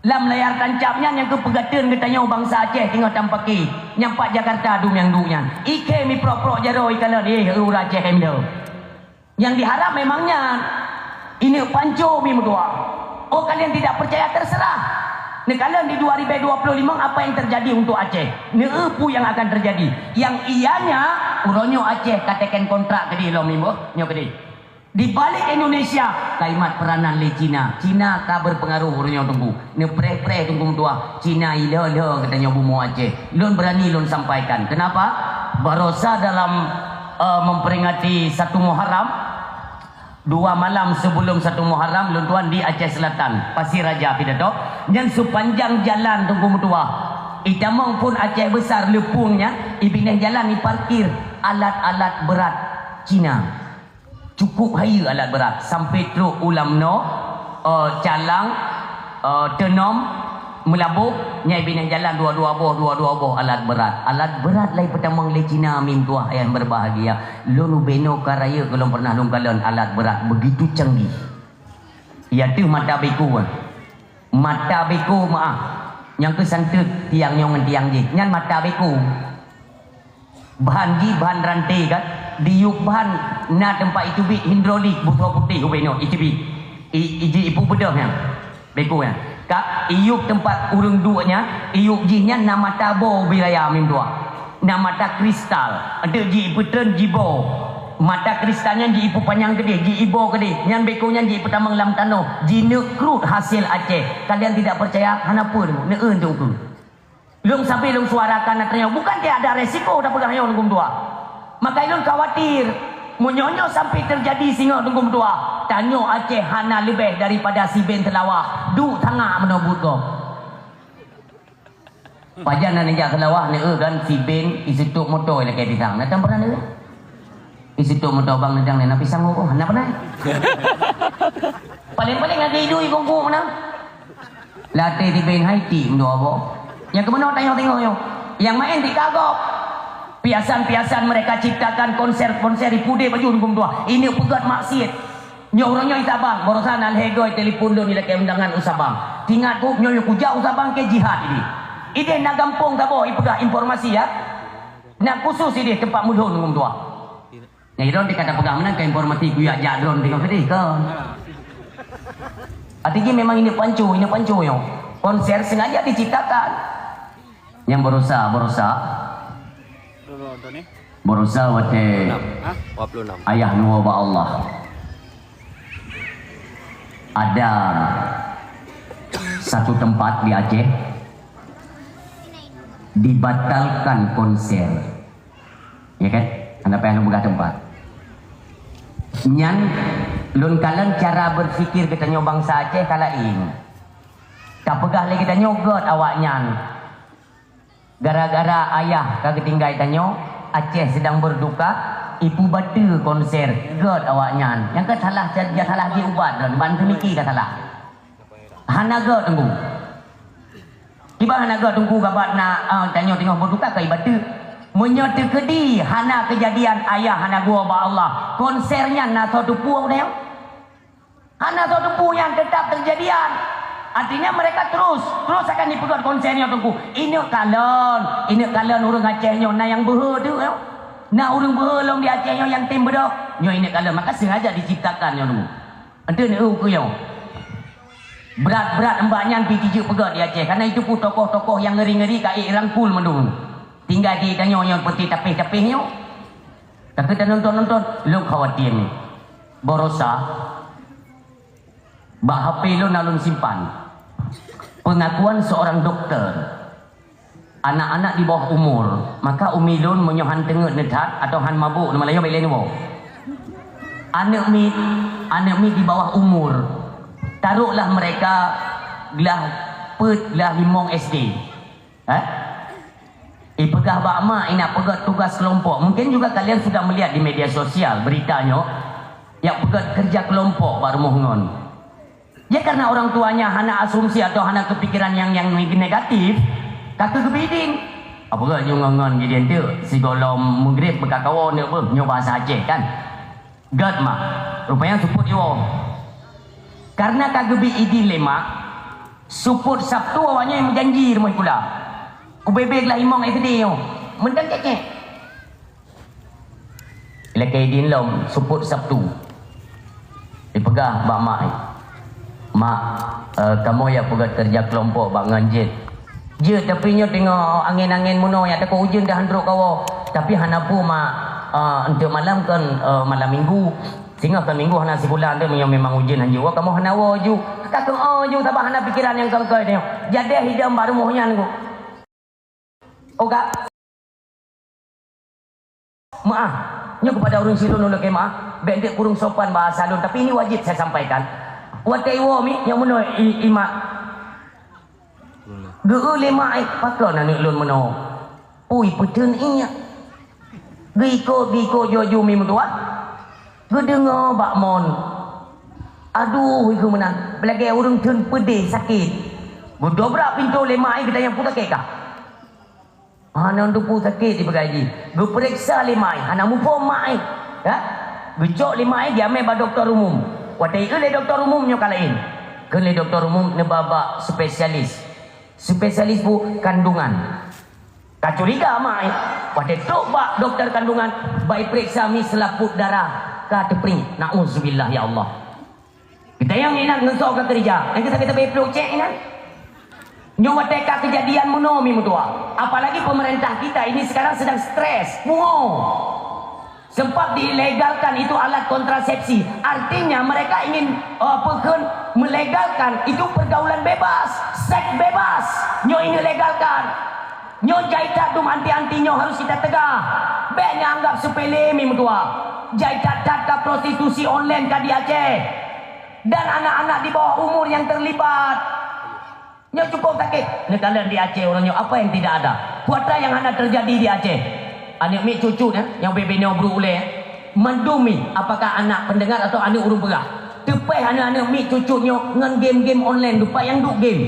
Lam layar tancap nyan nyang keu peugateun geutanyoe bansa Aceh teungoh tampake, nyang pat Jakarta dum nyang duek nyan. Ikhèe mi prok-prok jaroe ikalon, eh, ureueng Aceh hai meulo. Nyang diharap memang nyan. Ineuk panco mi meutuah. Oh, kalian tidak percaya, terserah. Neukalon di dua ribu dua puluh lima apa yang terjadi untuk Aceh. Neu peue yang akan terjadi. Yang ianya, uroe nyoe Aceh ka teken kontrak keudéh lom mi meuh, nyoe keudéh. Di balik Indonesia, kalimat peranan lé Cina. Cina ka berpengaruh uroe nyoe teungku. Neupreh-preh teungku meutuah. Cina ilho-lho geutanyoe bumoe Aceh. Lôn berani lôn sampaikan. Kenapa? Barosa dalam, eh, memperingati satu Muharram, dua malam sebelum satu Muharram, lôn tuan di Aceh Selatan, Pasir Raja pidato. Nyan sepanjang jalan teungku meutuah. Itamong phôn Aceh Besar Leupung nyan, ibinéh jalan iparkir alat-alat berat Cina. Cukup hayeue alat berat, sampai trok u Lamno, eh, Calang, eh, Teunom, Meulaboh, nyan binéh jalan dua-dua boh, dua-dua boh alat berat. Alat berat lai peutamong lé Cina mi meutuah ayah berbahagia. Lôn ubé noe ka rayeuk goh lom pernah lôn kalon alat berat begitu canggih. Iya teuh mata beko, eh. Mata beko meuah. Nyang keu santeut tiang nyoe ngon tiang jih. Nyan mata beko. Bahan jih bahan ranté kan, diyueb bahan na teumpat iteubiet hidrolik beusoe putéh ubé nyoe iteubiet. I, i, ji ipu beudôh nyan. Beko nyan. Ka iyueb teumpat ureuëng duek nyan, iyueb jih nyan na mata boh ubé raya mi meutuah. Na mata kristal. Enteuk ji ipeutreun jiboh. Mata kristal nyan ji ipupanyang keudeh, ji iboh keudeh. Nyan beko nyan ji ipeutamong lam tanoh. Jineuk kruet hasil Aceh. Kalian tidak percaya? Hana peue, neueu enteuk ukeue. Lôn sabe lôn suarakan atra nyoe, bukan tiada resiko tapeugah nyoe lôn dua. Maka lôn khawatir, meunyoe nyoe sampai terjadi singoh lôn dua, tanyoe Aceh hana leubeh daripada siben Seulawah, duek tangak meunoe buet gob. Pajan na neujak Seulawah, neueu kan siben iseutok moto ilakée pisang. Na tam pernah neueu? Iseutok moto bang neudang na pisang gob, na pernah? Paling-paling ada idui gongkong meunan. Latih di Ben Haiti meudoa boh. Nyang keumeunong tanyoe tengok nyoh. Yang main di kagok. Piasan-piasan mereka ciptakan, konser-konser di pudé baju hukum dua. Ini peugöt maksiat. Nyoe ureuëng nyoe i Sabang, barosan alhegoi telepon lôn ilakée undangan u Sabang. Tingat ku nyoe kujak u Sabang ke jihad ini. Ideh na gampông saboh ipeugah informasi ya. Na khusus ideh tempat mulhon hukum dua. Nyang idong di kata peugah meunan ka informasi kuyak jak drone tengok sedih kon. Artinya memang ini pancu, ini pancu nyoe. Konser sengaja diciptakan. Nyang berusaha, berusaha. Berusaha watèe ayah nyoe bak Allah. Ada satu tempat di Aceh dibatalkan konser. Ya kan? Hana payah lôn peugah teumpat. Nyan lôn kalon cara berpikir geutanyoe bansa Aceh ka laén. Ka peugah lé geutanyoe gèt awaknyan. Gara-gara ayah ka geutinggai tanyoe, Aceh sedang berduka, ipubateue konser, gèt awaknyan. Nyang ka salah, salah jiubat lôn, ban teumiki ka salah. Hana gèt teungku. Kiban hana gèt teungku gabat na, ah, tanyoe teungoh berduka ka ibateue. Meunyoe teukeudi hana keujadian ayah hana geuwoe bak Allah, konser nyan na soe teupeu tanyoe? Hana soe teupeu nyan, tetap teujadian. Artinya mereka terus, terus akan dipeugèt konser nyoe teungku. Ineuk kalon, ineuk kalon ureueng Aceh nyoe na nyang beuhe teuh nyoe. Na ureueng beuhe lom di Aceh nyoe nyang tem beudôh. Nyoe ineuk kalon, maka sengaja diciptakan nyoe teungku. Enteuk nyoe keu nyoe. Brat-brat mbak nyan pi jijeuet peugèt di Aceh. Karena itu pun tokoh-tokoh nyang ngeri-ngeri ka irangkul mandum. Tinggai di tanyoe nyoe peuti tapéh-tapéh nyoe. Tapi tanonton-nonton, lôn khawatir ni. Barosa, bak H P lôn na lôn simpan. Pengakuan seorang dokter. Anak-anak di bawah umur, maka umi lôn meunyoe han teungeut neuthat atau han mabök, nama laén bak ilée neuwoe. Aneuk miet, aneuk miet di bawah umur, taroklah mereka glah peuet, glah limong S D. Eh? Ipeugah bak mak, inak peugèt tugas kelompok. Mungkin juga kalian sudah melihat di media sosial berita nyoe, jak peugèt kerja kelompok bak rumoh ngon. Ya, karena orang tuanya hana asumsi atau hana kepikiran yang, yang negatif, ka keugeubidin. Apa geuh nyoe ngon-ngon gidin tu, sigohlom meugrib beukakawoe neuk beuh, nyoe bahasa Aceh kan. Gèt mak, rupanya seupôt iwoe. Karena ka geubi idin lé mak, seupôt Sabtu awaknyan meujanji rumoh sikula. Ubé-bé glah imong S D nyoe, meuntang cék-cék. Ilakée idin lom, seupôt Sabtu. Ipeugah bak mak, "Mak, eh, kamoe jak peugèt keureuja keulompok bak ngon jeuet." "Jeuet, tapi nyoe teungoh angén-angén meunoe, jak takot ujeuen dah han trok kawoe." "Tapi hana peue, Mak, eh, eunteuk malam kon, eh, malam minggu. Singoh kon minggu hana sikula, eunteuk meunyoe memang ujeuen han jeuet woe, kamoe hana woe ju." Ka keuh, oh, ju, sabab hana pikeran nyang keu-keu nyoe. Jadeh idong bak rumoh nyan ku. Oga. Maaf, nyoe kepada ureueng silôn ulôn lakée maaf, bék deuek kureueng sopan bahasa lôn, tapi ini wajib saya sampaikan. Watée iwoe mi, nyang meunoe i, i mak. Geu-eu lé mak, eh, pakon aneuk lôn meunoe. Ui, peuteun ié. Geuikot, geuikot jih aju mi meutuah. Geudeungoe bak mon. Aduh, ikeu meunan. Beulagée ureueng teun peudeh sakét. Geudobrak pintoe lé mak, eh, geutanyong peue sakét kah? Hana teupeu sakét ipeugah jih. Geupeuriksa lé mak, hana muphom mak, eh. Ya? Geucok lé mak, diamé bak dokto umum. Watée ieu lé dokto umum nyoe ka laén. Kheun lé dokto umum neuba bak spesialis. Spesialis bu kandungan. Ka curiga mak, eh. Watée trok bak dokto kandungan, bak ipeuriksa mi seulaput darah ka teupriek. Nauzubillah ya Allah. Kita nyang ingat ngon soe ka keureuja, nyang kita, kita beu pluek cek ingat. Nyoe watée ka keujadian meunoe mi meutuah. Apalagi pemerintah kita ini sekarang sedang stres, muo. Sebab dilegalkan itu alat kontrasepsi. Artinya mereka ingin, eh, apa kheun, melegalkan itu pergaulan bebas, seks bebas. Nyoe ingin legalkan. Nyoe jai that dum anti-anti nyoe harus kita tegah. Bék nyan anggap sepele mi meutuah. Jai that-that ka prostitusi online ka di Aceh. Dan anak-anak di bawah umur yang terlibat. Nyoe cukup sakét. Neukalon di Aceh uroe nyoe apa yang tidak ada. Kuatra yang hana terjadi di Aceh. Aneuk miet cucut, eh, nyang bebe nyoe brok ulée, eh. Mandum mi, apakah anak pendengar atau aneuk ureueng peugah. Teupeh aneuk-aneuk miet cucut nyoe ngon game-game online, lupa nyang duek game.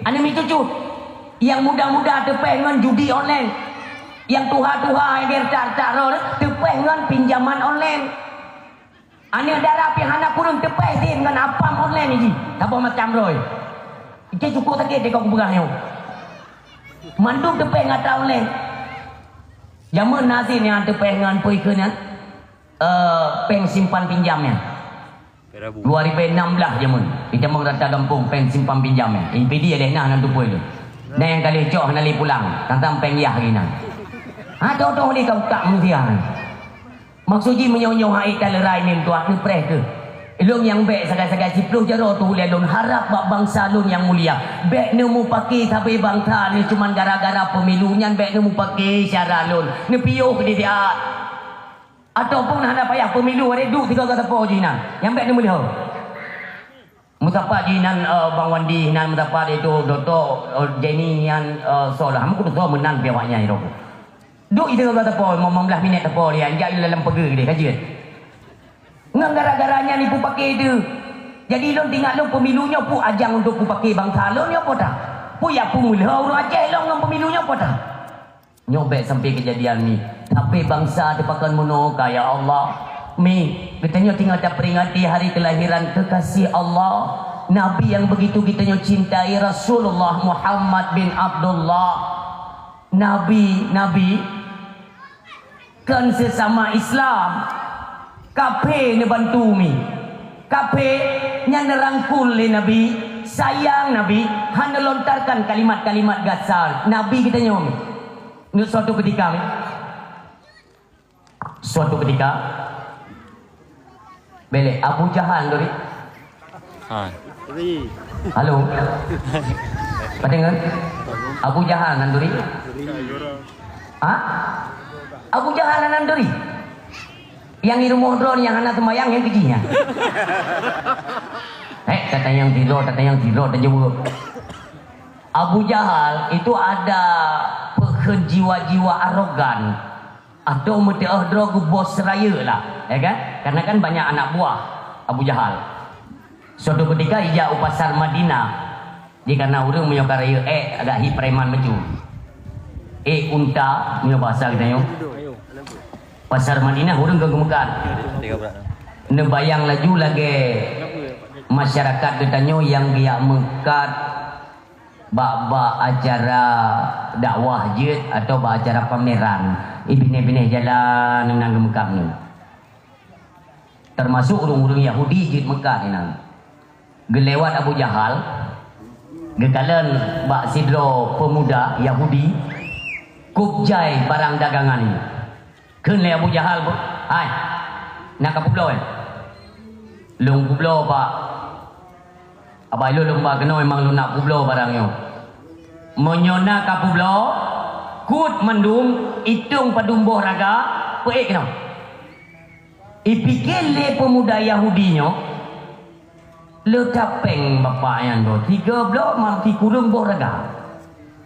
Aneuk miet cucut. Nyang muda-muda teupeh ngon judi online. Nyang tuha-tuha nyang retak-retak roh teupeh ngon pinjaman online. Aneuk dara pih hana kureueng teupeh sit ngon apam online jih. Saboh macam roh. Ike cukup sakét deh kau kupeugah nyoe. Mandum teupeh ngon atra online. Jameun na sit nyang teupeh ngon peue ikeu nyan, eh, péng simpan pinjam nyan. Dua ribu enam belas jameun, di Jamong Rata Gampông, péng simpan pinjam, eh. Impidi leh nah nan tupeue tu. Dan nyang ka lheueh cok hana lé pulang, tantang péng yah lagi nan. Ha, toh-toh lé kau tak manusia. Maksud jih meunyoe-nyoe hai talerai mim tuan neupreh keuh. Lôn nyang bék sagai-sagai siplôh jaroe tu ulée lôn harab bak bansa lôn nyang mulia. Bék neumupake sabe bansa ni cuman gara-gara pemilu nyan bék neumupake syara lôn. Neupiôh keu didiat. Ataupun hana payah pemilu, ada duek tiga gata po jih nan. Nyang bék neumeuliho. Meusapat jih nan, eh, Bang Wandi nan meusapat itu Doktor, eh, Jenny nyan, eh, soe lah. Meukeudeh soe meunan pih awak nyan itu. Duek tiga gata po, lima belas minit tepo dia, jak dalam pege dia, ka jeuet. Ngon gara-gara nyan ipupake tu. Jadi lôn tingat lôn pemilu nyoe pu ajang untuk pupake bansa lôn nyoe po ta? Pu ya pu meuliho ureuëng Aceh lôn ngon pemilu nyoe po ta? Nyoe bék sampai kejadian ni. Tapi bansa teupakon meunoe ka, ya Allah. Mi, geutanyoe tinggal taperingati hari kelahiran kekasih Allah, Nabi yang begitu geutanyoe cintai, Rasulullah Muhammad bin Abdullah. Nabi, Nabi, kon sesama Islam. Kaphé neubantu mi. Kaphé nyan neurangkul lé Nabi, sayang Nabi, hana lontarkan kalimat-kalimat gasa Nabi geutanyoe mi. Nyoe suatu ketika, suatu ketika, belek Abu Jahal tadi. Ha. Halo. Padengar? Abu Jahal nan tadi. Ha? Abu Jahal nan tadi. Yang di rumah drone yang hana sembahyang yang kecilnya. Eh, kata yang tiro, kata yang tiro, dan jawab. Abu Jahal itu ada pekhen jiwa-jiwa arogan. Atau meuteuoh droe geuh bos rayeuk lah, ya kan? Karena kan banyak anak buah Abu Jahal. Suatu ketika ija u pasar Madinah, di karena ureuëng meunyoe ka rayeuk ék agak hi preman meucu. Ék unta meunyoe bahasa kita nyoe. Pasar Madinah ureuëng ka geumeukat. Neubayang laju lagée masyarakat geutanyoe nyang geujak meukat bak-bak acara dakwah jeuet atau bak acara pameran, i binéh-binéh jalan nan geumeukat nyoe. Teumasok ureuëng-ureuëng Yahudi jeuet meukat inan. Geulewat Abu Jahal, geukalon bak sidroe peumuda Yahudi, kub jai barang dagangan nyoe. Kheun lé Abu Jahal, "Hai, na kapeubloe?" "Lôn peubloe, Pak." "Abai lôn lôn ba keunoe, memang lôn na peubloe barang nyoe." "Meunyoe na kapeubloe, kut mandum, itong padum boh raga, peuék keunoe." Ipike lé peumuda Yahudi nyoe, Le tapéng bapak nyan droe, tiga bloe mam sikureueng boh raga.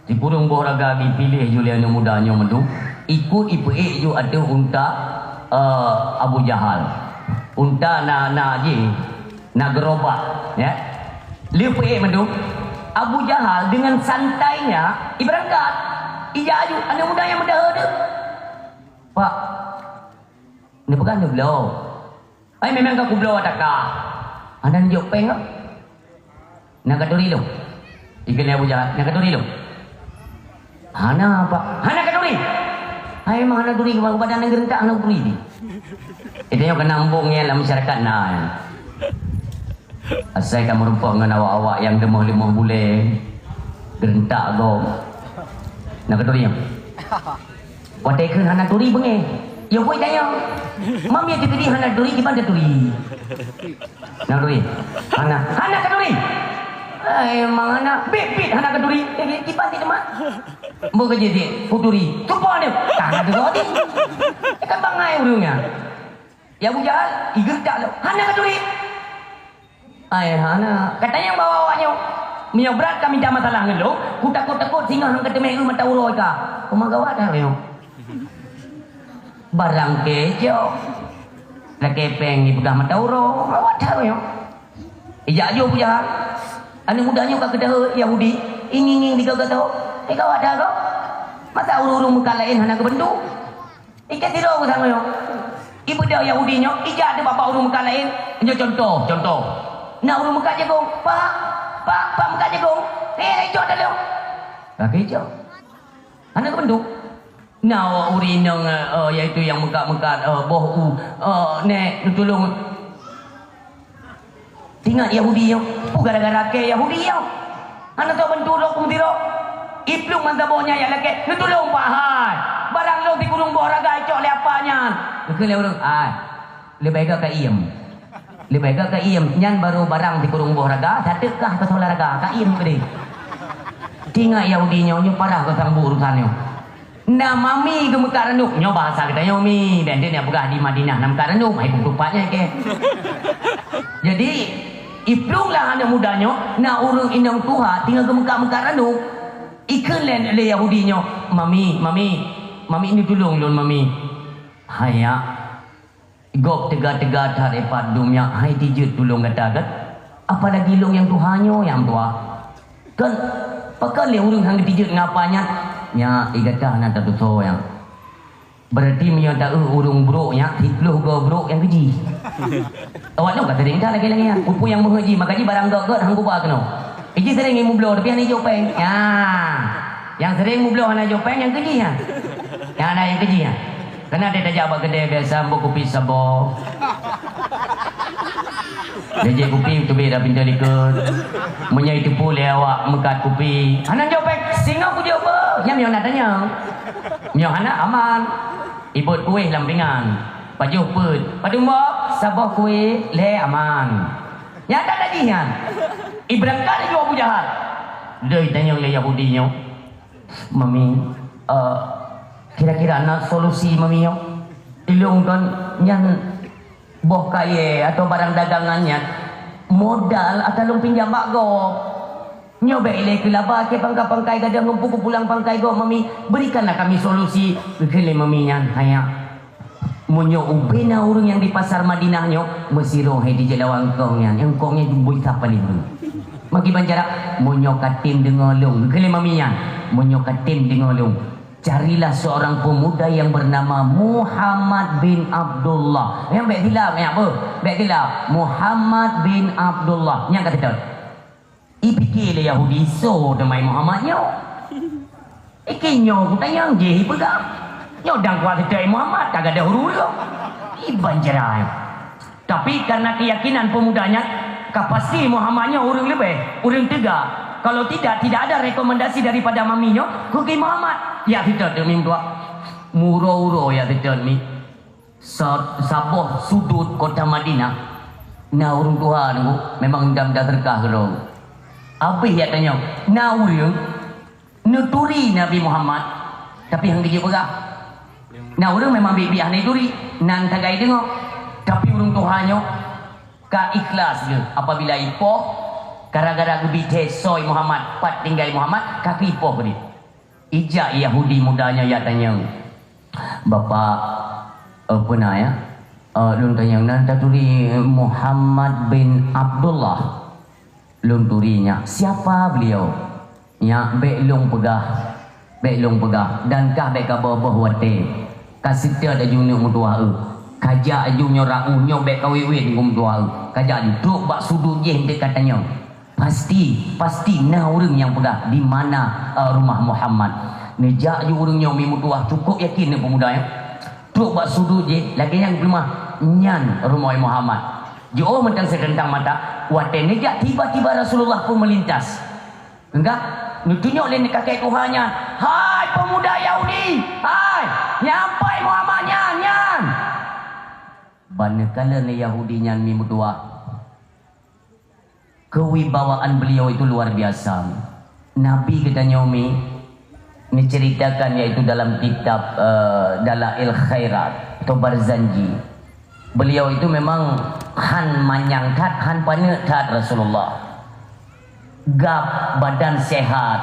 Sikureueng boh raga geupiléh ju lé aneuk muda nyoe mandum, ikot ipeuék ju ateueh unta, eh, Abu Jahal. Unta na, na jih, na gerobak, ya. Lheueh peuék mandum, Abu Jahal dengan santainya ibeurangkat. Ijak aju, aneuk muda nyang meudaha tu. Pak, neupeugah neubloe. Ai memang ka kubloe taka. Hana neujok péng kah? Na katuri lôn. Ikheun lé Abu Jahal, na katuri lôn. Hana, Pak. Hana katuri. Ai memang hana turi, badan nyan geureuntak hana turi. Itu nyang kena embong nyan lam masyarakat na. Asai ka meurumpok ngon awak-awak nyang leumoh-leumoh bulée. Geureuntak gob. Na katuri nyoe. Watée kheun hana turi beungéh. Yo boy tanyong. Mam ya tadi hana turi, kiban turi. Hana turi. Hana, hana katuri. Ai, mang hana bit-bit hana katuri. Eh, kiban ti demak. Bo kerja dia, kuturi. Tupa dia. Tanah tu tadi. Kan bangai urangnya. Ya Abu Jahal, igeurtak lo. Hana katuri. Ai hana, katanyong bak awak nyoe. Meunyoe brat ka mita masalah ngon lôn, kutakot-takot singoh han kateumé eu mata uroe ka. Peue gawat that nyoe. Barang keucok. Lakée péng jipeugah mata uroe, gawat that nyoe. Ijak aju Abu Jahal. Aneuk muda nyoe ka keudeuh Yahudi, ingieng-ingieng di gata. Eh gawat that kok. Masa ureuëng-ureuëng meukat laén hana geubantu? Ika sidroe geutanyoe. Ibeudôh Yahudi nyoe, ijak di babah ureuëng meukat laén. Nyoe contoh, contoh. Na ureuëng meukat jagong, "Pak, pak, pak meukat jagong." "Eh, lai cok taloe." Ka keucok. Hana geubantu. Na ureuëng inong, eh, yaitu nyang meukat-meukat, eh, boh u, eh, "Nek, neutulông." Ingat Yahudi nyoe, peue gara-gara kèe Yahudi nyoe. Hana soe bantu lôn peumeusidroe. Iplueng mantong boh nyan jak lakèe, "Neutulông Pak hai! Barang lôn sikureueng boh raga icok lé apa nyan." Geukheun lé ureueng, "Hai, leubeh gèt ka iem. Leubeh gèt ka iem, nyan barô barang sikureueng boh raga, sateuk kah pasoe lam raga, ka iem keudeh." Ingat Yahudi nyoe, nyoe parah geusambu urusan nyoe. Na mami geumeukat ranub, nyoe bahasa geutanyoe mi, dan dia nak peugah di Madinah na meukat ranub, hai buku tupat nyan kèe. Jadi, iplueng lah aneuk muda nyoe, na ureueng inong tuha tinggai geumeukat-meukat ranub. Ikheun lé, lé Yahudi nyoe, "Mami, mami, mami neutulông lôn, mami." Hai nyak, gob teuga-teuga that ipat dum nyak, hai tijeuet tulông gata kan? Apalagi lôn nyang tuha nyoe nyang tuha. Kan, pakon lé ureueng han geutijeuet ngon apa nyan? Nyak, i gata hana tatusoe nyak. Berarti meunyoe ta-eu ureueng brok nyak, siplôh goe brok nyang keujih. Awak nyoe ka sering that lagèe-lagèe nyan. Peue-peue nyang meuheuet jih, maka jih barang gèt-gèt han geuba keunoe. Iji sering mubloe, tapi hana ijok péng. Nyan. Nyang sering mubloe hana ijok péng, nyang keujih nyan. Nyang na nyang keujih nyan. Keunan teuh tajak bak keudè biasa, ambok kupi saboh. Jijak kupi teubiet lam pintoe likôt. Meunyoe jiteupeue lé awak meukat kupi, hana jok péng, singoh kujok beuh. Nyan meunyoe na tanyong. Meunyoe hana, aman. Ibot kuéh lam pingan. Pajoh peuet. Padum boh? Saboh kuéh, lhèe, aman. Nyata lagèe nyan. Ibeurangkat laju Abu Jahal. Deuh itanyong lé Yahudi nyoe. Mami, eh, kira-kira na solusi, Mami, nyoe? Ilôn kon nyan boh kayèe atau barang dagangan nyan modal ata lôn pinjam bak gob. Nyoe bèk ilèe keu laba keu pangkai-pangkai gadôh ngon puku pulang pangkai gob, Mami. Berikanlah kami solusi, geukheun lé Mami nyan. Hai nyak. Meunyoe ubé na ureueng nyang di pasar Madinah nyoe, meusidroe hai dijak lawan kong nyan, nyang kong nyan jumbo isah paléng ureueng. Maki bancara, meunyoe ka tem deungoe lôn, geukheun lé Mami nyan, meunyoe ka tem deungoe lôn, carilah seorang pemuda yang bernama Muhammad bin Abdullah. Nyang bèk silap, nyak beuh, bèk silap. Muhammad bin Abdullah. Nyang ka seutôt. Ipike lé Yahudi, "Soe teuma Muhammad nyoe? Iki nyoe kutanyong jih ipeugah. Nyoe dang kuat seutôt Muhammad, ka gadôh ureueng." Iban jeurai. Tapi karena keyakinan pemuda nyan, ka pasti Muhammad nyoe ureueng leubeh, ureueng teuga. Kalau tidak, tidak ada rekomendasi daripada mami nyoe keu Muhammad. Ya seutôt mi meutuah. Meuuroe-uroe ya seutôt mi. Sa-, saboh sudut kota Madinah, na ureueng tuha nunggu, memang dam dasar kah keudroe. Abéh jak tanyong, na ureueng neuturi Nabi Muhammad, tapi han geujeuet peugah. Na ureueng memang biet-biet hana turi, nan sagai deungoe. Tapi ureueng tuha nyoe ka ikhlas geuh apabila ipoh, gara-gara geubi thèe soe Muhammad, pat tinggai Muhammad, ka keuh ipoh keudeh. Ijak Yahudi muda nyoe jak tanyong, "Bapak, eh, peue na ya? Eh, lôn tanyong nan taturi Muhammad bin Abdullah." "Lôn turi nyak." "Siapa beliau?" "Nyak bèk lôn peugah, bèk lôn peugah, dan kah bèk kabôh-bôh watèe." Ka seutôt laju neuk meutuah eu. Ka jak laju nyoe raoh nyoe bèk kawét-wét neuk meutuah eu. Ka jak laju trok bak sudut jih eunteuk ka tanyong. Pasti, pasti na ureueng nyang peugah di mana, eh, rumah Muhammad. Neujak ju ureueng nyoe mi meutuah, cukup yakin nyoe peumuda nyoe. Trok bak sudut jih, lagèe nyang geupeugah, "Nyan rumoh Muhammad." Jiôh mantong seureuntang mata, watèe neujak tiba-tiba Rasulullah pun meulintas. Enggak, neutunyok lé kakek tuha nyan, "Hai peumuda Yahudi, hai, nyan pai Muhammad nyan, nyan!" Ban neukalon lé Yahudi nyan mi meutuah. Kewibawaan beliau itu luar biasa. Nabi geutanyoe mi neuceritakan, yaitu dalam kitab, eh, Dalail Khairat atau Barzanji. Beliau itu memang han manyang that, han paneuk that Rasulullah. Gab badan sehat.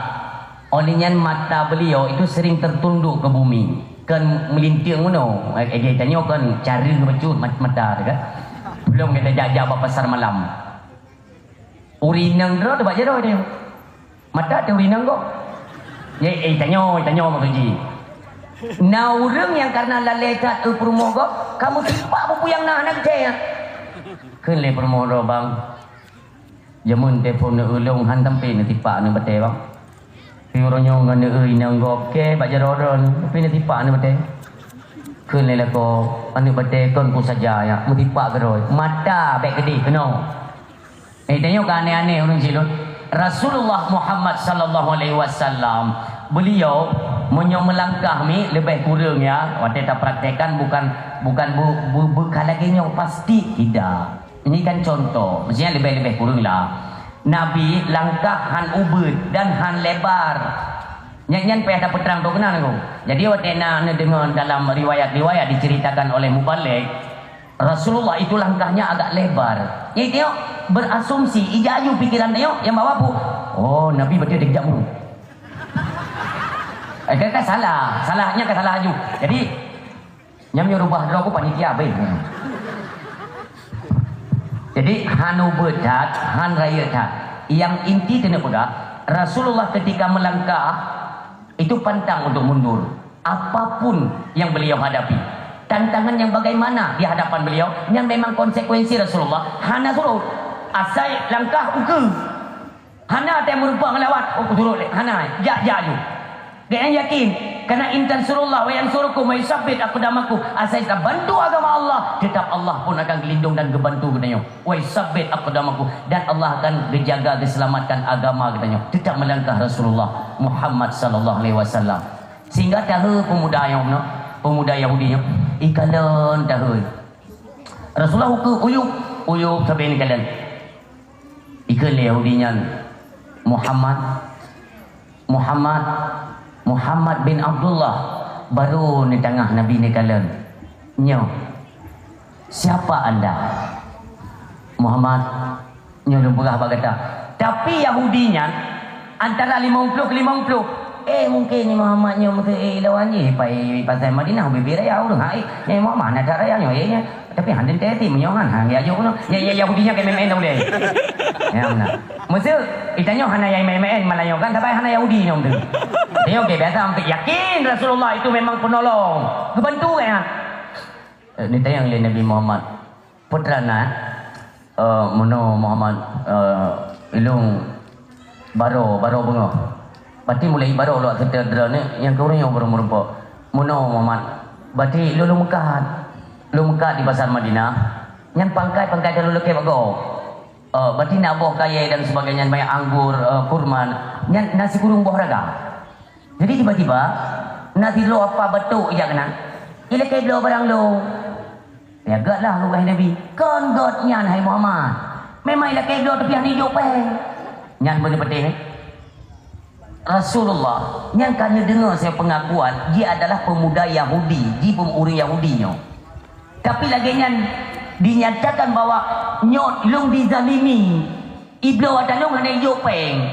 Oleh nyan mata beliau itu sering tertunduk ke bumi. Kan melinting meunoe. Eh, eh, tanyoe kan cara bacut mat-, mata tu kan. Belum kita jak-jak bak pasar malam. Ureueng inong droe teuh bak jaroe teuh. Mata teuh ureueng inong gob. Ye, eh, tanyoe, tanyoe maksud jih. Na ureueng nyang karena lalé that eu peurumoh gob, kamoe tipak peue-peue nyang na hana geucaya. Kheun lé peurumoh droe, "Bang, jameun teupeu neu ulông han sampai neutipak aneuk batèe, Bang." Pi uroe nyoe ngon neu inong gob kèe bak jaroe droe, tapi neutipak aneuk batèe. Kheun lé lakoe, "Aneuk batèe kon ku saja nyak, meutipak keudroe. Mata bèk keudeh keunoe." Eh, tanyoe ka aneh-aneh ureueng silot. Rasulullah Muhammad sallallahu alaihi wasallam, beliau meunyoe meulangkah mi leubeh kureueng ya, watée tapraktekkan bukan, bukan bu, bu, bu ka lagée nyoe pasti tidak. Ini kan contoh, maksudnya leubeh-leubeh kureueng lah. Nabi langkah han ubeut dan han lebar. Nyan, nyan payah tapeutrang tu keunan aku. Jadi watée na neudeungoe dalam riwayat-riwayat diceritakan oleh mubalig, Rasulullah itu langkahnya agak lebar. Jadi tengok, berasumsi, ija aju pikiran tengok yang bawa bu. Oh, Nabi berarti dia kejak buru. Eh, kan, kan salah. Salahnya kan salah aju. Jadi, nyam nyoe rubah droe ku panitia, beh. Jadi, han ubeut that, han rayeuk that. Yang inti keuneuk peugah, Rasulullah ketika melangkah, itu pantang untuk mundur. Apapun yang beliau hadapi, tantangan yang bagaimana di hadapan beliau, yang memang konsekuensi Rasulullah hana surut. Asai langkah ukeue. Hana teu meurumpok ngon lawat, oh, kusurot lé. Hana, jak, jak aju. Gobnyan yakin, karena in tansurullah wa yansurukum wa yusabbit aqdamakum. Asai tabantu agama Allah, tetap Allah pun akan gelindong dan geubantu geutanyoe. Wa yusabbit aqdamakum, dan Allah akan geujaga, geuselamatkan agama geutanyoe. Tetap melangkah Rasulullah Muhammad sallallahu alaihi wasallam. Sehingga tahe pemuda nyang meunoe, pemuda Yahudi nyoe, ikalon tahe. Rasulullah ukeue uyup, uyup sabe ikalon. Ikheun lé Yahudi nyan, "Muhammad, Muhammad, Muhammad bin Abdullah." Baru neutangah Nabi neukalon, "Nyoe, siapa anda?" "Muhammad, nyoe lôn peugah bak gata." Tapi Yahudi nyan antara limong ploh keu limong ploh. Eh, mungkin ni Muhammad nyoe meuteuk, eh, lawan jih pai pasai Madinah, ubé-bé raya ureueng. Ha, eh, nyoe Muhammad na that raya nyoe, eh, nyoe. Tapi han teuntèe ti meunyoe han, han geujok keunoe. Ya, ya, Yahudi nyan ka main-main dah ulèe. Ya, beuna. Meuseu, itanyoe hana nyang main-main malam nyoe kan, sabai hana Yahudi nyoe tu. Itanyoe ke biasa hampir yakin Rasulullah itu memang penolong. Geubantu kan? Eh, ditanyong lé Nabi Muhammad, "Peue teuma na?" "Eh, meunoe Muhammad, eh, ilong baro, baro beungoh." Bati mulai baro lok seutôt droeneuh nyang keu ureueng nyoe baru meurumpok. "Meunoe Muhammad, bati lôn meukat, lôn meukat di pasar Madinah, nyan pangkai-pangkai ka lôn lakèe bak gob. Eh, bati na boh kayèe dan sebagainya, banyak anggur, eh, kurma, nyan na sikureueng boh raga. Jadi tiba-tiba na sidroe apa beutôk ijak keunan, ilakèe bloe barang lôn." Ya, göt lah geugaih Nabi. "Kon göt nyan, hai Muhammad. Memang ilakèe bloe tapi hana ijok péng." Nyan beuneuh peudeh, eh? Rasulullah nyang ka neudeungoe siat pengakuan, jih adalah pemuda Yahudi, jih pem-, ureueng Yahudi nyoe. Tapi lagèe nyan dinyatakan bahwa nyoe lôn dizalimi, ibloe ata lôn hana ijok péng.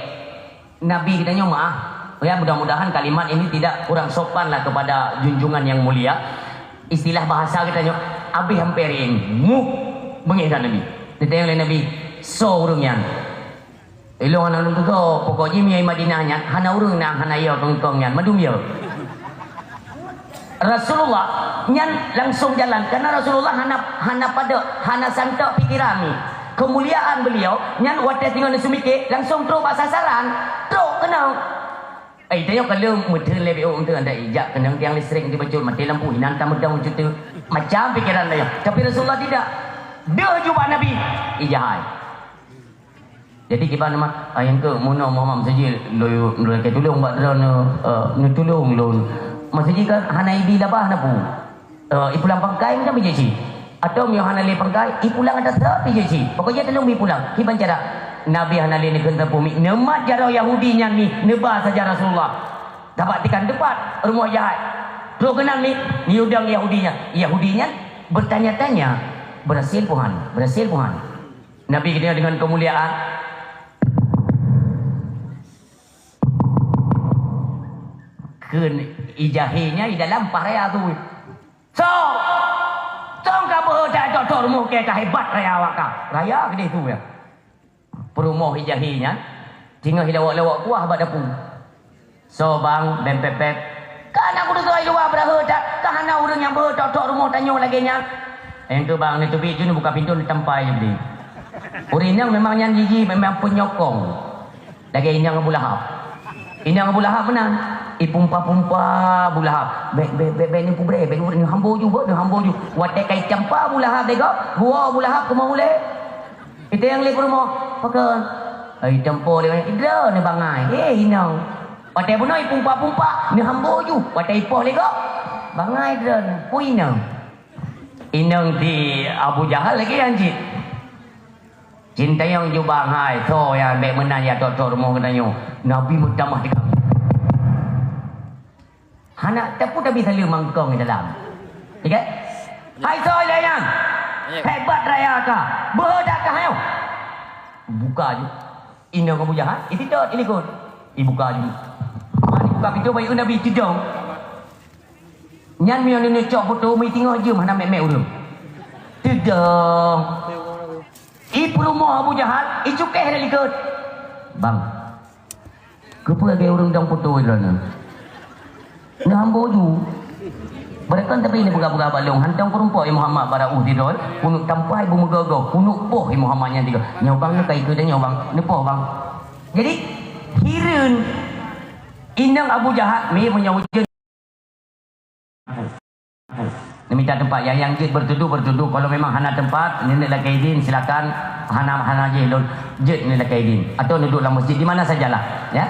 Nabi geutanyoe meu'ah. Ya, mudah-mudahan kalimat ini tidak kurang sopan lah kepada junjungan yang mulia. Istilah bahasa geutanyoe, abéh hampir ring. Muh, beungéh that Nabi. Ditanyong lé Nabi, "Soe ureueng nyan?" "Ilong hana lôn tutoe, pokok jih meunyoe i Madinah nyan hana ureueng nyang hana yo kongkong nyan, mandum yo." Rasulullah nyan langsung jalan, karena Rasulullah hana, hana padub, hana santok pikiran ni. Kemuliaan beliau nyan watèe singoh neuseumiké langsung trok bak sasaran, trok keunoe. Eh, tanyoe ka lheueh meutheun lé B O meutheun, anda ijak keunong tiang listrik di bacut, maté lampu inan ka meudong cutu. Macam pikiran tanyoe. Tapi Rasulullah tidak. Deuh ju bak Nabi. Ijak hai. Jadi kiban teuma, ah, nyang keu meunoe Muhammad Masjid, lôn, lôn lakèe tulông bak droeneuh, eh, neutulông lôn. Masjid kan hana ibi labah na pu. Eh, ipulang pangkai meunan bijéh cit. Atau meunyoe hana lé pangkai, ipulang ata sab bijéh cit. Pokok jih tulông ipulang. Kiban cara? Nabi hana lé neukheun sapeue mi. Neumat jaroe Yahudi nyan mi, neuba saja Rasulullah. Tabak tikan teupat rumoh jahat. Trok keunan mi, mi udang Yahudi nyan. Yahudi nyan bertanya-tanya, "Berhasil, Tuhan? Berhasil, Tuhan?" Nabi geutanyoe deungon keumuliaan, kheun ijahé nyan i dalam paih raya tu. "Soe? Soe ka beuhe that tok-tok rumoh kèe ka hebat raya awak ka?" Raya keudeh tu ya. Peurumoh ijahé nyan, singoh ilawok-lawok kuah bak dapu. "Soe bang, bèm pèp-pèp?" "Ka na kudeungoe i luwa beuraheueh that, ka hana ureueng nyang beuhe tok-tok rumoh tanyoe lagèe nyan." Nyang keu bang neuteubiet ju neubuka pintoe neutampai ju beude. Ureueng inong memang nyan jih-jih memang peunyokong. Lagèe inong Abu Lahab. Inong Abu Lahab meunan. Ipumpa-pumpa Abu Lahab. "Bèk, bèk, bèk, bèk neupubrè, bèk neupubrè, neuhambo ju, beuh, neuhambo ju." Watèe ka icampa Abu Lahab lé gob, geuwoe Abu Lahab keu meuulèe. Iteueng lé peurumoh, "Pakon?" "Ai, tampo lé, idroeneuh bangai." "Eh, inong." Watèe bunoe ipumpa-pumpa, neuhambo ju. Watèe ipoh lé gob, bangai droeneuh. Peue inong? Inong di Abu Jahal lagèe nyan cit. Sintayong ju bangai, soe nyang bèk meunan ya, tok-tok rumoh geutanyoe. Nabi meutamah di kami. Hana teupeu tabi saleuem mangkong di dalam. Ya kan? "Hai soe lé nyan? Hebat raya ka. Beuhe that ka nyoe?" Buka ju. Inong Abu Jahal, isidot ilikot. Ibuka ju. Ha, ibuka pintoe, bayeue Nabi teudong. Nyan meunyoe neuneucok foto, meuteungoh jeuem hana mèk-mèk ureueng. Teudong. I peurumoh Abu Jahal, icukéh dari likot. "Bang, keupeue lagèe ureueng dong foto droeneuh?" Neuhambo ju. Beureukan tapi neupeugah-peugah bak lôn, hantom keurumpok i Muhammad bara ueh sidroe, keuneuk tampai beumeugoh-goh, keuneuk poh i Muhammad nyan tiga. "Nyoe bang, neukai keu nyoe bang, neupoh bang." Jadi, hireuen inong Abu Jahal, mi meunyoe ujeuen. Neumita teumpat, nyang, nyang jeuet beutudoh, beutudoh. Kalau memang hana teumpat, neuneuek lakèe idin, silakan. Hana, hana jih lôn, jeuet neuneuek lakèe idin. Atau neuduek lam masjid, di mana sajalah, ya.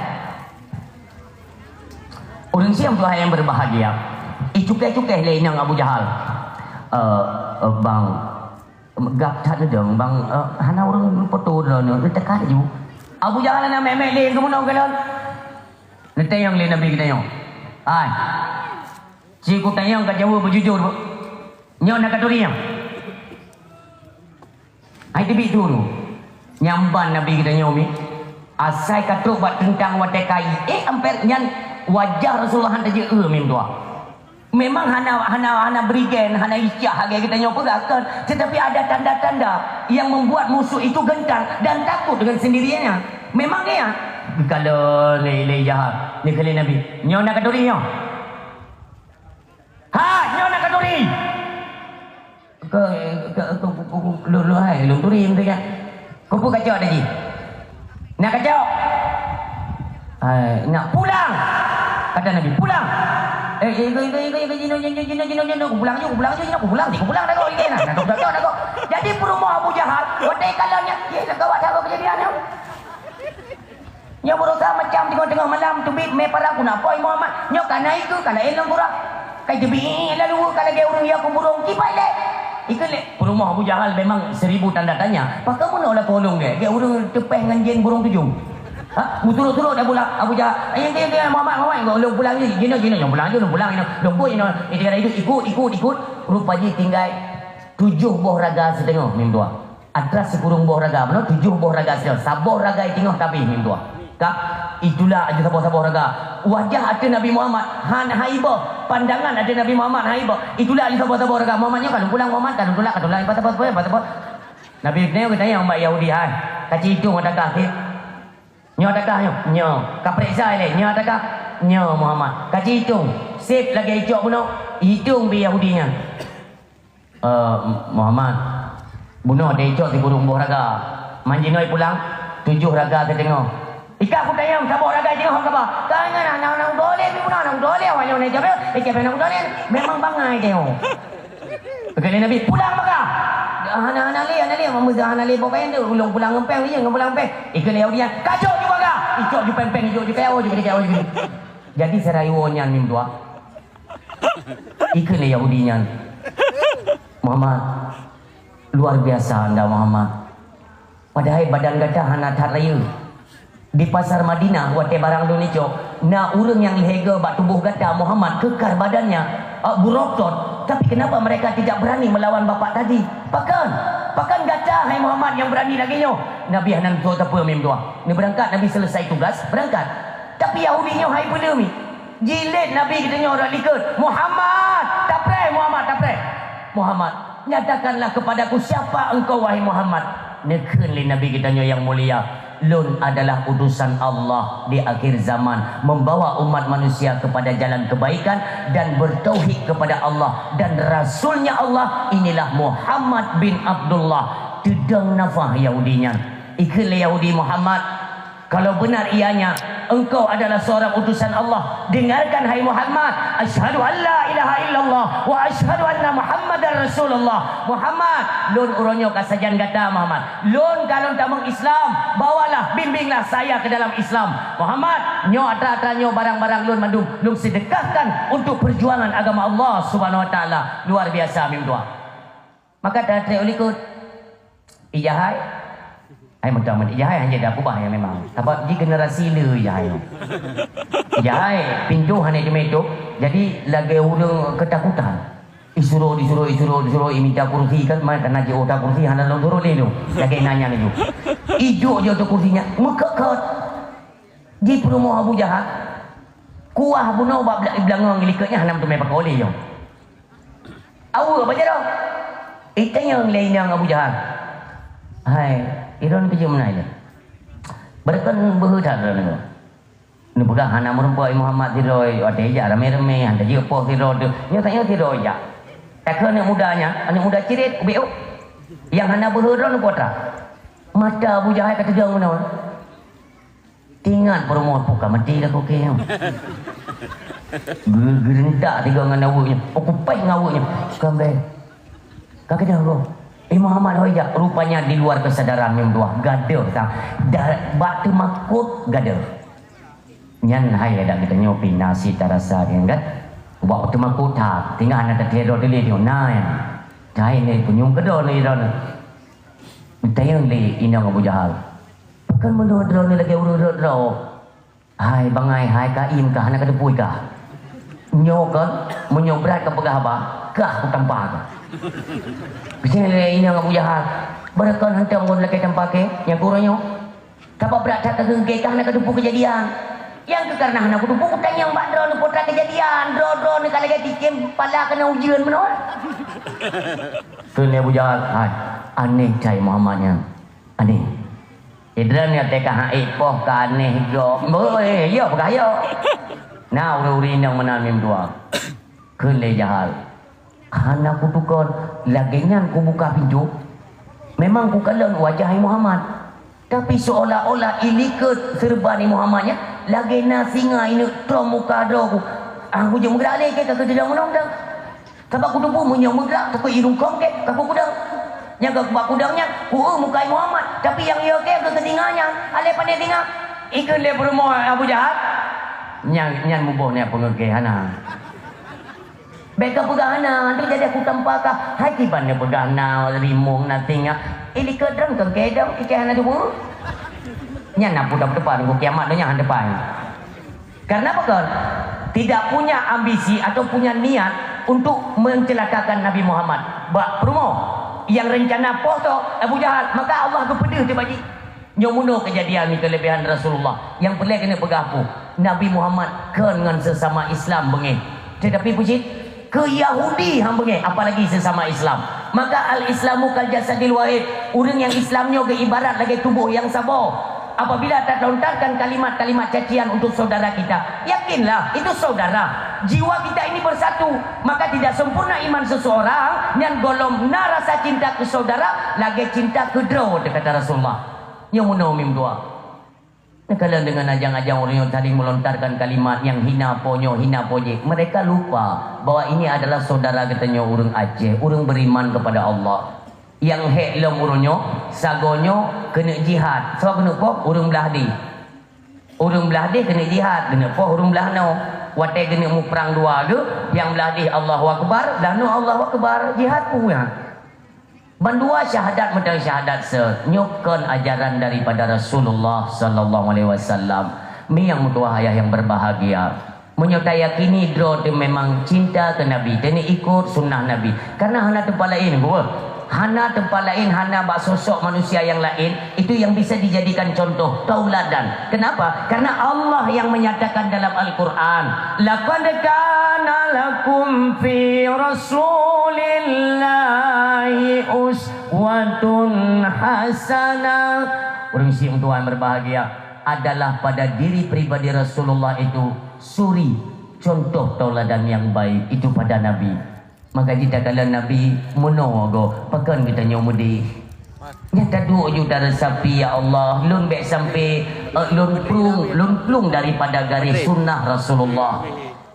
Ureueng siom tuha nyang berbahagia. Icukéh-cukéh lé inong Abu Jahal. "Eh, eh, bang, gap that neudong, bang, eh, hana ureueng foto droeneuh, neuteuka laju." Abu Jahal hana mèk-mèk lé, keumeunong kalon. Neutanyong lé Nabi geutanyoe. "Hai, ci kutanyong ka jaweueb beujujur. Nyoe na katuri nyoe?" Hai teubiet tu. Nyang ban Nabi geutanyoe mi. Asai ka trok bak teuntang watèe kai. Eh, amper nyan wajah Rasulullah han tajeuet eu mim tuha. Memang hana, hana, hana berigen, hana icah lagèe geutanyoe peugah kan. Tetapi ada tanda-tanda yang membuat musuh itu gentar dan takut dengan sendirinya. Memang ya. Kalau lé, lé jahat, ni kali Nabi. Nyoe na katuri nyoe. Ha, nyoe na katuri. Ke, ke, ke, ke, ke, ke, lôn, lôn hai, lôn turi, teuka. Keupeue kacok tadi? Nak kacok? Hai, nak pulang. Kata Nabi, "Pulang." Eh, eh, eh, eh, eh, eh, jinoe, jinoe, jinoe, jinoe, jinoe, pulang ju, pulang ju, jinoe, pulang, pulang dah kau, ini nah. Nah, dah kau, dah kau. Jadi, peurumoh Abu Jahal, watèe kalon nyan, ye, dah gawat dah kau kejadian nyoe. Nyoe beurasa macam teungoh-teungoh malam teubiet mé parang keuneuk poh Muhammad. Nyoe ka na ikeue, ka laén lam surah. Ka teubiet lalu ka lagèe ureueng ya keu burông kibai lé. Ikeue lé. Peurumoh Abu Jahal memang seribu tanda tanya. Pakon meunoe lakoe lôn gèt? Gèt ureueng teupèh ngon jén burông tujoh. Ha? Meusurot-surot Abu Lah-, Abu Jahal. "Ayo, ayo, ayo, Muhammad, Muhammad, lôn pulang jih. Jinoe, jinoe, lôn pulang jih, lôn pulang, lôn pulang, jinoe." Ikut, ikut, ikut, ikut. Rupa jih tinggai tujoh boh raga siteungoh mim tuha. Atra sikureueng boh raga, meunan tujoh boh raga sinan. Saboh raga i teungoh tabeh mim tuha. Ka, itulak laju saboh-saboh raga. Wajah ateueh Nabi Muhammad han haibah, pandangan ateueh Nabi Muhammad haibah. Itulak laju saboh-saboh raga. Muhammad nyoe ka lôn pulang, Muhammad ka lôn tulak, ka tulak, leupah saboh, leupah saboh. Nabi nyoe geutanyong bak Yahudi, "Hai, ka ci itong ata kah sép? Nyoe ata kah nyoe?" "Nyoe." Ka peuriksa ilèe, "Nyoe ata kah?" "Nyoe, Muhammad." "Ka ci itong, sép lagèe icok bunoe." Itong bak Yahudi nyan. "Eh, Muhammad, bunoe teuicok sikureueng boh raga. Man jinoe pulang, tujoh raga siteungoh." "Ika kutanyong, saboh raga siteungoh hana kaba?" "Ka nyan aneuk-aneuk dolé, bunoe aneuk dolé, awak nyoe neujaweueb, eh, siapa aneuk dolé? Memang bangai teuh." Kata Nabi, "Pulang baka." "Hana, hana lé, hana lé, meuseu hana lé boh kayèe tu, ulôn pulang ngon péng, iya ngon pulang ngon péng." Ikheun lé Yahudi nyan, "Kacok ju baka." Icok ju péng-péng, icok ju kayèe, ju kayèe, ju kayèe. Jadi sirayeue nyan mim tuha. Ikheun lé Yahudi nyan, "Muhammad, luar biasa anda, Muhammad. Padahai badan gata hana that rayeuk. Di pasar Madinah, watèe barang lôn icok, na ureueng nyang lhèe goe bak tuboh gata, Muhammad, keukar badannya, ah, berotot. Tapi kenapa mereka tidak berani melawan bapak tadi? Pakon? Pakon gata, hai Muhammad, nyang berani lagèe nyoe?" Nabi hana neutôp sapeue mim tuha. Neubeurangkat, Nabi selesai tugas, beurangkat. Tapi Yahudi nyoe hai peue lé mi. Jilid Nabi geutanyoe rot likot, "Muhammad, tapreh, Muhammad, tapreh. Muhammad, nyatakanlah kepadaku siapa engkau, wahai Muhammad." Neukheun lé Nabi geutanyoe nyang mulia, "Lôn adalah utusan Allah di akhir zaman, membawa umat manusia kepada jalan kebaikan dan bertauhid kepada Allah dan Rasulnya Allah, inilah Muhammad bin Abdullah." Teudong nafah Yahudi nyan. Ikheun lé Yahudi, "Muhammad, Kalau benar ianya, engkau adalah seorang utusan Allah, dengarkan, hai Muhammad. Asyhadu an la ilaha illallah wa asyhadu anna Muhammadar Rasulullah. Muhammad, lôn uroe nyoe ka sajan gata, Muhammad. Lôn ka lôn tamong Islam, bawalah, bimbinglah saya ke dalam Islam. Muhammad, nyoe atra-atra nyoe barang-barang lôn mandum, lôn sedekahkan untuk perjuangan agama Allah Subhanahu Wa Taala. Luar biasa mim tuah. Maka tatrek u likot. Ijahai. Hai meutamah ijahai hanya dah kubah yang memang. Sabab di generasi le ijahai. Ijahai pintu hana dimeutup. Jadi lagée ureuëng ketakutan. Isuruh, disuruh, isuruh, disuruh, imita kursi kan, mana kena jauh tak kursi, hana lom turun ni tu. Lagi nanya ni tu. Ijuk je tu kursinya, mekekot. Di perumoh Abu Jahal. Kuah bunoe bak bela-, belangong likotnya hana meuteumé pakai oleh yo. Awe apa jaroe? Itanyong lé inong Abu Jahal. Hai, iron keu jeuem nai lé. Beureukan beuheutan droe nyoe. Neupeugah hana meurumpok Muhammad sidroe, watée jak ramé-ramé, hana jeuet poh sidroe teuh. Nyoe tanyoe sidroe jak. Takheun aneuk muda nyan, aneuk muda ciret, ubit. Nyang hana beuhe droe neupotra. Mata Abu Jahal ka teudong meunoe. Tingat peurumoh puka mati dah kokeng. Geurentak tiga ngan awaknya. Oh, kupeh ngan awaknya. Kambek. Ka keudeh goh. Eh, Muhammad hoi jak. Rupanya di luar kesadaran nyang dua. Gadoh tang. Da-, bak teumakot gadoh. Nyan hai adak geutanyoe pih na sit tarasa nyan kan. Bak teumakot that. Tinggai na tathero dili nyoe. Na nyan. Cai ni punyueng keudroe ni droe. Tanyong lé inong Abu Jahal. Pakon meunoe droeneuh lagée ureuëng rot droe? Hai bangai, hai kaim kah, hana kateupui kah? Nyoe kon, meunyoe brat kapeugah haba, kah kutampa kah. Keucing lé inong Abu Jahal. Beureukan hantom ngon lakée tampa kée, nyang kurang nyoe. Sabab brat that ka geugée kah hana kateupui keujadian. Nyang keu kareuna hana kuteupui kutanyong bak droeneuh peue teuma keujadian, droe-droeneuh ka lagée tikem pala keuneuk ujeuen meunoe. Kheun lé Abu Jahal, hai, aneh cai Muhammad nyan. Aneh. Idran nyoe teuka hai poh ka aneh gob. Mboi, yo peugah yo. Na ureuëng-ureuëng nyang meunan mim dua. Kheun lé Jahal. Hana kutukon, lagée nyan kubuka pintoe. Memang kukalon wajah hai Muhammad. Tapi seolah-olah ilikot seureuban hai Muhammad nyan, lagée na singa ineuk trom muka droe ku. Ah, kujeuet meugerak lé kée ka keuteudong meunoe dong. Sabab kuteupeu meunyoe meugrak, takot irungkong kée, ka kukudong. Nyang ka kubak kudong nyan, ku-eu muka hai Muhammad. Tapi nyang yo kée keu keutinga nyan, alée pandai tinga. Ikheun lé peurumoh Abu Jahal. Nyan, nyan muboh nyan peungeuh kée hana. Bék ka peugah hana, tu jadi aku tampa ka. Hai kiban nyan peugah na rimong na tinga. Eh, likot droe keu kée dong, ikée hana tubu. Nyan na pun dah depan, kiamat donya hana depan. Karena apa kon? Tidak punya ambisi atau punya niat untuk mencelakakan Nabi Muhammad. Bak peurumoh yang rencana poh tu Abu Jahal, maka Allah geupeudeuh di baji. Nyoe meunoe keujadian ni keulebihan Rasulullah. Nyang peureulée keuneuk peugah peue? Nabi Muhammad kon ngon sesama Islam beungéh. Tetapi peue cit? Keu Yahudi han beungéh, apalagi sesama Islam. Maka al-Islamu kal jasadil wahid. Ureuëng nyang Islam nyoe geuibarat lagée tuboh nyang saboh. Apabila tatlontarkan kalimat-kalimat cacian untuk saudara kita, yakinlah itu saudara. Jiwa kita ini bersatu. Maka tidak sempurna iman seseorang nyang golom na rasa cinta keu saudara lagée cinta keu droe, kata Rasulullah. Nyoe meunoe mim dua. Neukalon deungon ajang-ajang ureuëng nyang saling melontarkan kalimat nyang hina po nyoe, hina po jih. Mereka lupa bahwa ini adalah saudara geutanyoe ureuëng Aceh, ureuëng beriman kepada Allah. Nyang hék lom ureuëng nyoe, sagoe nyoe keuneuk jihad. Soe keuneuk po? Ureuëng blah deh. Ureuëng blah deh keuneuk jihad, keuneuk po ureuëng blah noe. Watée keuneuk muprang dua geuh, nyang blah deh Allahu Akbar, blah noe Allahu Akbar, jihad punya. Bandua syahadat meuteun syahadat seuet nyoe kon ajaran daripada Rasulullah sallallahu alaihi wasallam. Mi nyang meutuah ayah yang berbahagia, meunyoe tayakini droe teuh memang cinta keu Nabi, teuneuk ikot sunnah Nabi, karena hana teumpat laén, buet hana teumpat laén, hana bak sosok manusia yang laén itu yang bisa dijadikan contoh tauladan. Kenapa? Karena Allah yang menyatakan dalam Al-Quran, "Laqad kana lakum fi Rasulillahi uswatun hasanah." Ureuëng syiek tuan berbahagia adalah pada diri pribadi Rasulullah itu suri, contoh tauladan yang baik itu pada Nabi. Maka jih takalon Nabi meunoe goh, pakon geutanyoe meudeh. Nyang taduek ju taresapi, "Ya Allah, lôn bék sampai Eh, lôn plueng, lôn plueng daripada garéh sunnah Rasulullah.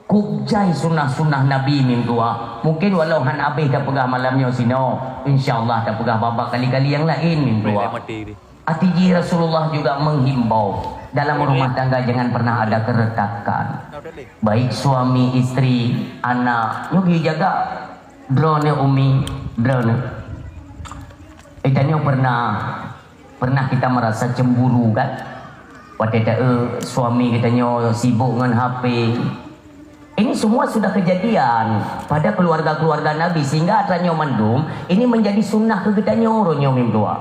Kub jai sunnah-sunnah Nabi meutuah. Mungkin walau han abéh tapeugah malam nyoe sinoe, insya Allah tapeugah babak kali-kali nyang laén meutuah. Arti jih Rasulullah juga menghimbau, dalam rumah tangga jangan pernah ada keretakan. Baik suami, istri, anak, nyoe geujaga. Droeneuh umi, droeneuh. Eh, tanyoe pernah, pernah kita merasa cemburu kan? Watèe ta, eh, suami geutanyoe sibuk ngon H P. Ini semua sudah kejadian pada keluarga-keluarga Nabi, sehingga atra nyoe mandum ini menjadi sunnah keu geutanyoe uroe nyoe meutuah.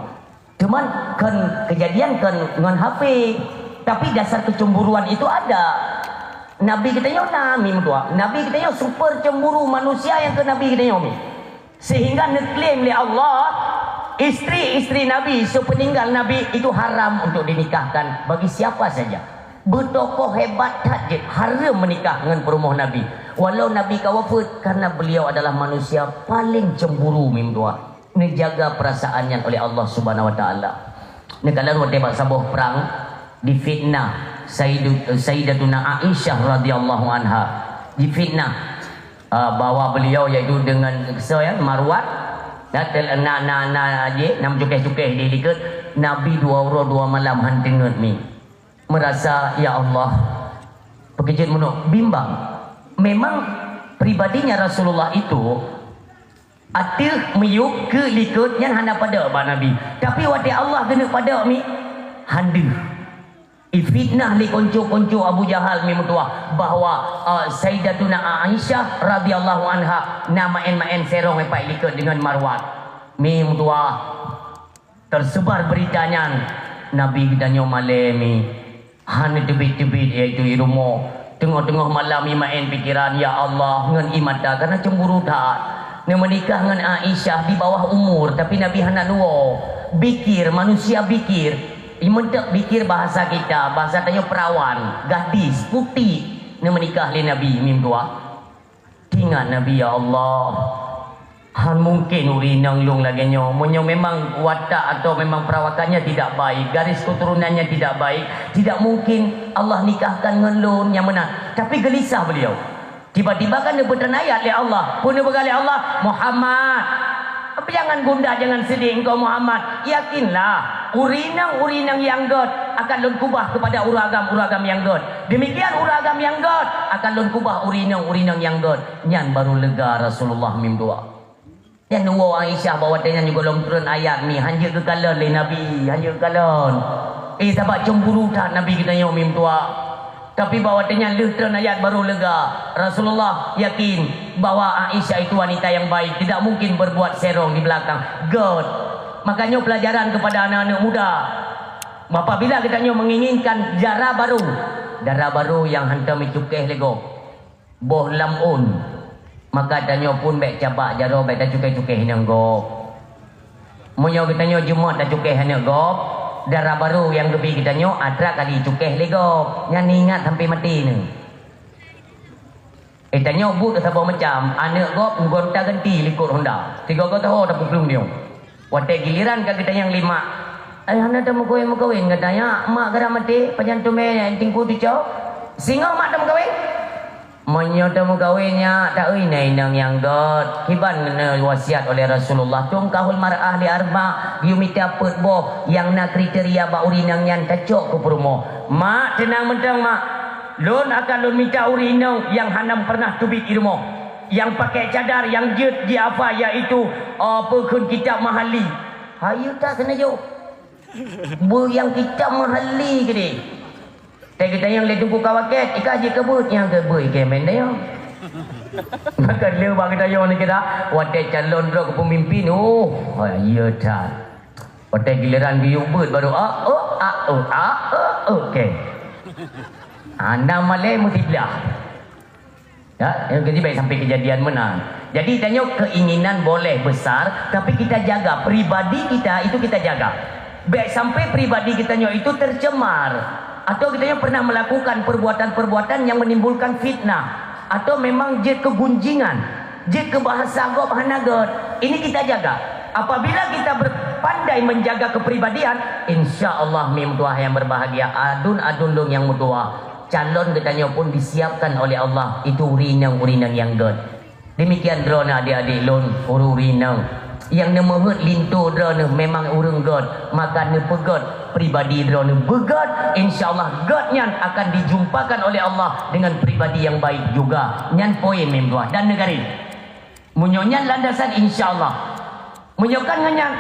Cuman kon kejadian kon ngon H P, tapi dasar kecemburuan itu ada. Nabi geutanyoe na meutuah. Nabi geutanyoe super cemburu manusia nyang keu Nabi geutanyoe. Sehingga neuklaim lé Allah, istri-istri Nabi sepeninggal Nabi itu haram untuk dinikahkan bagi siapa saja. Beutokoh hebat that jeuet, haram menikah ngon peurumoh Nabi. Walau Nabi ka wafeuet, karena beliau adalah manusia paling cemburu meutuah. Neujaga perasaan nyan oleh Allah Subhanahu Wa Taala. Neukalon watèe bak saboh prang, difitnah Sayyidu-, Sayyidatuna Aisyah radhiyallahu anha. Difitnah, ah, bahwa beliau yaitu dengan soe nyan, Marwan, na tel-, na, na, na, ji, na meucukeh-cukeh di likot, Nabi dua uroe dua malam han teungeut mi. Merasa, "Ya Allah, peukeujeut meunoe," bimbang. Memang pribadinya Rasulullah itu ateueh miyueb keu likot nyan hana padok bak Nabi. Tapi watèe Allah geuneuk padok mi, han deuh. Ifitnah lé konco-konco Abu Jahal mi meutuah bahwa, eh, Sayyidatuna Aisyah radhiyallahu anha na maén-maén sérong ipat likot deungon Marwan. Mi meutuah. Tersebar berita nyan, Nabi geutanyoe malèe mi. Han teubiet-teubiet, yaitu i rumoh. Teungoh-teungoh malam i maén pikeran, ya Allah, ngon i mata, karena cemburu that. Neumeunikah ngon Aisyah di bawah umur, tapi Nabi hana luwoe. Bikir, manusia bikir. Imeunteuk bikir bahasa kita, bahasa tanyoe perawan, gadis, putik. Neumeunikah lé Nabi, mi meutuah. Ingat Nabi, "Ya Allah, han mungkin ureueng inong lôn lagèe nyoe. Meunyoe memang watak atau memang perawakannya tidak baik, garis keturunannya tidak baik, tidak mungkin Allah nikahkan ngon lôn nyang meunan." Tapi geulisah beliau. Tiba-tiba kan neupeutreun ayat lé Allah. Peue neupeugah lé Allah? "Muhammad, jangan gundah, jangan sedih engkau Muhammad. Yakinlah, ureueng inong-ureueng inong nyang gèt akan lôn kubah kepada ureueng agam-ureueng agam nyang gèt. Demikian ureueng agam nyang gèt akan lôn kubah ureueng inong-ureueng inong nyang gèt." Nyan baru lega Rasulullah meutuah. Nyan woe Aisyah bak watèe nyan gohlom treun ayat mi, han jeuet geukalon lé Nabi, han jeuet geukalon. Eh, sabab cemburu that Nabi geutanyoe meutuah. Tapi bak watèe nyan lheueh treun ayat baru lega. Rasulullah yakin bahwa Aisyah itu wanita yang baik, tidak mungkin berbuat serong di belakang. Gèt. Makanya pelajaran kepada anak-anak muda. Apabila geutanyoe menginginkan dara baru, dara baru nyang hantom icukéh lé gob. Boh lam ôn. Maka tanyoe pun bèk cabak jaroe, bèk tacukéh-cukéh inong gob. Meunyoe geutanyoe jeumöt tacukéh aneuk gob, dara barô nyang geubi geutanyoe atra kali cukéh lé gob. Nyan ingat sampai maté nyoe. Eh, tanyoe buet saboh macam, aneuk gob ngon taganti likot honda. Tiga-tiga taho tapeuplueng diong. Watèe giliran ka geutanyong lé mak, "Ai hana tameukawen-meukawen gata nyak, mak gara maté, pajan teumé teungku tuco? Singoh mak tameukawen?" "Meunyoe tameukawen nyak, taeu inong nyang gèt. Kiban na wasiat oleh Rasulullah, tunkahul mar'ah li arba', geuyue mita peuet boh nyang na kriteria bak ureueng inong nyan tacok keu peurumoh." "Mak, teunang mantong mak. Lôn akan lôn mita ureueng inong nyang hana pernah teubiet i rumoh." Nyang pakai cadar nyang jeuet jihafa, yaitu, eh, peue kheun kitab Mahalli. Hayeue that seunajoh. Beu nyang kitab Mahalli keudeh. Teuka geutanyong lé Teungku Kawakét, "Ika jeuet keu beuet?" "Nyang keu beuet ikeu mén dayong." Maka lé bak geutanyong ni kita, watèe calon droe keu peumimpin, oh, hayeue that. Watèe giliran geuyue beuet baru, ah, oh, ah, oh, ah, oh, oh, oke. Hana malèe meusiblah. Ya, jadi bèk sampai kejadian meunan. Jadi tanyoe keinginan boleh besar, tapi kita jaga pribadi kita itu kita jaga. Bèk sampai pribadi geutanyoe itu tercemar atau geutanyoe pernah melakukan perbuatan-perbuatan yang menimbulkan fitnah atau memang jeuet keu gunjingan, jeuet keu bahasa gob hana gèt. Ini kita jaga. Apabila kita berpandai menjaga kepribadian, insya Allah, mim tuah yang berbahagia, adun-adun lôn nyang meutuah, calon geutanyoe pun disiapkan oleh Allah, itu ureueng inong-ureueng inong nyang gét. Demikian droeneuh adik-adik lôn, ureueng-ureueng inong. Nyang neumeuheuet linto droeneuh memang ureueng gét, maka neupeugét pribadi droeneuh beugét, insya Allah gét nyan akan dijumpakan oleh Allah dengan pribadi yang baik juga. Nyan poin mim tuah dan neugaréh. Meunyoe nyan landasan, insya Allah. Meunyoe kan ngon nyan,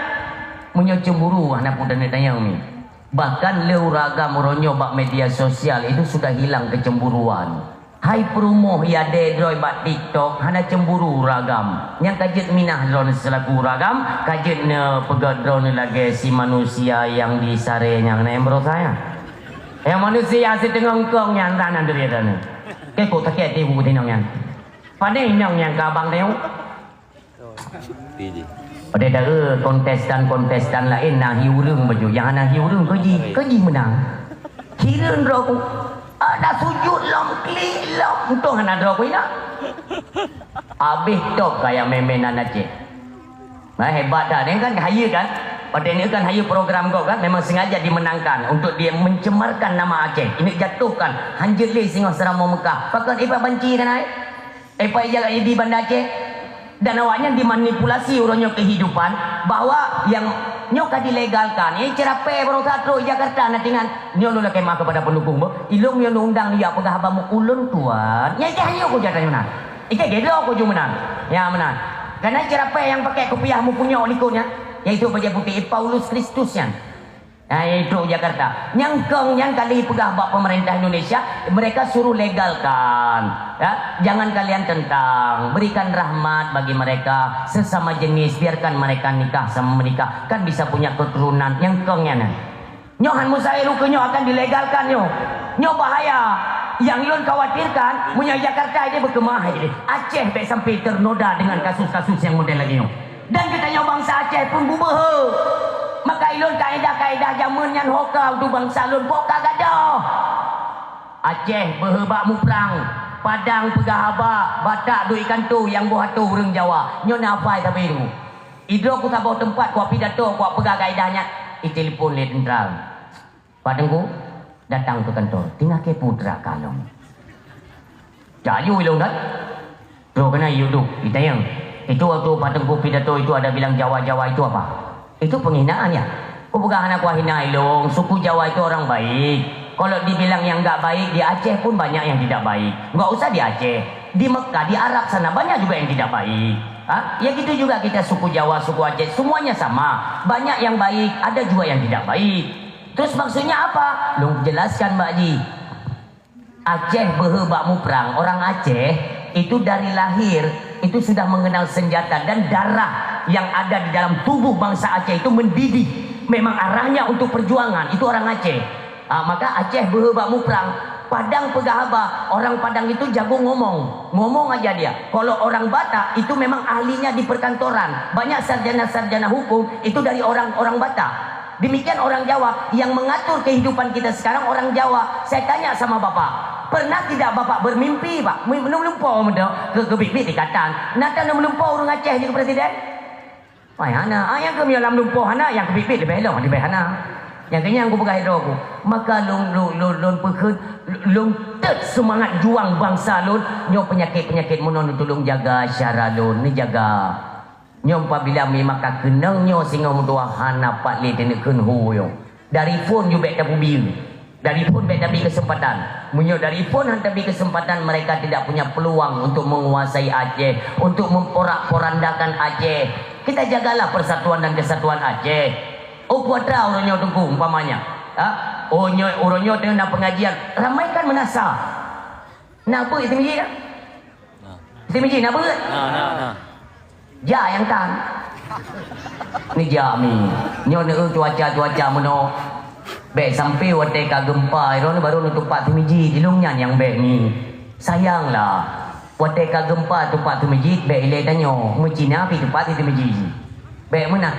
meunyoe cemburu hana peue dan neutanyong ni. Bahkan le ureueng agam uroe nyoe bak media sosial itu sudah hilang kecemburuan. Hai peurumoh ya de droe bak TikTok hana cemburu ureueng agam. Nyang ka jeuet minah droeneuh seulaku ureueng agam, ka jeuet neupeugah droeneuh lagée si manusia nyang di saré nyang na nyang beurasa nyan. Nyang manusia siteungoh eungkong nyan hana deurie droeneuh. Keu kok sakét di buku tinong nyan. Pane inong nyang ka abang teuh? Pi jih. Pada dara kontestan-kontestan laén na hi ureueng baju, nyang hana hi ureueng keu jih, keu jih meunang. Hireuen droe ku. Ada sujut lom, klik lom, untông hana droe ku inan. Habéh top kaya mé-mé nan Aceh. Nah, hebat dah. Dia kan hayeue kan? Padahal ini kan hayeue program kau kan? Memang sengaja dimenangkan untuk dia mencemarkan nama Aceh. Ini jatuhkan. Hanjeuet lé singoh seuramoe Mekah. Pakon ipat banci kan ai? Eh, Pak Ijal di Banda Aceh, dan awaknyan dimanipulasi uroe nyoe kehidupan bahwa nyang nyoe ka dilegalkan. Eh, ceurapée baroesa trok Jakarta na tingan. Nyoe lôn lakée maaf kepada pendukung, boh. Ilôn nyoe undang ya peugah haba meuulôn tuan. Nyang cah nyoe ku jatah nyoe na. Ike gedok ku ju meunan. Ya meunan. Karena ceurapée nyang pakai kupiah mupunyok likot nyan, yaitu bajée putéh Paulus Kristus nyan. Hai, trok Jakarta. Nyang kong nyan kali peugah bak pemerintah Indonesia, mereka suruh legalkan. Ya, jangan kalian tentang. Berikan rahmat bagi mereka, sesama jenis, biarkan mereka nikah sama menikah. Kan bisa punya keturunan. Nyang kong nyan. Nyoe han mustahil ukeue nyoe akan dilegalkan nyoe. Nyoe bahaya. Yang lôn khawatirkan, meunyoe Jakarta ini berkemah ini. Aceh bek sampai ternoda dengan kasus-kasus yang model lagi nyoe. Dan geutanyoe bansa Aceh pun bubeuhe. Maka ilôn kaedah-kaedah jameun nyan hoka untuk bansa lôn bok ka gadôh. Aceh beuhe bak muprang, Padang peugah haba, Batak duek ikanto nyang boh atô ureuëng Jawa. Nyoe na hafai sabe tu. Idroe ku saboh teumpat kuak pidato kuak peugah kaedah nyan, itelepon lé tentara. Pak Teungku, datang ke kantor. Tinggal ke putra kalong. Jak aju ilong kan? Bro kena yuduk, ditayang. Itu waktu Pak Teungku pidato itu ada bilang Jawa-Jawa itu apa? Itu penghinaan ya? Ku peugah hana kuah hina ilong, suku Jawa itu orang baik. Kalau dibilang yang enggak baik, di Aceh pun banyak yang tidak baik. Enggak usah di Aceh. Di Mekah, di Arab sana banyak juga yang tidak baik. Ha? Ya gitu juga kita suku Jawa, suku Aceh, semuanya sama. Banyak yang baik, ada juga yang tidak baik. Terus maksudnya apa? Lung jelaskan Mbak Ji. Aceh beuhe bak muprang, orang Aceh itu dari lahir itu sudah mengenal senjata dan darah yang ada di dalam tubuh bangsa Aceh itu mendidih. Memang arahnya untuk perjuangan, itu orang Aceh. Ah, maka Aceh beuhe bak muprang. Padang peugah haba, orang Padang itu jago ngomong. Ngomong aja dia. Kalau orang Batak itu memang ahlinya di perkantoran. Banyak sarjana-sarjana hukum itu dari orang-orang Batak. Demikian orang Jawa yang mengatur kehidupan kita sekarang orang Jawa. Saya tanya sama Bapak, pernah tidak Bapak bermimpi, Pak? Meulumpoe meudo ke keubiet-biet dikatan. Nata meulumpoe ureuëng Aceh jadi presiden? Wai hana. Ah, nyang keumian lam lumpoe hana, nyang keubiet-biet leubeh lom leubeh hana. Nyang keunyang ku peugah droe ku. Maka lôn lôn lôn lôn peukheun lôn tet seumangat juang bansa lôn nyoe peunyakét-peunyakét meunan tulông jaga syara lôn, neujaga. Nyoe pabila memang ka keunong nyoe singoh meutuah hana pat lé teuneuk kheun ho nyoe. Dari phon ju bék tapeubiyeu. Dari phon bék tabi kesempatan. Meunyoe dari phon han tabi kesempatan, mereka tidak punya peluang untuk menguasai Aceh, untuk memporak-porandakan Aceh. Kita jagalah persatuan dan kesatuan Aceh. Oh puatra uroe nyoe Teungku umpamanya. Ha? Oh nyoe uroe nyoe teuh na pengajian, ramaikan meunasah. Na beuet di masjid? Na. Di masjid na beuet? Na, na, na. Jak nyang tan. Neujak mi. Nyoe neu cuaca-cuaca meunoe. Bék sampai watée ka gempa, droeneuh baru neutupat di masjid, di lôn nyan nyang bék mi. Sayang lah. Watée ka gempa tupat di masjid, bék ilée tanyoe. Meucina pi tupat di masjid. Bék meunan.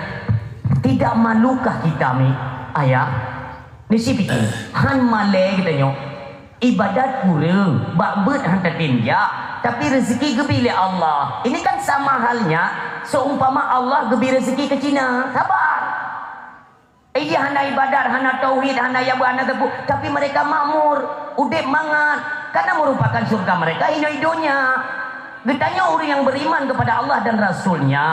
Tidak malukah kita mi, ayah? Nisi pikir, han malée geutanyoe. Ibadat kureueng, bak beuet han tatem jak, tapi rezeki geubri lé Allah. Ini kan sama halnya seumpama Allah geubri rezeki keu Cina. Sabar. Eh, dia hana ibadat, hana tauhid, hana yaba, hana teupeu, tapi mereka makmur, udeb mangat, karena merupakan syurga mereka inoe donya. Geutanyoe ureuëng nyang beriman kepada Allah dan Rasul-Nya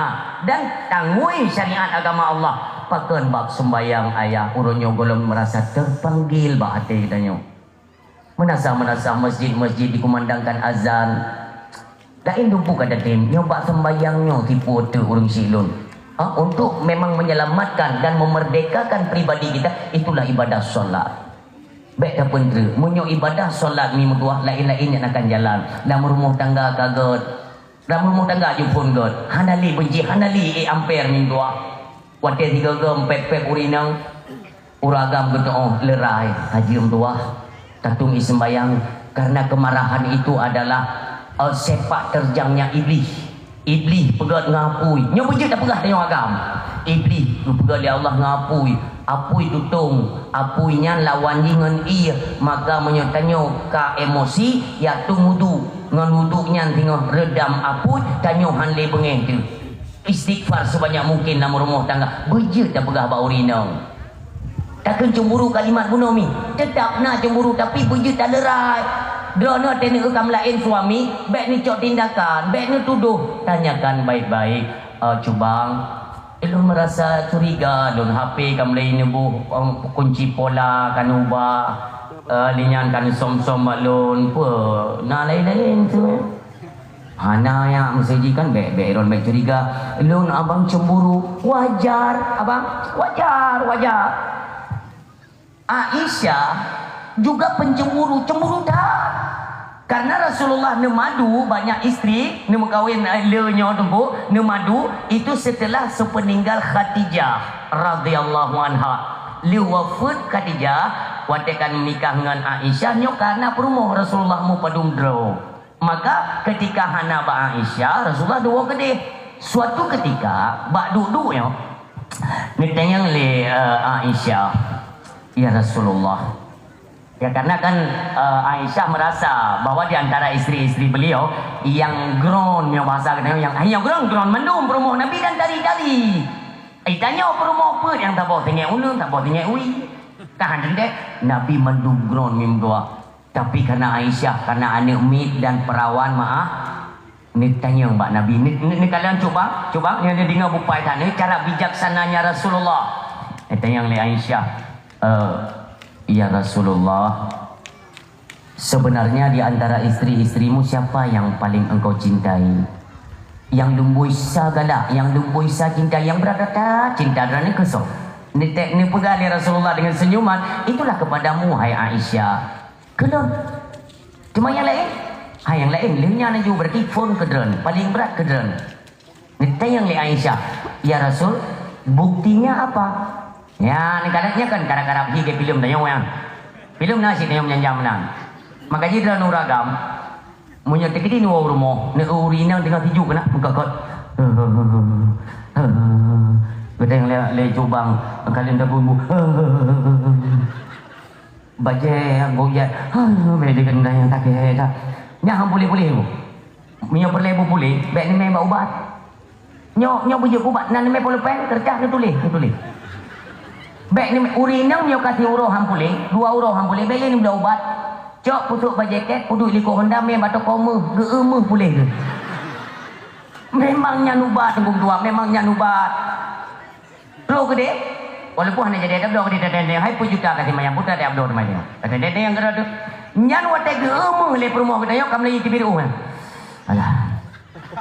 dan tangui syariat agama Allah, pakon bab sembahyang ayah, uroe nyoe gohlom merasa terpanggil bak até geutanyoe. Meunasah-meunasah masjid-masjid dikumandangkan azan. Laén dumpu ka tatem, nyoe bak sembahyang nyoe tipu otak ureuëng syiek lôn. Ha, untuk memang menyelamatkan dan memerdekakan pribadi kita, itulah ibadah solat. Bék tapeutreuk, meunyoe ibadah solat mi meutuah, laén-laén nyan akan jalan. Lam rumoh tangga ka gét, lam rumoh tangga jiphon gét, hana lé benci, hana lé ék amper mi meutuah. Watée sigoe-goe pép-pép ureuëng inong, ureuëng agam geutuoh leurai, haji meutuah, tatung i sembahyang, karena kemarahan itu adalah, eh, sepak terjangnya iblis. Iblis peugét ngon apui. Nyoe beujeuet tapeugah tanyoe agam. Iblis geupeugét lé Allah ngon apui. Apui tutong, apui nyan lawan jih ngon ié. Maka meunyoe tanyoe ka emosi, ya tueng wudu. Ngon wudu nyan singoh reudam apui, tanyoe han lé beungéh teuh. Istighfar sebanyak mungkin lam rumoh tangga. Beujeuet tapeugah bak ureuëng inong. Takheun cemburu kalimat bunoe mi. Tetap na cemburu, tapi beujeuet taleurai. Droeneuh teuh neueu kam laén suami, bék neucok tindakan, bék neutudoh. Tanyakan baik-baik, "Eh, Cubang, lôn merasa curiga, lôn H P ka mulai neuboh, eh, kunci pola ka neuba, eh, linyan ka neusom-som bak lôn, peue na laén-laén tu?" Hana, ya, meuseujih kan bék-bék droen bék curiga. Lôn abang cemburu. Wajar, abang. Wajar, wajar. Aisyah juga pencemburu, cemburu that. Karena Rasulullah neumadu banyak istri, neumeukawen, eh, le nyoe teungku, neumadu itu setelah sepeninggal Khadijah radhiyallahu anha. Lheueh wafeuet Khadijah, watée ka nikah ngon Aisyah, nyoe ka na peurumoh Rasulullah meupadum droe. Maka, ketika hana bak Aisyah, Rasulullah duwoe keudeh. Suatu ketika, bak duek-duek nyoe, neutanyong lé, eh, Aisyah, "Ya Rasulullah." Ya, karena kan, eh, Aisyah merasa bahwa di antara istri-istri beliau, yang groen, nyoe bahasa geutanyoe, yang, yang groen, groen mandum peurumoh Nabi dan tari-tari. Itanyoe peurumoh peue nyang saboh tinggai uneun, saboh tinggai ui. Ka han teuntèe, Nabi mandum groen meudoa. Tapi karena Aisyah, karena aneuk miet dan perawan, maaf, neutanyong bak Nabi, ne-, ne-, neukalon, "Cuba, cuba, nyoe neudeungoe bupai that, nyoe cara bijaksananya Rasulullah." Neutanyong lé Aisyah, "Eh, ya Rasulullah, sebenarnya di antara istri-istrimu siapa yang paling engkau cintai? Yang lumbôi sa galak, yang lumbôi sa cinta, yang berat-berat cinta dan keu soe?" Neutanyong, neupeugah lé Rasulullah dengan senyuman, "Itulah kepadamu, hai Aisyah." Keu lôn. Cuma nyang laén? Ha, nyang laén. Lheueh nyan laju berarti phon keu droen, paleng brat keu droen. Neutanyong lé Aisyah, "Ya Rasul, buktinya apa?" Nyan, kadang nyan kan karab-karab hi lé filem tanyoe nyan. Filem na cit tanyoe meunyan-nyan meunan. Maka jih droen ureueng agam, meunyoe teukeudi neuwoe u rumoh, neueu ureueng inong teungoh tijoe keunan, meukot-kot. Geutanyong lé, lé Cubang, ka lheueh tabeubu. Bajèe guyat, ha, bèk dikeundai nyang sakét that. Nyan han puléh-puléh bu. Meunyoe peureulèe bu puléh, bèk neumè bak ubat. Nyoe, nyoe beujeuet ubat, na neumè poleupen, keureutah neutuléh, neutuléh. Bèk neumè, ureueng inong nyoe ka siuroe han puléh, dua uroe han puléh, bèk lé neubloe ubat. Cok pusôk bajèe kèk, peuduek likot honda, mè bak toko meuh, geueu meuh puléh geuh. Memang nyan ubat, Teungku Meutuah, memang nyan ubat. Bloe keudéh. Walaupun hana jadi ada bloe keudéh, teuntèe hai peuet juta ka simayang, peue teuntèe bloe teuma nyoe. Teuntèe nyang keudroe teuh. Nyan watèe geueu meuh lé peurumoh geutanyoe ka meulayeue teubiet ueh. Alah.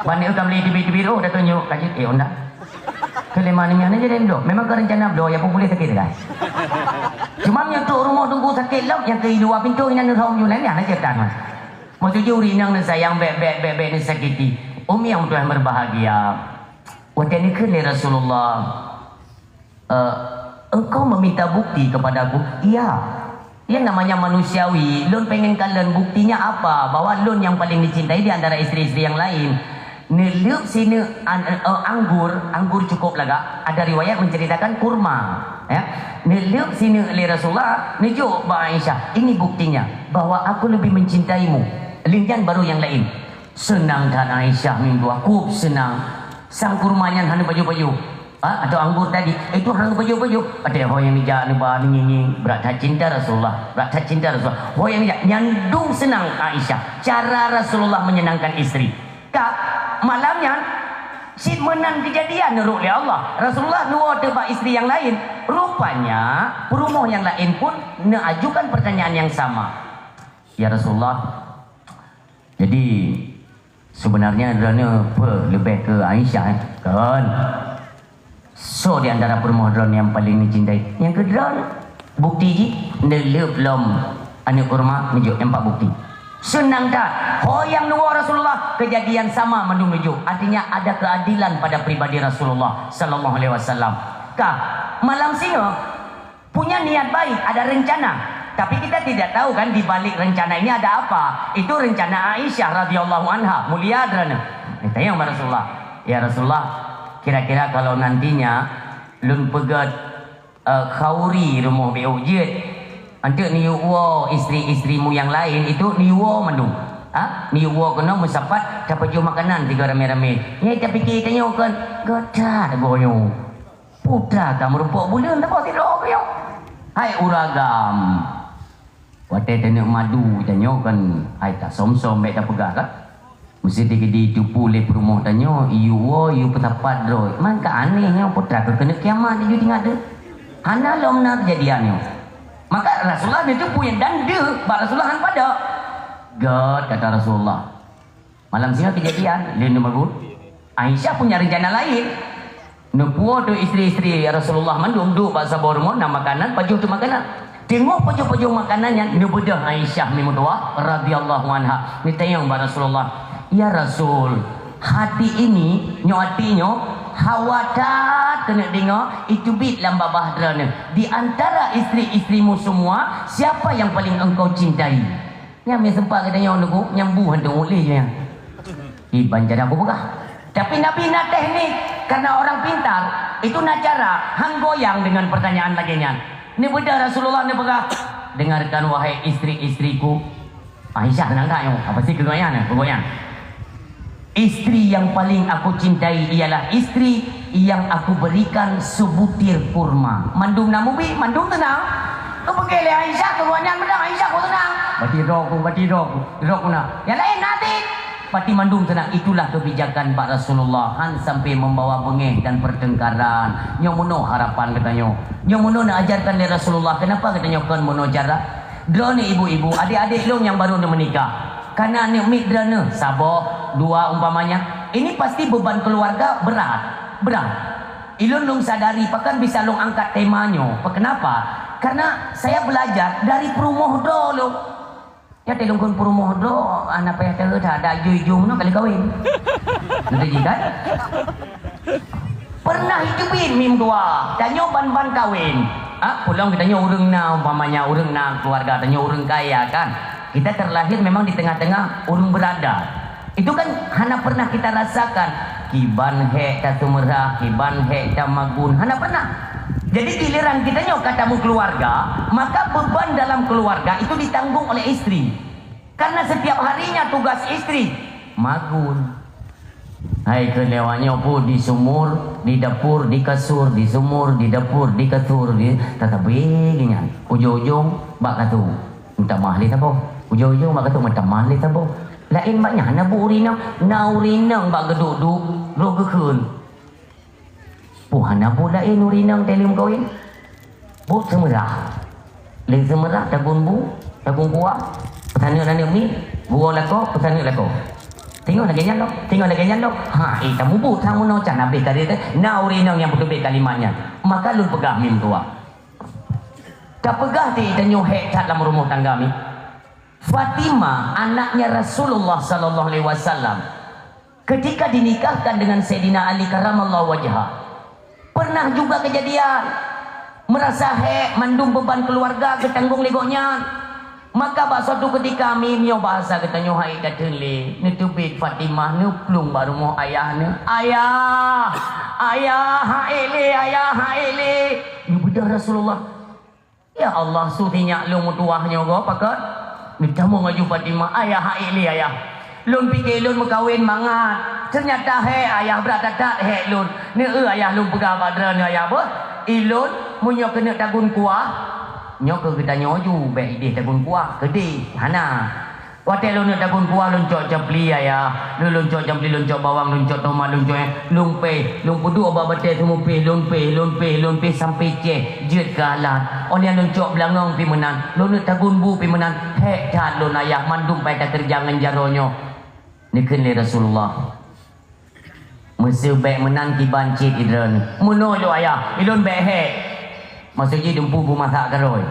Ban ka meulayeue teubiet-teubiet ueh, tatunjuk ka jeuet, eh, honda. Keu lé manéh nyan jadi bloe. Memang ka reuncana bloe, ya pun puléh sakét, kan? Cuma meunyoe trok rumoh Teungku sakét lom, nyang keu luwa pintoe inan neuhom ju laén, nyan hana ceutan, Mas. Maksud jih ureueng inong neusayang bèk, bèk, bèk, bèk neusakiti. Umi nyang meutuah meureubahagia. Watèe neukheun lé Rasulullah, "Eh, engkau meminta bukti kepadaku?" "Iya." "Yang namanya manusiawi, lôn pengen kalon buktinya apa bahwa lôn yang paling dicintai di antara istri-istri yang lain." Neuleueb sineuk an-, eh, anggur, anggur cukup lagak. Ada riwayat menceritakan kurma, ya. Neuleueb sineuk lé Rasulullah, neujok bak Aisyah. Ini buktinya bahwa aku lebih mencintaimu. Lheueh nyan baru nyang laén. Seunang that Aisyah meudoa, kub seunang. Sang kurma nyan hana pajoh-pajoh. Ha, atau anggur tadi, itu hana pajoh-pajoh. Ada ho nyang neujak neuba ngieng-ngieng, brat that cinta Rasulullah, brat that cinta Rasulullah. Ho nyang neujak, nyan dum seunang Aisyah. Cara Rasulullah menyenangkan istri. Ka, malam nyan, cit meunan keujadian neurok lé Allah. Rasulullah neuwoe teuk bak istri nyang laén. Rupanya, peurumoh nyang laén pun neuajukan pertanyaan yang sama. "Ya Rasulullah, jadi, sebenarnya droeneuh peue leubeh keu Aisyah, eh?" "Kon. Soe di antara peurumoh droeneuh nyang paleng neucintai?" "Nyang keu droeneuh." Bukti jih, neuleueb lom aneuk kurma, neujok empat bukti. Seunang that, ho nyang neuwoe Rasulullah, keujadian sama mandum neujok. Artinya, ada keadilan pada pribadi Rasulullah sallallahu alaihi wasallam. Ka, malam singoh, punya niat baik, ada rencana. Tapi kita tidak tahu kan di balik rencana ini ada apa. Itu rencana Aisyah radhiyallahu anha, mulia droeneuh. Ditanya bak Rasulullah, "Ya Rasulullah, kira-kira kalau nantinya lôn peugét, eh, khauri rumoh B O jeuet, anteuk neuyue woe istri-istrimu nyang laén itu neuyue woe mandum. Ha? Neuyue woe keunoe meusapat tapajoh makanan tiga ramé-ramé." Nyang tapike tanyoe kan, "Gata goyo." Putra ka meurumpok buleuen, teuka sidroe keu nyoe. Hai ureueng agam, watée taneuk madu tanyoe kan, hai tasöm-söm bék tapeugah kan. Meuseuti geudi tupu lé peurumoh tanyoe, iyue woe, iyue peusapat droe. Man ka aneh nyoe, putra keu keuneuk kiamat jih tinggai deuh. Hana lom na keujadian nyoe. Maka Rasulullah neuteupeue dan deuh bak Rasulullah han padab. Gét, kata Rasulullah. Malam singoh keujadian, lheueh nyoe bagoe, Aisyah punya rencana laén. Neupuwoe teuk istri-istri Rasulullah mandum duek bak saboh rumoh na makanan, pajoh teuk makanan. Teungoh pajoh-pajoh makanan nyan, neubeudôh Aisyah meutuwah radhiyallahu anha. Neutanyong bak Rasulullah, "Ya Rasul, hati ini, nyoe hati nyoe, hawa that keuneuk deungoe, iteubiet lam babah droeneuh. Di antara istri-istrimu semua, siapa yang paling engkau cintai?" Nyan meuseumpat geutanyoe, Teungku, nyang bu hantom uleh jih nyan. Iban cara kupeugah. Tapi Nabi na teknik, karena orang pintar, itu na cara, han goyang dengan pertanyaan lagée nyan. Neubeudôh Rasulullah neupeugah, "Dengarkan, wahai istri-istriku." Aisyah keunong that nyoe, apa sih keugoyang nyan, keugoyang. "Istri yang paling aku cintai ialah istri yang aku berikan sebutir kurma." Mandum na mubi, mandum teunang. Keupeugah lé Aisyah, keu gobnyan meunan Aisyah keu teunang. Bati droe ku, bati droe ku, droe ku na. Nyang laén na cit. Bati mandum teunang, itulah kebijakan bak Rasulullah, han sampai membawa beungéh dan pertengkaran. Nyoe meunoe harapan geutanyoe. Nyoe meunoe neuajarkan lé Rasulullah, kenapa geutanyoe kon meunoe cara? Droeneuh ibu-ibu, adik-adik lôn nyang baru neumeunikah. Kana aneuk miet droeneuh, saboh, dua umpamanya. Ini pasti beban keluarga berat, berat. Ilôn lôn sadari, pakon bisa lôn angkat tema nyoe. Kenapa? Karena saya belajar dari peurumoh droe lôn. Ya, lôn kon peurumoh droe, hana payah teuh that, dak jui-jui meunoe kali kawin. Betul ji kan? Pernah iteubiet mim dua, tanyoe ban-ban kawin. Ha, pulang geutanyoe ureueng na, umpamanya ureueng na keluarga, tanyoe ureueng kaya kan. Kita terlahir memang di tengah-tengah ureueng berada. Itu kan hana pernah kita rasakan, kiban hék taseumeurah, kiban hék tamagun, hana pernah. Jadi giliran geutanyoe ka tameukeuluwarga, maka beban dalam keluarga itu ditanggung oleh istri. Karena setiap harinya tugas istri magun. Hai keu lewat nyoe pun di sumur, di dapur, di kasur, di sumur, di dapur, di kasur, di tatabe nyan. Ujong-ujong bak kasur. Minta maaf lé saboh. Ujong-ujong bak kasur minta maaf lé saboh. Laén bak nyan hana bu ureueng inong, na ureueng inong bak geuduek-duek, roh geukheun. Puh hana bu laén ureueng inong teuh lheueh meukawen. Buet seumeurah. Lheueh seumeurah tagun bu, tagun kuah, peusaneuk aneuk miet, buwoe lakoe, peusaneuk lakoe. Singoh lagée nyan lom, singoh lagée nyan lom. Ha, eh, tamubuet sang meunoe can habéh tadi teuh, na ureueng inong nyang peuteubiet kalimat nyan. Maka lôn peugah mim tuha. Tapeugah di tanyoe hék that lam rumoh tangga mi. Fatimah, anaknya Rasulullah sallallahu alaihi wasallam, ketika dinikahkan dengan Sayyidina Ali karramallahu wajhah, pernah juga kejadian merasa hék, mandum beban keluarga geutanggong lé gobnyan. Maka bak suatu keutika, mi, meunyoe bahasa geutanyoe, han ék tateun lé, neuteubiet Fatimah, neuplueng bak rumoh ayah neuh. "Ayah! Ayah! Han ék lé, Ayah! Han ék lé!" Neubeudôh Rasulullah. "Ya Allah, su sinyak lôn meutuwah nyoe goe, pakon?" Neutamong laju Fatimah, "Ayah, han ék lé, Ayah. Lôn pike lôn meukawen mangat. Teunyata hék, Ayah, brat that-that hék lôn. Neu-eu, Ayah, lôn peugah bak droeneuh, Ayah, beuh. Ilôn, meunyoe keuneuk tagun kuah," nyoe keu geutanyoe ju, bék idéh tagun kuah, keudéh, hana. "Watée lôn neuk tagun kuah, lôn cok campli, Ayah. Lôn, lôn cok campli, lôn cok bawang, lôn cok tomat, lôn cok, lôn péh, lôn peuduek bak batée seumeupéh, lôn péh, lôn péh, lôn péh sampoe céh, jeuet keu alat. Óh lheueh nyan lôn cok beulangöng pih meunan, lôn neuk tagun bu pih meunan. Hék that lôn, Ayah, mandum payah takeureuja ngon jaroe nyoe," neukheun lé Rasulullah. "Meuseu bék meunan kiban cit, i droeneuh." "Meunoe lôn, Ayah, ilôn bék hék." Maksud jih dumpeue beumasak keudroe.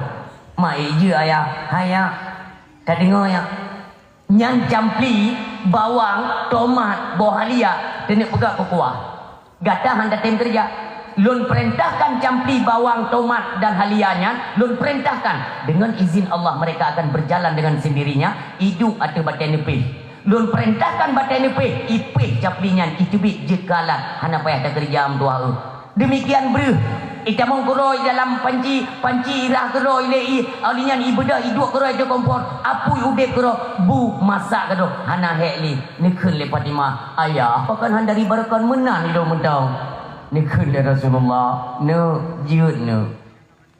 "Ma ék jeuet, Ayah." "Hai, Ayah, tadeungoe, Ayah. Nyan campli, bawang, tomat, boh halia, taneuk peugöt keu kuah. Gata han tatem keureuja. Lôn peurintahkan campli, bawang, tomat, dan halia nyan, lôn peurintahkan. Deungon izin Allah, mereka akan berjalan dengan sendirinya, iduek ateueh batée neupéh. Lôn peurintahkan batée neupéh, ipéh campli nyan, iteubiet jeuet keu alat, hana payah takeureuja meutuwah eu. Deumikian breuh, itamong keudroe dalam panci, panci irah keudroe lé i, óh lheueh nyan ibeudôh, iduek keudroe ateueh kompor, apui udeb keudroe, bu masak keudroe, hana hék lé." Neukheun lé Fatimah, "Ayah, pakon han dari barokon meunan ilôn mantong?" Neukheun lé Rasulullah, "Neuk, jeuet neuk.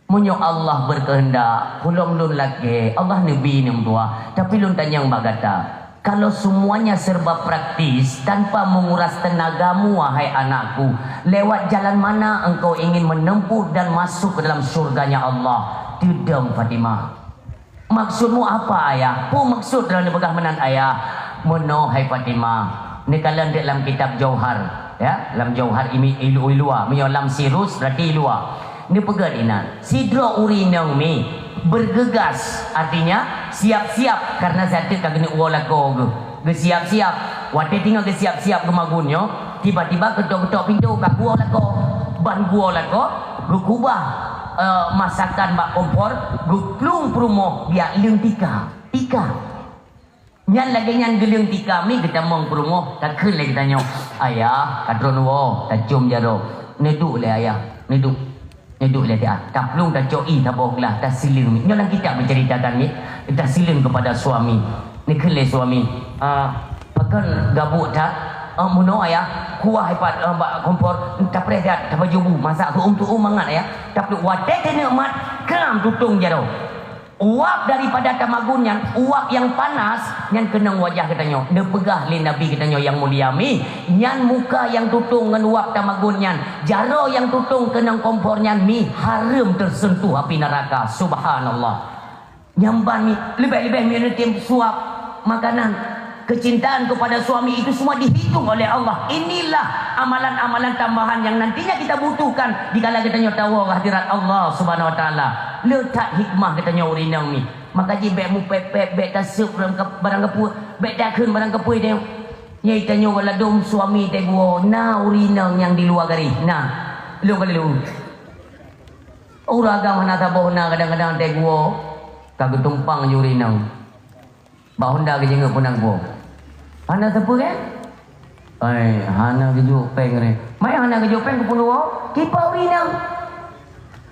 Meunyoe Allah berkehendak, peulom lôn lakée, Allah neubi neumeutuwah, tapi lôn tanyong bak gata, kalau semuanya serba praktis, tanpa menguras tenagamu, wahai anakku, lewat jalan mana engkau ingin menempuh dan masuk ke dalam syurganya Allah?" Teudong Fatimah. "Maksudmu apa, Ayah?" "Peue maksud droeneuh peugah meunan, Ayah?" "Meunoe, hai Fatimah, neukalon teuk lam kitab Jauhar, ya, lam Jauhar imi-, ilu-, i luwa, meunyoe lam Sirus berarti i luwa. Neupeugah inan, sidroe ureueng inong mi bergegas, artinya siap-siap, karena sateuk ka geuneuk woe lakoe geuh. Geusiap-siap. Watée teungoh geusiap-siap geumagun nyoe, tiba-tiba geutok-geutok pintoe, ka geuwoe lakoe. Ban geuwoe lakoe, geukubah, eh, masakan bak kompor, geuplueng peurumoh biak leueng tika. Tika. Nyan lagée nyan geuleueng tika mi geutamong peurumoh, takheun lé geutanyoe, "Ayah, ka droeneuh woe, tacom jaroe." "Neuduek lé, Ayah, neuduek." Neuduek lé, Ayah. Taplueng, tacok ié, taboh glah, tasileueng mi. Nyoe lam kitab geuceuritakan mi, tasileueng kepada suami. Neukheun lé suami, "Ah, pakon gabuk that?" "Ah, meunoe, Ayah, kuah ipat, ah, bak kompor, tapreh that, tapajoh bu, masak seuuem-seuuem mangat, Ayah." Taplueng, watée teuneuk mat, kram tutong jaroe. Uap daripada tamagun nyan, uap nyang panas nyan keunong wajah geutanyoe. Neupeugah lé Nabi geutanyoe nyang mulia mi, nyan muka nyang tutong ngon uap tamagun nyan, jaroe nyang tutong keunong kompor nyan mi hareuem teuseuntuh api neuraka. Subhanallah. Nyan ban mi, leubeh-leubeh mi neutem suap makanan. Kecintaan kepada suami itu semua dihitung oleh Allah. Inilah amalan-amalan tambahan yang nantinya kita butuhkan dikala geutanyoe tawoe hadirat Allah Subhanahu Wa Taala. Le that hikmah geutanyoe ureueng inong mi. Maka jih bék mupék-pék, bék taseup barang kap-, barang kapeue, bék takheun barang kapeue tanyoe. Nyai tanyoe ladôm suami teuh geuwoe, na ureueng inong nyang di luwa garéh, na. Lôn ka lôn. Ureueng agam hana saboh na kadang-kadang teuh geuwoe, ka geutumpang jih ureueng inong. Bak honda geujeungeuet peunan geuwoe. Hana sapeue kan? Ai, hana geujok péng re. Mai hana geujok péng keupeue neuwoe? Kiban ureueng inong.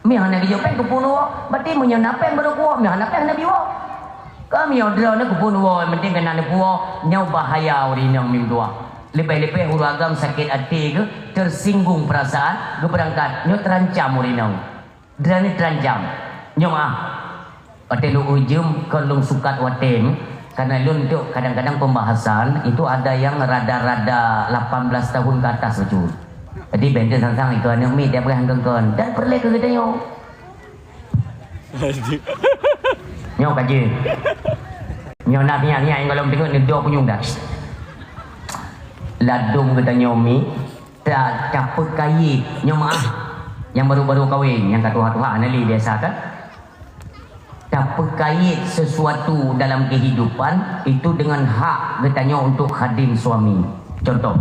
Mi hana geujok péng keupeue neuwoe? Berarti meunyoe na péng baru kuwoe, mi hana péng hana biwoe. Ka meunyoe droeneuh keupeue neuwoe, yang penting keunan neupuwoe, nyoe bahaya ureueng inong mi meutuwah. Leubeh-leubeh ureueng agam sakét até geuh, tersinggung perasaan, geubeurangkat, nyoe teurancam ureueng inong. Droeneuh teurancam. Nyoe meuah. Watée lôn ujeum kon lôn sukat watée, karena lôn tu kadang-kadang pembahasan itu ada yang rada-rada lapan belas tahun ke atas bacut. Jadi benten sang-sang itu aneuk miet dia peugah kon-kon dan peureulée keu geutanyoe. Nyoe ka jeuet. Nyoe na nyan nyang gohlom teungoh neudo punyueng dah. Ladôm geutanyoe mi Ta-, tapeukayét, nyoe meuah, nyang baru-baru kawen, nyang ka tuha-tuha hana lé biasa kan? Tapeukayét sesuatu dalam kehidupan itu dengan hak geutanyoe untuk khadim suami. Contoh,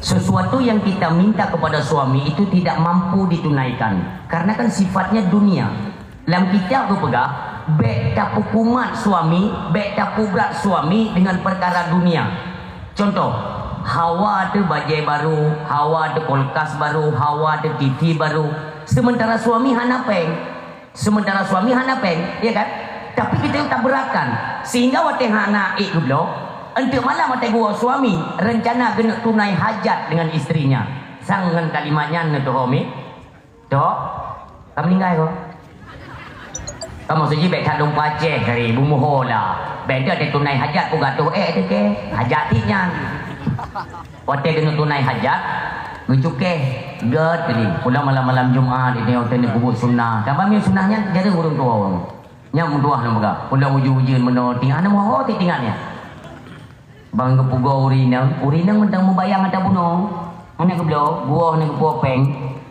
sesuatu yang kita minta kepada suami itu tidak mampu ditunaikan, karena kan sifatnya dunia. Lam kitab geupeugah, Bék tapeukumat suami, bék tapeubrat suami dengan perkara dunia. Contoh, hawa teuh bajée barô, hawa teuh kulkas barô, hawa teuh T V barô, sementara suami hana péng. Sementara suami hana péng, ya kan? Tapi kita yang taberatkan, sehingga watée hana ék geubloe, enteuk malam watée geuwoe suami, rencana geuneuk tunai hajat dengan istrinya. Sang ngon kalimat nyan neutuho mi. Tok, ka meuninggai ko. Kamoe siji bék that lôn pacéh dari bumuho la. Bék teuh tunai hajat peugah toh ék teuh ke. Hajat ti nyan. Watée keuneuk tunai hajat, geucukeh, gét tadi. Pulang malam-malam Jumat ini, watée ni kubu sunnah. Kaban mi sunnah nyan, jadi ureuëng tua. Nyan meutuah lôn peugah. Pulang ujeuen-ujeuen meunoe, tinggai na moho ti tinggai nyan. Bang geupugoe ureuëng inong, ureuëng inong mantong mubayang ata bunoe. Hana geubloe, buoh hana geupuwoe péng.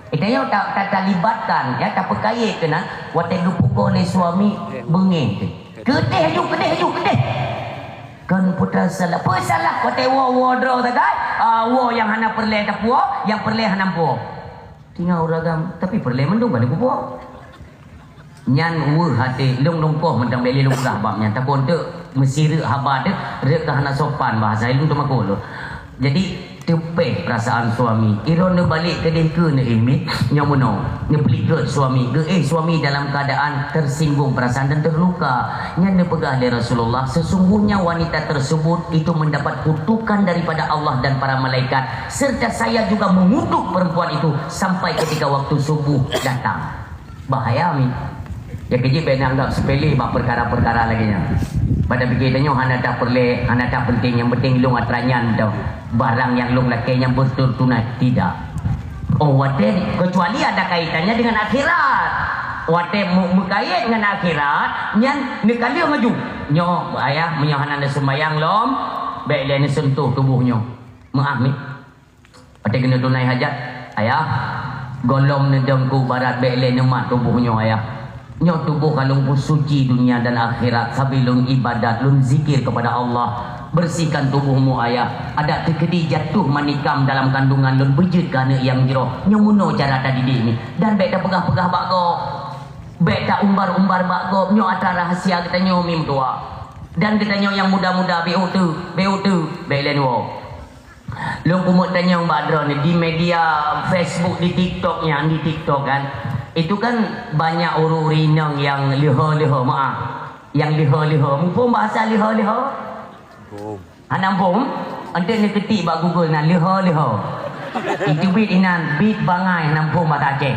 Geutanyoe ta-, ta-, talibatkan, ya, tapeukayét keunan, watée geupugoe lé suami beungéh teuh. Keudeh aju, keudeh aju, keudeh! Kon putra salah. Peue salah watée woe, woe droe sagai, ah, woe nyang hana peureulée tapuwoe, nyang peureulée hana puwoe. Tinggai ureuëng agam, tapi peureulée mandum ka lheueh geupuwoe. Nyan weueh até lôn lungkoh mantong bék lé lôn peugah bab nyan. Takot teuk meusireuk haba teuh reuek ka hana sopan bahasa ilong teumakot lôn. Jadi teupeh perasaan suami. Iron neubalek keudeh keu neuéh miet nyang meunoe. Neupeulikot suami. Geuéh suami dalam keadaan tersinggung perasaan dan terluka. Nyan neupeugah lé Rasulullah, sesungguhnya wanita tersebut itu mendapat kutukan daripada Allah dan para malaikat, serta saya juga mengutuk perempuan itu sampai ketika waktu subuh datang. Bahaya mi. Ya kejip bék anggap sepele bak perkara-perkara lagée nyan. Pada pikir tanyoe hana dah peureulée, hana dah penting, yang penting lôn atra nyan tau. Barang nyang lôn lakée nyang beutôi tunai tidak. Oh watée kecuali ada kaitannya dengan akhirat. Watée mu-, meukayét ngon akhirat, nyan neukaleueng aju. Nyoe ayah meunyoe hana neuseumbayang lom, bék lé neusentuh tuboh nyoe. Meuáh mi. Watée keuneuk tunai hajat, ayah, gohlom neudong keu barat bék lé neumat tuboh nyoe ayah. Nyoe tuboh ka lôn peusuci dunia dan akhirat sabe lôn ibadat, lôn zikir kepada Allah. Bersihkan tubuhmu ayah. Adak teukeudi jatuh manikam dalam kandungan lôn beujeuet keu aneuk nyang jroh. Nyoe meunoe cara tadidik mi. Dan bék tapeugah-peugah bak gob. Bék taumbar-umbar bak gob. Nyoe atra rahsia geutanyoe mi meutuah. Dan geutanyoe nyang muda-muda bék uteuk, bék uteuk, bék lé neuwoe. Lôn keumeung tanyong bak droeneuh di media Facebook, di TikTok nyan, di TikTok kan. Itu kan banyak ureuëng-ureuëng inong nyang leuho-leuho meuáh. Nyang leuho-leuho. Muphom bahasa leuho-leuho? Hana muphom? Enteuk neuketik bak Google na leuho-leuho. Itu bit inan bit bangai hana muphom bahasa Aceh.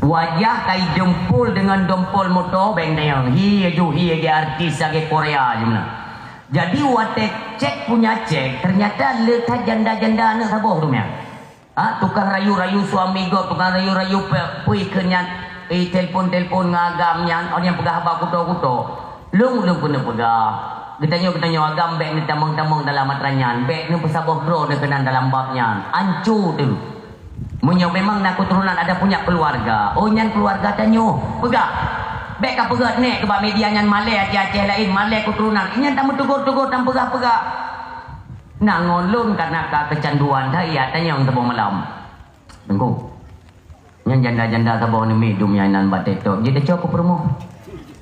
Wajah kai dempul dengan dempul moto beng tayong. Hi aju hi lagi artis lagi Korea je meunan. Jadi watée cek punya cek, ternyata le that janda-janda aneuk saboh tu nyan. Ha, tukang rayu-rayu suami gob, tukang rayu-rayu pe-, pui keu nyan, eh, telpon-telpon ngon agam nyan, oh nyang peugah haba kuto-kuto. Lôn, lôn keuneuk peugah. Geutanyoe, geutanyoe agam bék neutamong-tamong dalam atra nyan, bék neupeusaboh droe neukeunan dalam bab nyan. Ancu teuh. Meunyoe memang na keuturonan ada punya keluarga, oh nyan keluarga tanyoe, peugah. Bék ka peugét nek keu bak media nyan malée Aceh-Aceh laén, malée keuturonan. Nyan tameuteugor-teugor, tameupeugah-peugah. Na ngon lôn kana ka keucanduan that ya tanyong saboh malam. Teungku. Nyan janda-janda saboh neumi dum nyan nan bak TikTok. Jeuet teucok keu peurumoh.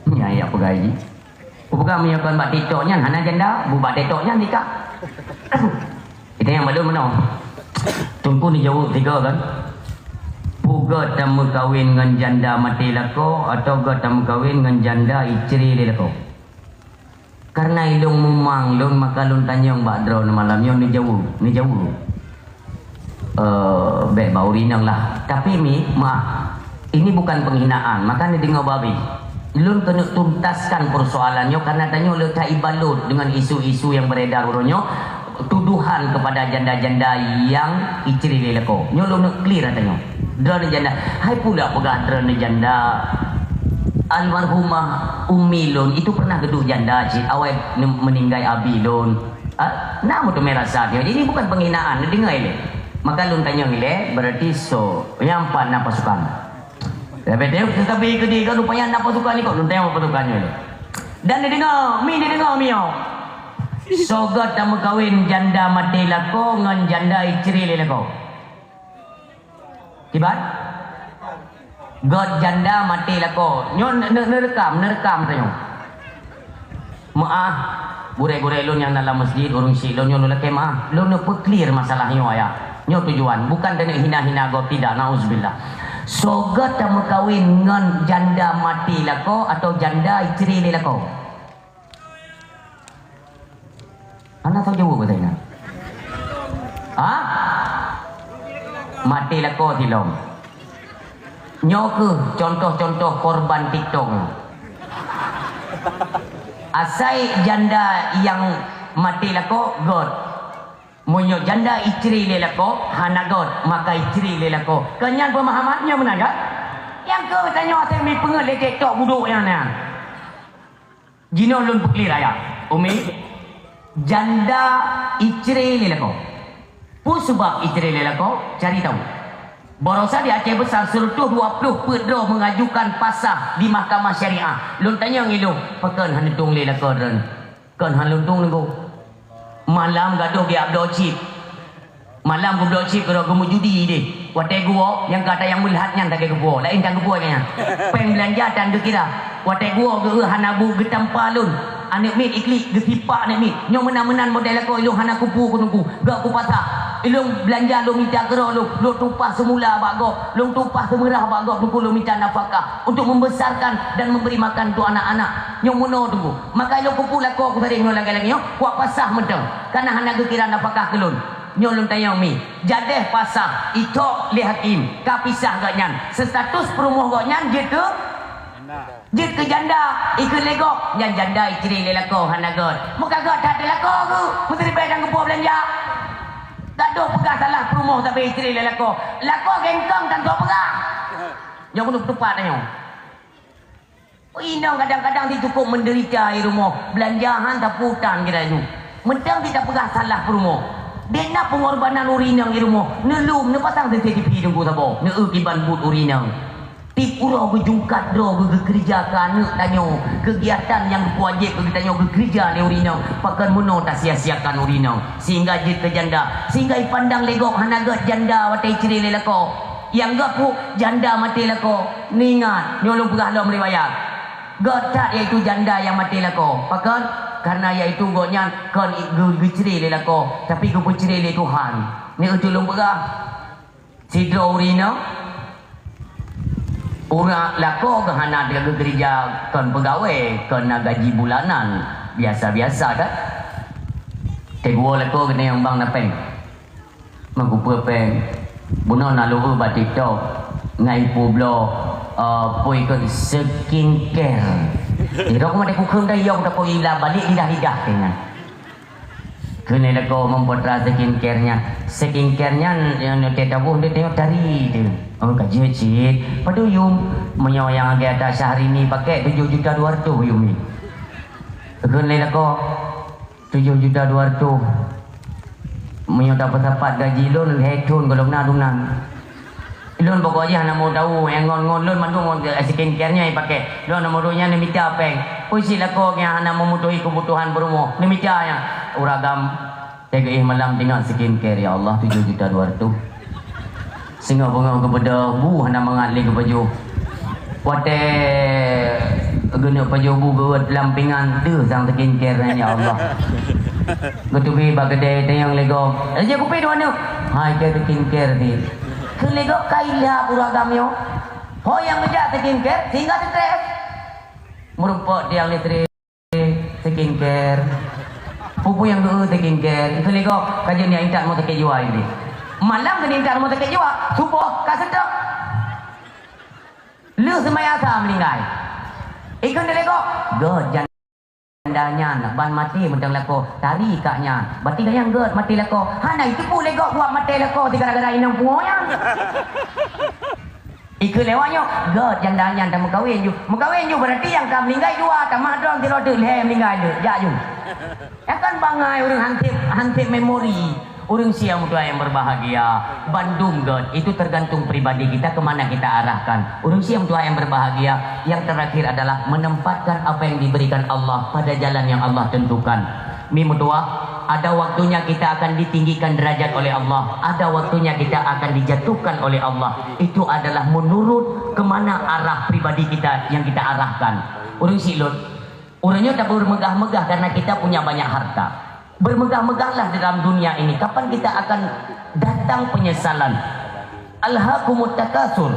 Nyan ya peugah jih. Kupeugah meunyoe kon bak TikTok nyan hana janda, bu bak TikTok nyan nikah. Kita nyang balum meunoe. Teungku neujaweueb tiga kan? Peue göt tameukawen ngon janda maté lakoe atawa göt tameukawen ngon janda icre lé lakoe? Karena ilôn mumang lôn maka lôn tanyong bak droeneuh malam nyoe neujaweueb, neujaweueb. Eh, bék bak ureueng inong lah. Tapi mi, ma, ini bukan penghinaan, maka neudeungoe babi. Lôn keuneuk tuntaskan persoalan nyoe karena tanyoe le that ibalut dengan isu-isu yang beredar uroe nyoe, tuduhan kepada janda-janda yang icre lé lakoe. Nyoe lôn neuk clear ata nyoe. Droeneuh janda, hai pula peugah droeneuh janda. Almarhumah umi lôn itu pernah geuduek janda cit awai ne-, meuninggai abi lôn. Ah, na meuteumé rasa nyoe. Jadi ini bukan penghinaan, neudeungoe ilée. Maka lôn tanyong ilée, berarti so, nyang pat na pasukan. Tapi teuh, tetapi keudeh ka rupanya na pasukan ikot, lôn tanyong pasukan nyoe ilée. Dan neudeungoe, mi neudeungoe mi nyoe. Soe göt tameukawen janda maté lakoe ngon janda icre lé lakoe? Kiban? Göt janda maté lakoe. Nyoe ne-, ne-, neureukam, neureukam tanyoe. Meu'ah, gurée-gurée lôn nyang na lam masjid, ureuëng syiek lôn nyoe lôn lakée meu'ah. Lôn neupeuclear masalah nyoe ayah. Nyoe tujuan, bukan taneuk hina-hina gob, tidak, nauzubillah. Soe göt tameukawen ngon janda maté lakoe atau janda icre lé lakoe? Hana soe jaweueb keu Zainal. Ha? Maté lakoe silom. Nyoe kheueh contoh-contoh korban TikTok. Asai janda nyang maté lakoe göt. Meunyoe janda icre lé lakoe hana göt, maka icre lé lakoe. Keu nyan peumahaman nyoe meunan kan? Nyang keu tanyoe asai mipeungeuet lé TikTok budok nyan na. Jinoe lôn peuklir ayah, Umi, janda icre lé lakoe. Peue sabab icre lé lakoe? Cari tahu. Baroesa di Aceh Besar, seratus dua puluh peuet droe mengajukan pasah di Mahkamah Syariah. Lôn tanyong ilong, pakon hana tueng lé lakoe droen? Kon hana lôn tueng nunggu. Malam gadoh geubloe chip. Malam geubloe chip keudroe geumeujudi deh. Watée geuwoe, nyang ka that nyang meulhat nyan lagée geuwoe, laén tan geuwoe nyan. Péng beulanja tan geukira. Watée geuwoe geu hana bu geutampa lôn. Aneuk miet iklik geusipak aneuk miet. Nyoe meunan-meunan model lakoe ilong hana kupu keu teungku. Gak kupasah. Ilong beulanja lôn mita keudroe lôn, lôn tumpah seumula bak gob. Lôn tumpah seumeurah bak gob teungku lôn mita nafakah untuk membesarkan dan memberi makan untuk anak-anak. Nyoe meunoe teungku. Maka ilong kupu lakoe kusadeh nyoe lagée-lagée nyoe, kuwak pasah mantong. Kana hana geukira nafakah keu lôn. Nyoe lôn tanyong mi, jadeh pasah, icok lé hakim, ka pisah gobnyan. Status peurumoh gobnyan jeuet keu, jeuet keu janda, ikheun lé gob, nyan janda icre lé lakoe hana göt. Meuka göt that lé lakoe geuh, meusiribée dan geupuwoe beulanja. Gadoh peugah salah peurumoh sabe icre lé lakoe. Lakoe gengkong tan soe peugah. Nyoe keuneuk teupat nyoe. Inong kadang-kadang si cukup menderita i rumoh, beulanja han tapeuutang kira nyoe. Mantong si tapeugah salah peurumoh. Dek na peungorbanan ureuëng inong i rumoh, neulom, neupasang C C T V teungku saboh, neueu kiban buet ureuëng inong. Tiep uroe geujungkat droe geukeureuja keu aneuk tanyoe, keugiatan nyang geupeujéb keu geutanyoe geukeureuja lé ureuëng inong, pakon meunoe tasia-siakan ureuëng inong, sehingga jeuet keu janda, sehingga ipandang lé gob hana göt janda watée icre lé lakoe. Nyang göt peue janda maté lakoe. Neuingat, nyoe lôn peugah lom riwayat. Göt that yaitu janda nyang maté lakoe. Pakon? Karena yaitu gobnyan kon geu-, geucre lé lakoe, tapi geupeucre lé Tuhan. Nyoe ulôn peugah. Sidroe ureuëng inong, ureuëng lakoe geuh hana geukeureuja kon peugawée, kon na gaji bulanan, biasa-biasa kan. Teungoh lakoe keuneuk nyang bang na péng. Meukupeue péng. Bunoe na lôn eu bak TikTok, ngai peubloe, eh, peue ikot skincare. Irok meunan kukheun dah yok takot ila balik lidah-lidah keunan. Keuneuk lakoe mempotra skincare nyan. Skincare nyan nyang teutabôh deuh tengok tari tu. Oh, ka jeuet cit. Padub yum, meunyoe nyang di atas Syahrini pakai tujuh juta dua ratus yum ni. Keuneuk lakoe. Tujoh juta dua ratus. Meunyoe tapeusapat gaji lôn lhèe thon gohlom na dunan. Lôn pokok jih hana meu tahu, nyang ngon-ngon lôn mandum ngon skincare nyan jipakè. Lôn hana meu nyan neumita péng. Peue cit lakoe nyang hana meumeutuhi keubutuhan peurumoh, neumita nyan. Uragam, teuka éh malam teuingat skincare, ya Allah, tujoh juta dua ratus. Singoh beungoh geubeudôh, bu hana mangat lé geupajoh. Watèe geuneuk pajoh bu geuwot lam pingan, deuh sang skincare nyan, ya Allah. Geuteubiet bak keudè tanyong lé gob, "Raja kupi dua neuk?" "Hai, keu skincare teuh." Keu lé gob ka ilap ureueng agam nyoe. Ho nyang neujak skincare, sehingga stres. Meurumpok tiang listrik. Skincare. Peue-peue nyang geu skincare. Keu lé gob, ka jeuet nyan intat mo sakét jiwa ini. Malam keuneuk intat mo sakét jiwa, suboh ka seutôt. Lheueh seumayang sa meuninggai. Ikheun lé gob, "Göt janda nyan, ban maté mantong lakoe, tari kak nyan." Berarti ka nyang göt maté lakoe. Hana jiteupeue lé gob buet maté lakoe gara-gara inong pungo nyan. Ikheun lé awak nyoe, "Göt janda nyan tameukawen ju." Meukawen ju berarti nyang ka meuninggai dua, tamah droe sidroe teuk lhèe meuninggai ju. Jak ju. Nyan kan bangai ureueng hansép, hansép memori. Ureueng siang meutuah yang berbahagia, bandum göt, itu tergantung pribadi kita ke mana kita arahkan. Ureueng siang meutuah yang berbahagia, yang terakhir adalah menempatkan apa yang diberikan Allah pada jalan yang Allah tentukan. Mi meutuah, Ada waktunya kita akan ditinggikan derajat oleh Allah, ada waktunya kita akan dijatuhkan oleh Allah. Itu adalah menurut ke mana arah pribadi kita yang kita arahkan. Ureuëng silot, ureuëng nyoe tak bermegah-megah karena kita punya banyak harta. Bermegah-megahlah dalam dunia ini. Kapan kita akan datang penyesalan? Alhaakumut takasur.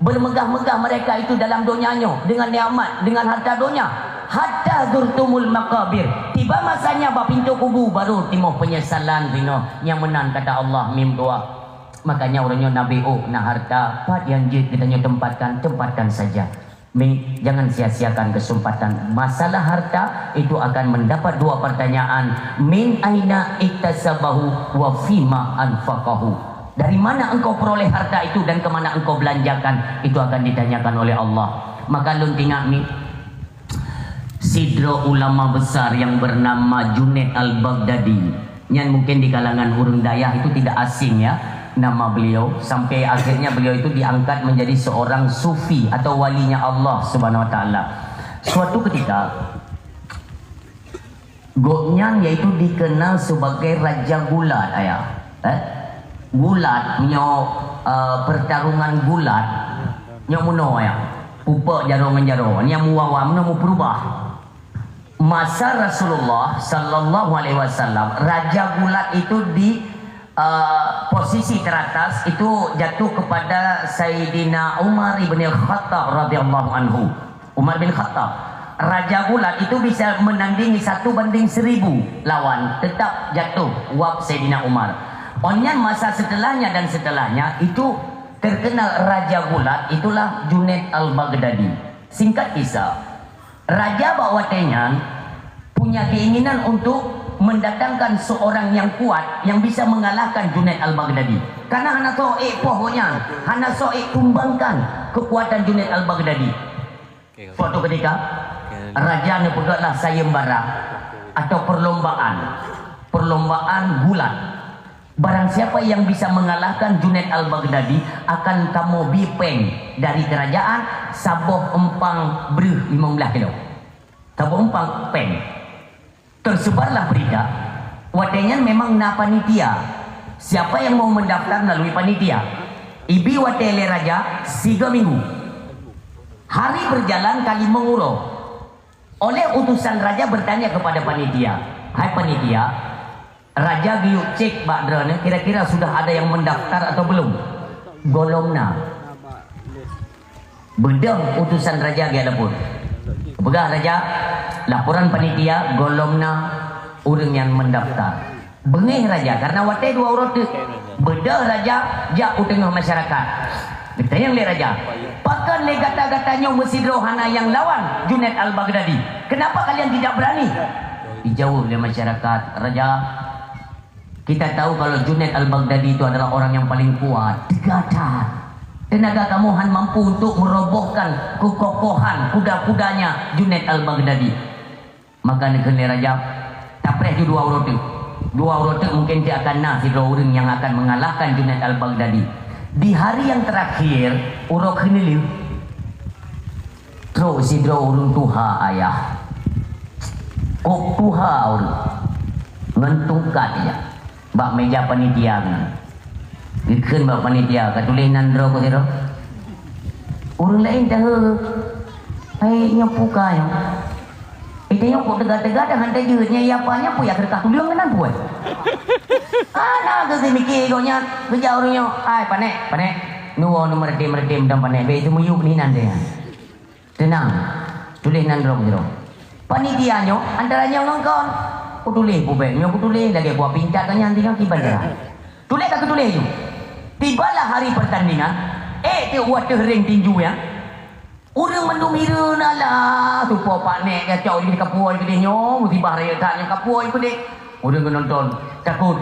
Bermegah-megah mereka itu dalam donya nyoe dengan nikmat, dengan harta donya. Hatta zurtumul maqabir. Tiba masanya bak pintoe kubu baru timoh penyesalan sinoe nyang meunan kata Allah mim dua. Makanya ureuëng nyoe Nabi, oh, na harta, pat nyang jeuet geutanyoe tempatkan, tempatkan saja. Mi, jangan sia-siakan kesempatan. Masalah harta itu akan mendapat dua pertanyaan. Min aina iktasabahu wa fima anfaqahu. Dari mana engkau peroleh harta itu dan ke mana engkau belanjakan, itu akan ditanyakan oleh Allah. Maka lôn ingat ni, sidroe ulama besar yang bernama Junaid Al-Baghdadi. Nyan mungkin di kalangan ureuëng dayah itu tidak asing, ya, nama beliau. Sampai akhirnya beliau itu diangkat menjadi seorang sufi atau walinya Allah Subhanahu Wa Taala. Suatu ketika, gobnyan yaitu dikenal sebagai Raja Gulat, ayah. Eh? Gulat, nyoe, eh, pertarungan gulat, nyoe meunoe, ayah. Pupuk jaroe ngon jaroe, nyang muwa-wa meunoe meupeurubah. Masa Rasulullah sallallahu alaihi wasallam, Raja Gulat itu di, eh, posisi teratas itu jatuh kepada Sayyidina Umar ibn Khattab radhiyallahu anhu. Umar bin Khattab. Raja Gulat itu bisa menandingi satu banding seribu lawan, tetap jatuh wab Sayyidina Umar. Onyan masa setelahnya dan setelahnya itu terkenal Raja Gulat itulah Junaid Al-Baghdadi. Singkat kisah, Raja bak watée nyan punya keinginan untuk mendatangkan seorang yang kuat yang bisa mengalahkan Junaid Al-Baghdadi. Karena hana soe ék poh gobnyan, hana soe ék tumbangkan kekuatan Junaid Al-Baghdadi. Suatu ketika, raja neupeugahlah sayembara atau perlombaan, perlombaan gulat. Barang siapa yang bisa mengalahkan Junaid Al-Baghdadi akan kamoe bi péng dari kerajaan saboh empang breuh lima belas kilo. Saboh empang péng. Tersebarlah berita, watée nyan memang na panitia. Siapa yang mau mendaftar melalui panitia? Ibi watée lé raja siga minggu. Hari berjalan ka limong uroe. Oleh utusan raja bertanya kepada panitia, "Hai panitia, raja geuyue cek bak droeneuh kira-kira sudah ada yang mendaftar atau belum?" "Golom na." Beudôh utusan raja geulapor. Peugah raja, "Laporan panitia golom na ureuëng nyang mendaftar." Beungéh raja karena watée dua uroe teuk. Beudôh raja jak u teungoh masyarakat. Geutanyong lé raja, "Pakon lé gata-gata nyoe meusidroe hana nyang lawan Junaid Al-Baghdadi? Kenapa kalian tidak berani?" Dijaweueb lé masyarakat, "Raja, kita tahu kalau Junaid Al-Baghdadi itu adalah orang yang paling kuat, teuga that. Tenaga kamoe han mampu untuk merobohkan keukokohan kuda-kudanya Junaid Al-Baghdadi." Maka neukheun lé raja, "Tapreh ju dua uroe teuk. Dua uroe teuk mungken teuh akan na sidroe ureuëng nyang akan mengalahkan Junaid Al-Baghdadi." Di hari yang terakhir, uroe keuneulheueh, trok sidroe ureuëng tuha, ayah. Kok tuha ureuëng, ngon tungkat ijak bak meja panitia keunan. Geukheun bak panitia, "Ka tuléh nan droe keu sidroe." Ureuëng laén tahe, "Hai, nyoe peue ka nyoe? Eh, tanyoe kok teuga-teuga dah han tajeuet, nyan iya apa nyan peue, ya keureukah tuleueng keunan peue?" Hana geuseumiké gobnyan, geujak ureuëng nyoe, "Hai, panéh, panéh. Neuwoe neumeureutem-reutem dong panéh, bèk teumiyueb hinan deh." "Teunang, tuléh nan droe keudroe." Panitia nyoe antara nyoe ngon kon. Kutuléh peue bèk, nyoe kutuléh lagèe buah pincat ka nyan tinggai kiban darah. Tuléh ka kutuléh ju. Tibalah hari pertandingan, ék teuk u ateueh ring tinju nyan. Ureueng mandum hireuen, alah, supo pak nek gacok jih kapuôi keudeh nyoe, musibah rayeuk that nyang kapuôi keudeh. Ureueng geunonton takot.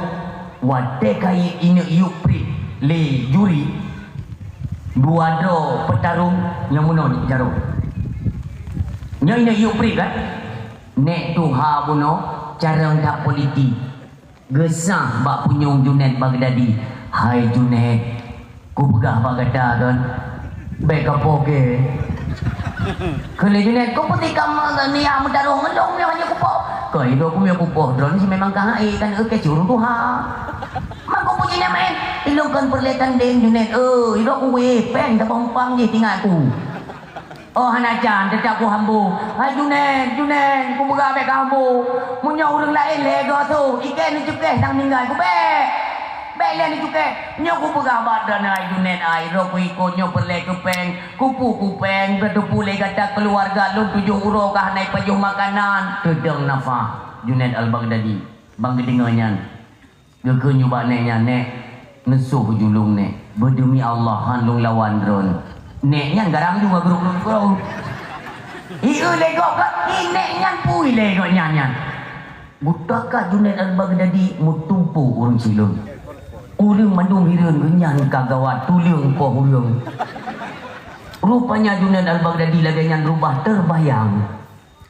Watèe ka ineuk yub priet lé juri, dua droe peutarông nyang meunoe jaroe. Nyoe ineuk yub priet kan? Nek tuha bunoe carông that politik. Geusah bak punyueng Junaid Baghdadi, "Hai Junaid, kupeugah bak gata kon, bèk kapoh kèe." Kheun lé Junaid, "Keupeue sikam niat meutarông ngon lôn nyoe hana kupoh? Keu idok ku meunyoe kupoh droeneuh si memang ka hait kan, eh, keu ureueng tuha. Mako ku jinyan maén, ilôn kon peureulèe tandeng Junet, eh, idok ku wéh, péng tabompang jih tingat ku. Oh, hana can, teutap ku hambo. Hai Junet, Junet, kupeugah bèk ka hambo. Meunyoe ureueng laén lhèe goe su, ikèe neucukéh sang ninggai ku bèk. Bèk lé neucukéh. Nyoe kupeugah bak droeneuh hai Junet ai, roh ku ikot nyoe peureulèe keu péng. Kupu kupéng, beuteupu lé gata keuluwarga lôn tujoh uroe ka hana ipajoh makanan. Teudong nafah Junet Al-Baghdadi. Ban geudeungoe nyan, geukheun nyoe bak nèk nyan, "Nèk, neusôh julông nèk. Beudeumi Allah, han lôn lawan droen." Nèk nyan garam juga geuruek-geuruek. Ieu lé gob ka, i nèk nyan pui lé gob nyan nyan. Geutakak Junaid Al-Baghdadi meutumpôk ureuëng silôn. Ureuëng mandum hireuen geuh nyan ka gawat tuleueng poh ureuëng. Rupanya Junaid Al-Baghdadi lagée nyan rubah teubayang.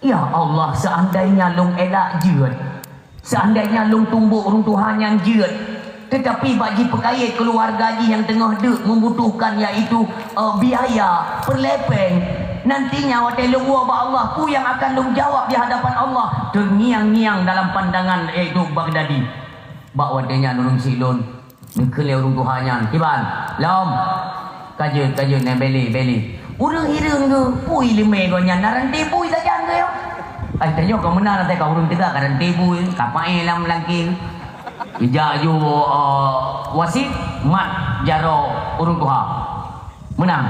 Ya Allah, seandainya lôn elak jeuet, seandainya lôn tumbôk ureuëng tuha nyan jeuet, Teutapi bak jipeukayée keuluwarga jih nyang teungoh deuk meubutuhkan, yaitu, eh, biaya peureulée péng. Nantinya watée lôn woe bak Allah, peue nyang akan lôn jawab di hadapan Allah? Teungiang-ngiang dalam pandangan, yaitu Baghdadi. Bak watée nyan ureuëng silôn neukheun lé ureuëng tuha nyan, "Kiban, lom!" Ka jeuet, ka jeuet, nyan bèk lé, bèk lé. Ureuëng hireuen geuh, peue iéleumé gobnyan na ranté bui sajan geuh nyoe. Ai, tanyoe ka meunan asai ka ureuëng teuga ka ranté bui, ka paéh lam langkée. Ijak ju, eh, wasiet, mat jaroe ureuëng tuha. Meunan.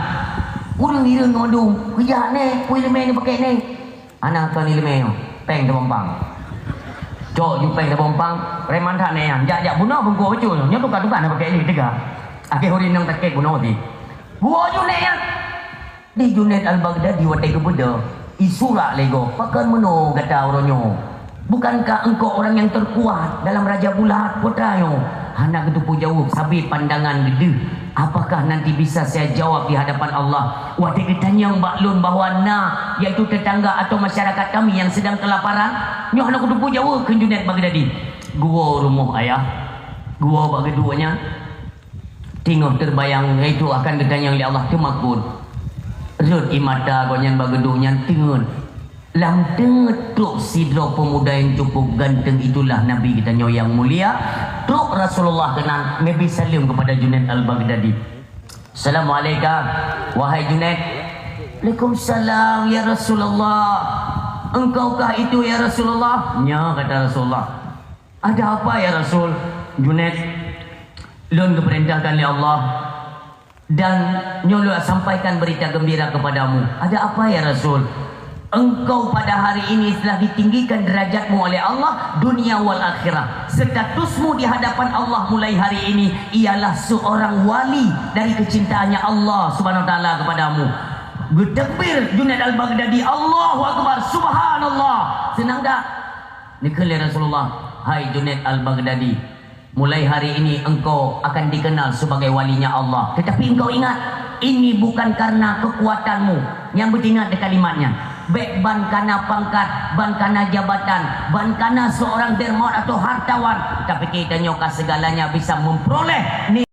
Ureuëng hireuen geuh mandum, keujak nyoe, peue iéleumé nyoe pakèk nyoe. Hana kon iéleumé nyoe, péng tabompang. Cok ju péng tabompang, preman that nyan. Jak-jak bunoe beungkôh bacut nyoe, nyoe tuka-tuka na pakèk lé teuga. Akhé ureuëng inong takét bunoe di. Geuwoe ju nyan. Di Junaid Al-Baghdadi watée geubeudôh, isurak lé gob, "Pakon meunoe gata uroe nyoe? Bukankah engkau orang yang terkuat dalam Raja Bulat kota nyoe?" Hana geuteupeue jaweueb sabe pandangan geuh. Apakah nanti bisa saya jawab di hadapan Allah? Watée geutanyong bak lôn bahwa na, yaitu tetangga atau masyarakat kami yang sedang kelaparan, nyoe hana kuteupeu jaweueb, kheun Junaid Baghdadi. Geuwoe rumoh ayah, geuwoe bak geuduek nyan, teungoh teubayang, yaitu akan geutanyong lé Allah, teumakot. Rhot ie mata gobnyan bak geuduek nyan, teungeut. Lam teungeut trok sidroe peumuda nyang cukup ganteng, itulah Nabi geutanyoe nyang mulia. Trok Rasulullah keunan, Nabi saleuem keupada Junaid Al-Baghdadi. "Assalamualaikum, wahai Junaid." "Waalaikumsalam, ya Rasulullah." "Engkaukah itu, ya Rasulullah?" "Nyo," kata Rasulullah. "Ada apa, ya Rasul?" "Junaid, lôn geupeurintahkan lé Allah." Dan nyoe lôn sampaikan berita gembira kepadamu. Ada apa, ya Rasul? Engkau pada hari ini telah ditinggikan derajatmu oleh Allah, dunia wal akhirah. Statusmu di hadapan Allah mulai hari ini ialah seorang wali dari kecintaannya Allah Subhanahu wa Taala kepadamu. Bertakbir Junaid Al-Baghdadi, "Allahu Akbar, Subhanallah." Senang tak? Neukheun lé Rasulullah, "Hai Junaid Al-Baghdadi, mulai hari ini engkau akan dikenal sebagai walinya Allah. Tetapi engkau ingat, ini bukan karena kekuatanmu." Nyang beuingat di kalimat nyan. Bék ban kana pangkat, ban kana jabatan, ban kana seorang dermawan atau hartawan, tapi kita nyoe ka segalanya bisa memperoleh ni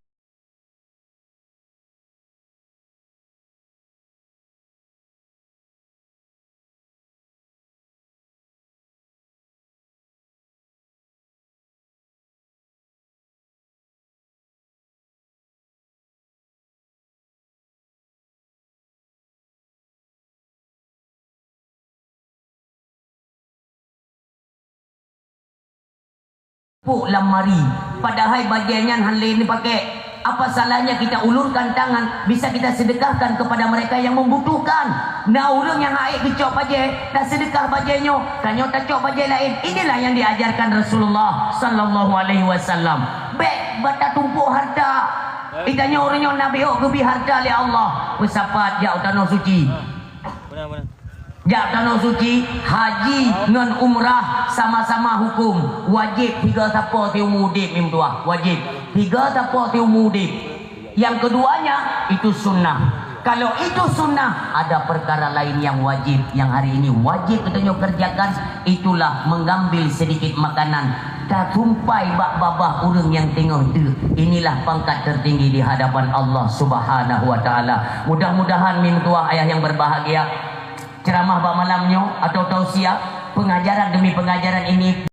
pok lam mari, padahai bajée nyan hana lé neupakék. Apa salahnya kita ulurkan tangan, bisa kita sedekahkan kepada mereka yang membutuhkan. Na ureuëng nyang hana ék geucok bajée, taseudekah bajée nyoe, tanyoe tacok bajée laén. Inilah yang diajarkan Rasulullah sallallahu alaihi wasallam. Bék bata tumpôk harta. Itanyoe ureuëng nyoe na beuhok geubri harta lé Allah, peusapat jak u tanoh suci. Jak tanoh suci, haji ngon umrah sama-sama hukum wajib tiga sapo siumu udeb, meutuah, wajib tiga sapo siumu udeb. Yang keduanya itu sunnah. Kalau itu sunnah, ada perkara lain yang wajib, yang hari ini wajib kita nyoe kerjakan, itulah mengambil sedikit makanan. Tatumpai bak babah ureuëng nyang teungoh deuk. Inilah pangkat tertinggi di hadapan Allah Subhanahu wa Taala. Mudah-mudahan meutuah ayah yang berbahagia, ceramah bak malam nyoe atau tausiah Pengajaran demi pengajaran ini